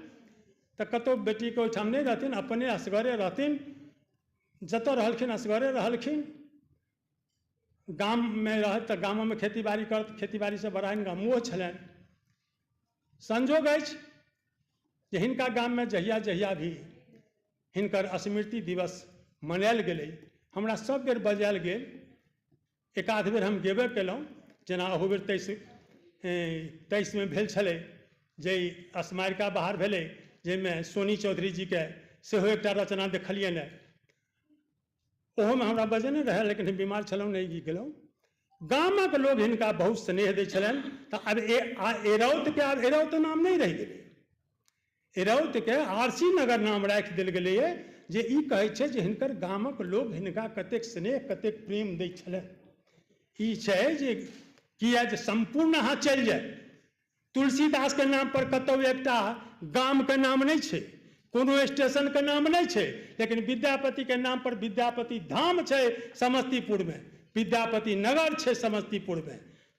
तऽ कतहु बेटीके ओहिठाम नहि रहथिन, अपने असगरे रहथिन। जतऽ रहलखिन असगरे रहलखिन। गाममे रहत तऽ गामोमे खेती बाड़ी करत, खेती बाड़ीसँ बड़ा हिनका मोह छलनि। संजोग अछि जे हिनका गाममे जहिया जहिया भी हिनकर स्मृति दिवस मनायल गेलै, हमरा सब बेर बजायल गेल। एक आध बेर हम गेबे केलहुँ, जेना अहू बेर 23 में भेल छलै, जे स्मारिका बाहर भेलै, जाहिमे सोनी चौधरी जीके सेहो एकटा रचना देखलियनि। ओहोमे हमरा बजेने रहै, लेकिन हम बीमार छलहुँ, नहि गेलहुँ। गामक लोक हिनका बहुत स्नेह दै छलनि। तऽ आब एरौतके आब एरौत नाम नहि रहि गेलै, एरौतके आरसी नगर नाम राखि देल गेलैए, जे ई कहै छै जे हिनकर गामक लोक हिनका कतेक स्नेह कतेक प्रेम दै छलनि। ई छै जे किया जे सम्पूर्ण अहाँ चलि जाय, तुलसीदासके नाम पर कतहु एकटा गामके नाम नहि छै, कोनो स्टेशनके नाम नहि छै, लेकिन विद्यापतिके नाम पर विद्यापति धाम छै समस्तीपुरमे, विद्यापति नगर छै समस्तीपुरमे,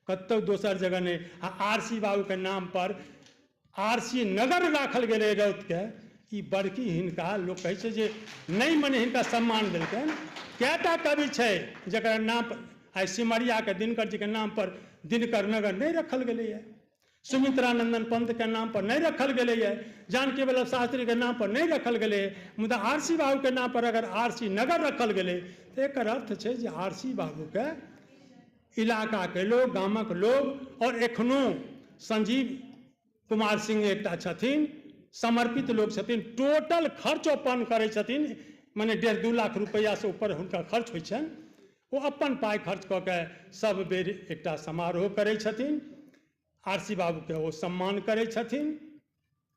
कतहु दोसर जगह नहि। आ आरसी बाबूके नाम पर आरसी नगर राखल गेलै रौतके। ई बड़की हिनका लोक कहै छै जे नहि मने हिनका सम्मान देलकनि। कएटा कवि छै जकर नाम पर आइ सिमरियाके दिनकर जीके नाम पर दिनकर नगर नहि रखल गेलैए, सुमित्रानंदन पंत के नाम पर नहीं रखल गेलैए, जानकी वल्लभ शास्त्री के नाम पर नहीं रखल गेलै, मुदा आरसी बाबू के नाम पर अगर आरसी नगर रखल गेलै तऽ एकर अर्थ छै जे आरसी बाबू के इलाका के लोग, गामक लोग, और एखनो संजीव कुमार सिंह एकटा छथिन समर्पित लोग छथिन, टोटल खर्च अपन करै छथिन, मने 1.5-2 लाख रुपैआ से ऊपर हुनका खर्च होइ छनि। ओ अपन पाइ खर्च कऽ के सब बेर एकटा समारोह करै छथिन, आरसी बाबूके ओ सम्मान करै छथिन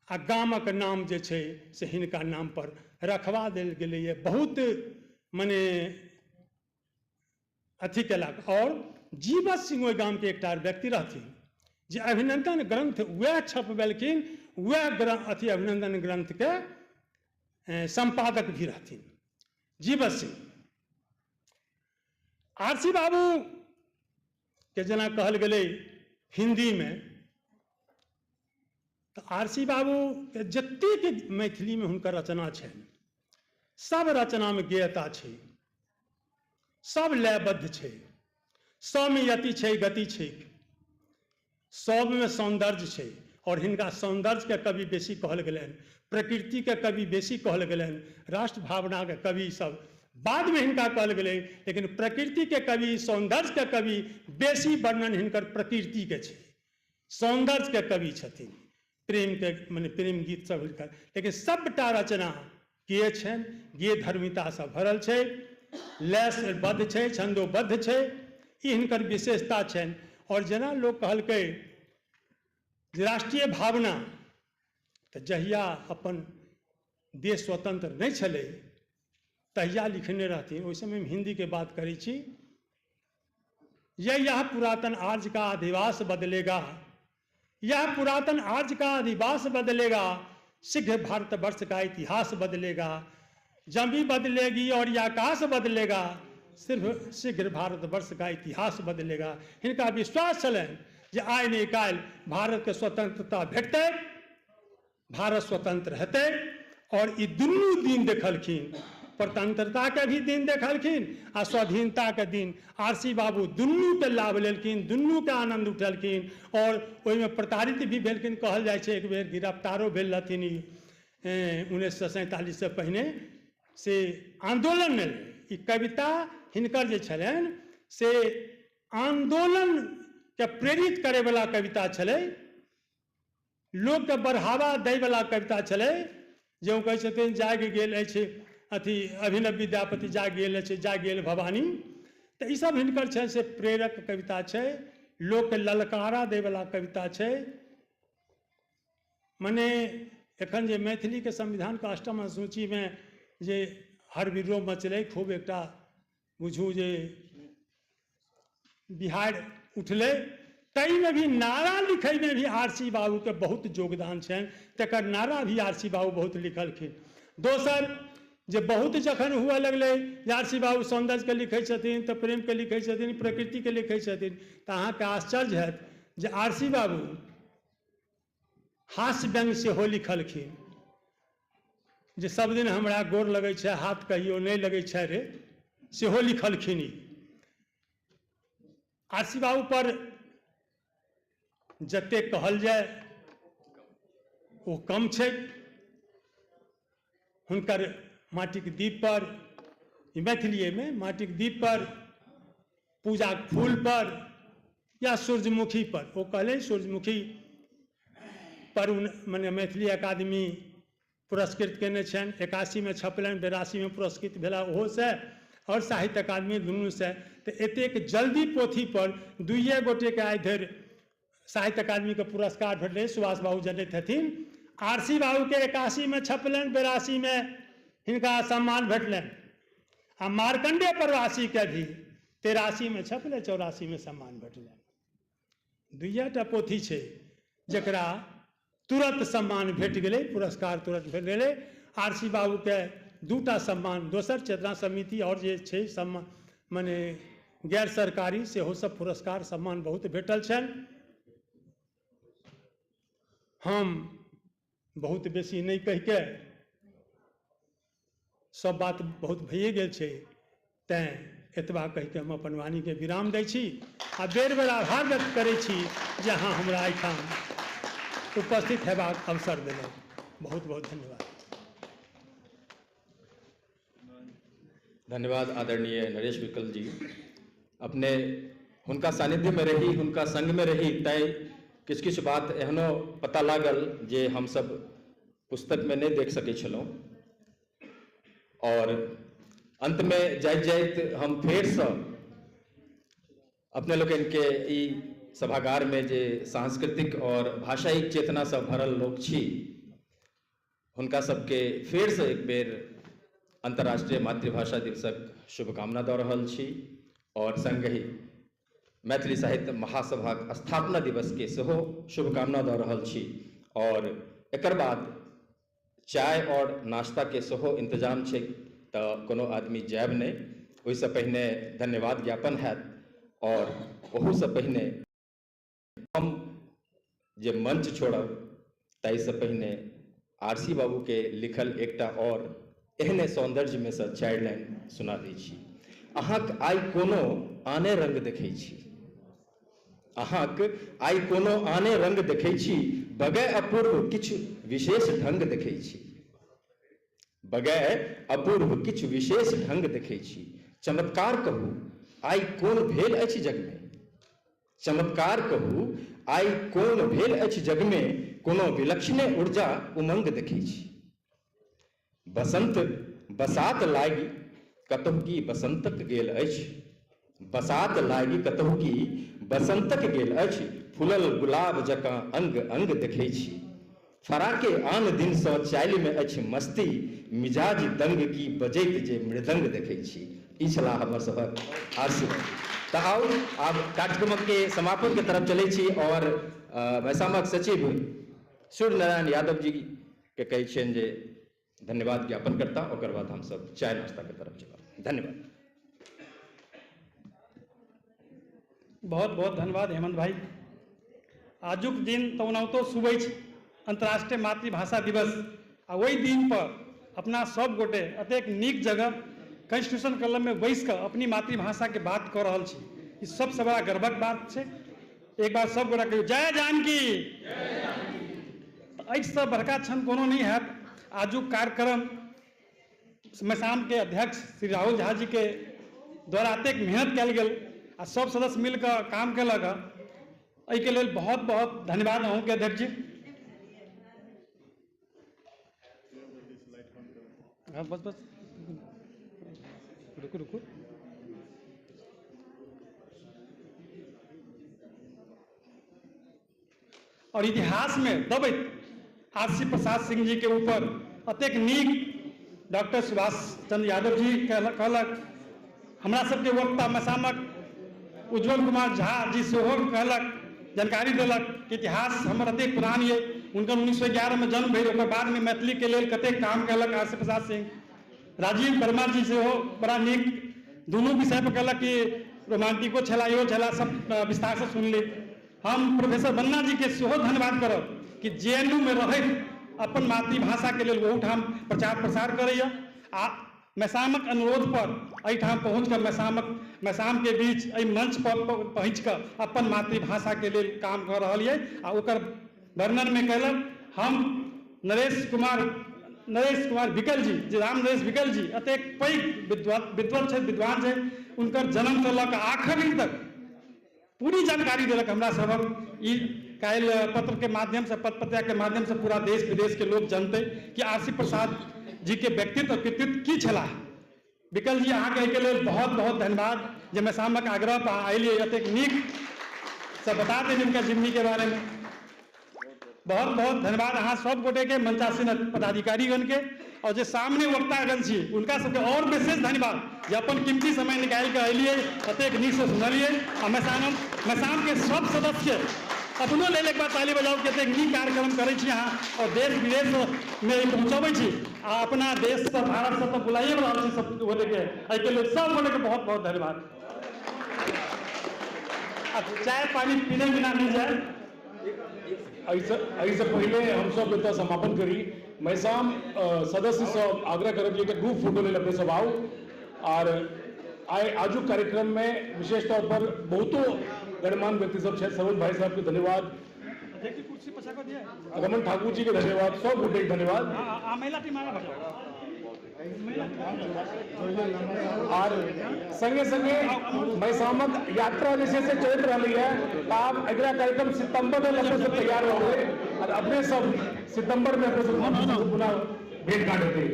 आ गामक नाम जे छै से हिनका नाम पर रखवा देल गेलैए। बहुत मने अथी केलक। और जीवत सिंह ओहि गामके एकटा व्यक्ति रहथिन जे अभिनंदन ग्रंथ वएह छपबेलखिन, वएह अथी अभिनंदन ग्रंथके संपादक भी रहथिन जीवत सिंह। आरसी बाबू के जेना कहल गेलै हिंदी में, तो आरसी बाबू के जतेक मैथिली में हुनकर रचना छनि सब रचना में गेयता छै, सब लयबद्ध छै, सब में यति छै, गति छै, सब में सौंदर्य छै। और हिनका सौंदर्य के कवि बेसी कहल गेलनि, प्रकृति के कवि बेसी कहल गेलनि, राष्ट्र भावना के कवि सब बाद में हिनका कहल गेलै, लेकिन प्रकृति के कवि, सौंदर्य के कवि बेसी वर्णन हिनकर प्रकृति के छै, सौंदर्य के कवि छथिन, प्रेम के मने प्रेम गीत सब हिनकर, लेकिन सबटा रचना के छनि गे धर्मितासँ भरल छै, लयबद्ध छै, छंदोबद्ध छै, ई हिनकर विशेषता छनि। और जेना लोक कहलकै जे राष्ट्रीय भावना, तऽ जहिया अपन देश स्वतंत्र नहि छलै तहिया लिखने रहथिन, ओहि समयमे हिंदी के बात करै छी, यह पुरातन आर्य का अधिवास बदलेगा, यह पुरातन आर्य का अधिवास बदलेगा, शीघ्र भारतवर्ष का इतिहास बदलेगा, जमी बदलेगी और यह आकाश बदलेगा, सिर्फ शीघ्र भारतवर्ष का इतिहास बदलेगा। हिनका विश्वास छलनि जे आइ नहि काल्हि भारतके स्वतंत्रता भेटतै, भारत स्वतंत्र हेतै। और ई दुनू दिन देखलखिन, स्वतंत्रता के भी दिन देखलखिन आ स्वाधीनता के दिन। आरसी बाबू दुनू के लाभ लेलखिन, दुनू के आनंद उठेलखिन और ओहिमे प्रताड़ित भी भेलखिन। कहल जाइ छै एक बेर गिरफ्तारो भेल रहथिन ई 1947 से पहिने से आंदोलन में। ई कविता हिनकर जे छलनि से आंदोलन के प्रेरित करे वाला कविता छलै, लोक के बढ़ावा दै वाला कविता छलै। जे ओ कहै छथिन जागि गेल अछि अथी अभिनव विद्यापति जागि गेल अछि, जागि गेल भवानी, तऽ ई सब हिनकर छै से प्रेरक कविता छै, लोकके ललकारा दै वाला कविता छै। मने एखन जे मैथिलीके संविधानके अष्टम अनुसूचीमे जे हर विरोध मचलै, खूब एकटा बुझू जे बिहार उठलै, ताहिमे भी नारा लिखैमे भी आरसी बाबूके बहुत योगदान छनि, तकर नारा भी आरसी बाबू बहुत लिखलखिन। दोसर जे बहुत जखन हुअ लगलै जे आरसी बाबू सौन्दर्यके लिखै छथिन तऽ प्रेमके लिखै छथिन, प्रकृतिके लिखै छथिन, तऽ अहाँके आश्चर्य हैत जे आरसी बाबू हास्य व्यंग्य सेहो लिखलखिन, जे सब दिन हमरा गोर लगै छै हाथ कहियो नहि लगै छै रे, सेहो लिखलखिन। ई आरसी बाबू पर जतेक कहल जाय ओ कम छै। हुनकर माटिक दीप पर, मैथिलीएमे माटिक दीप पर, पूजाक फूल पर या सूर्यमुखी पर, ओ कहले सूर्यमुखी पर मने मैथिली अकादमी पुरस्कृत केने छनि। 81 में छपलनि, 82 में पुरस्कृत भेला ओहोसँ और साहित्य अकादमी दुनूसँ। तऽ एतेक जल्दी पोथी पर दुइए गोटेके आइ धरि साहित्य अकादमीके पुरस्कार भेटलै, सुभाष बाबू जनैत हथिन। आरसी बाबूके 81 में छपलनि, 82 में हिनका सम्मान भेटलनि, आ मार्कंडे प्रवासीके भी 83 में छपलै, 84 में सम्मान भेटलनि। दुइएटा पोथी छै जकरा तुरंत सम्मान भेट गेलै, पुरस्कार तुरंत भेट गेलै। आरसी बाबूके 2टा सम्मान, दोसर चेतना समिति और जे छै सम्मान मने गैर सरकारी सेहो सब पुरस्कार सम्मान बहुत भेटल छनि। हम बहुत बेसी नहि कहिके सब बात बहुत भइए गेल छै, तैँ एतबा कहिके हम अपन वाणीके विराम दै छी आ बेर बेर आभार व्यक्त करै छी जे अहाँ हमरा एहिठाम उपस्थित हेबाक अवसर देलहुँ। बहुत बहुत धन्यवाद। धन्यवाद आदरणीय नरेश विकल जी। अपने हुनका सानिध्यमे रही, हुनका संगमे रही, तैँ किछु किछु बात एहनो पता लागल जे हमसब पुस्तकमे नहि देख सकै छलहुँ। और अंतमे जाइत जाइत हम फेरसँ अपने लोकनिके ई सभागारमे जे सांस्कृतिक और भाषायिक चेतनासँ भरल लोक छी, हुनका सबके फेरसँ एक बेर अंतर्राष्ट्रीय मातृभाषा दिवसक शुभकामना दऽ रहल छी और संगहि मैथिली साहित्य महासभाक स्थापना दिवसके सेहो शुभकामना दऽ रहल छी। और एकर बाद चाय और नाश्ताके सेहो इंतजाम छै, तऽ कोनो आदमी जायब नहि, ओहिसँ पहिने धन्यवाद ज्ञापन हैत। और ओहूसँ पहिने हम जे मंच छोड़ब ताहिसँ पहिने आरसी बाबूके लिखल एकटा और एहने सौन्दर्यमे सँ 4 लाइन सुना दै छी। अहाँक आइ कोनो आने रंग देखै छी, अहाँक आइ कोनो आने रंग देखै छी, बगै अपूर्व किछु विशेष ढंग देखै छी, बगै अपूर्व किछु विशेष ढंग देखै छी। चमत्कार कहू आइ कोन भेल अछि जगमे, चमत्कार कहू आइ कोन भेल अछि जगमे, कोनो विलक्षणे ऊर्जा उमंग देखै छी। बसंत बसात लागि कतहु की बसंतक गेल अछि, बसात लागि कतहु की बसंतक गेल अछि, फूलल गुलाब जकाँ अंग अंग देखै छी। फराके आन दिनसँ चालिमे अछि मस्ती, मिजाज दंग की बजैत जे मृदंग देखै छी। ई छलाह हमर सभक आरसी। तऽ आउ आब कार्यक्रमके समापनके तरफ चलै छी और मैसामक सचिव सूर्य नारायण यादव जी के कहै छियनि जे धन्यवाद ज्ञापन करता, ओकर बाद हमसब चाय नाश्ता के तरफ चलब। धन्यवाद। बहुत बहुत धन्यवाद हेमंत भाई। आजुक दिन तऽ ओनाहितो शुभ अछि, अंतर्राष्ट्रीय मातृभाषा दिवस, आ ओहि दिन पर अपना सब गोटे एतेक नीक जगह कॉन्स्टिट्यूशन क्लब में बैस कऽ अपनी मातृभाषा के बात कऽ रहल छी, ई सबसँ बड़ा गर्वक बात छै। एक बार सब गोटा कहियौ जय जानकी। एहिसँ बड़का क्षण कोनो नहि हैत। आजुक कार्यक्रम मैसाम के अध्यक्ष श्री राहुल झा जी के द्वारा एतेक मेहनत कयल गेल आ सब सदस्य मिल कऽ काम केलक, एहिके लेल बहुत बहुत धन्यवाद अहूँके अध्यक्ष जी। हाँ बस बस रुकू रुकू। और इतिहास में दबैत आरसी प्रसाद सिंह जी के ऊपर अतेक नीक डॉक्टर सुभाष चंद्र यादव जी कहलक, हमरा सबके वक्ता मैसामक उज्जवल कुमार झा जी सेहो कहलक, जानकारी देलक कि इतिहास हमर अतेक पुरान ये, हुनकर 1911 में जन्म भेल, ओकर बादमे मैथिली के लेल कतेक काम केलक आरसी प्रसाद सिंह। राजीव वर्मा जी सेहो बड़ा नीक दुनू विषय पर कहलक कि रोमांटिको छला इहो छला, सब विस्तार से सुनली। हम प्रोफेसर बन्ना जी के सेहो धन्यवाद करब कि JNU में रहैत अपन मातृभाषा के लेल ओहूठाम प्रचार प्रसार करैया आ मैसामक अनुरोध पर एहिठाम पहुँच कऽ मैसाम के बीच एहि मंच पर पहुँच कऽ अपन मातृभाषा के लेल काम कऽ रहल ये आ ओकर वर्णन में कहलक। हम नरेश कुमार विकल जी, जे राम नरेश विकल जी एतेक पैघ विद्वान छथि, विद्वान छथि, हुनकर जन्मसँ लऽ कऽ आखिरी तक पूरी जानकारी देलक हमरा सबक। ई काल्हि पत्र के माध्यम से, पत्र पत्रिका के माध्यम से पूरा देश विदेश के लोग जानते कि आरसी प्रसाद जी के व्यक्तित्व और कृतित्व की छलाह। विकल जी अहाँके एहिके लेल बहुत बहुत धन्यवाद जे मैसामक आग्रह पर अयलियै, एतेक नीक से बता देली हुनका जीवनी के बारे में। बहुत बहुत धन्यवाद अहाँ सब गोटे के, मंचासीन पदाधिकारीगण के, और जे सामने वक्तागण छी उनका सबके और विशेष धन्यवाद जे अपन कीमती समय निकालि कऽ अयलियै, एतेक नीकसँ सुनलियै। आ मैसाम के सब सदस्य अपनो लेल एक बार ताली बजाउ कि एतेक नीक कार्यक्रम करै छी अहाँ और देश विदेश में पहुँचबै छी आ अपना देशसँ भारतसँ तऽ बुलाइए रहल छी सब गोटेके, एहिके लेल सब गोटेके बहुत बहुत धन्यवाद। आ चाय पानी पीने बिना नहीं जाए। एहिसँ पहिले हमसब एतऽ समापन करी। मैसाम सदस्य सब आग्रह करब जे एकटा ग्रुप फोटो लेल अपने सब आउ। और आइ आजुक कार्यक्रम में विशेष तौर पर बहुतो गणमान्य व्यक्ति सब छथि। सरोज भाई साहब के धन्यवाद, रमन ठाकुर जी के धन्यवाद, सब गोटे के धन्यवाद। और संगे संगे मैसामक यात्रा जे छै से चलैत रहलैए, आब अगिला कार्यक्रम सितंबर में अपने सब तैयार हो गए और अपने सब सितंबर में अपने सब पुनः भेंट घाट हेतै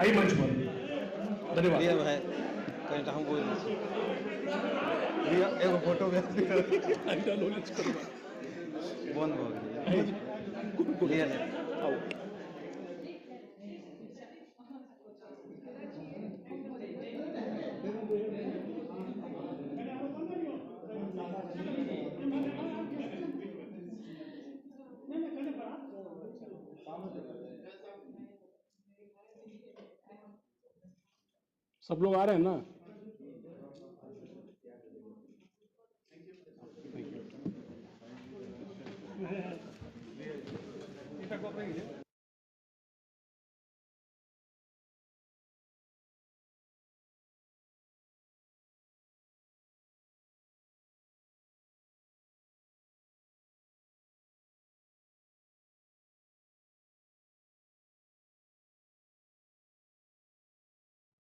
एहि मंच पर। धन्यवाद। एगो फोटो बंद भऽ गेल। सब लोग आ रहे हैं ना?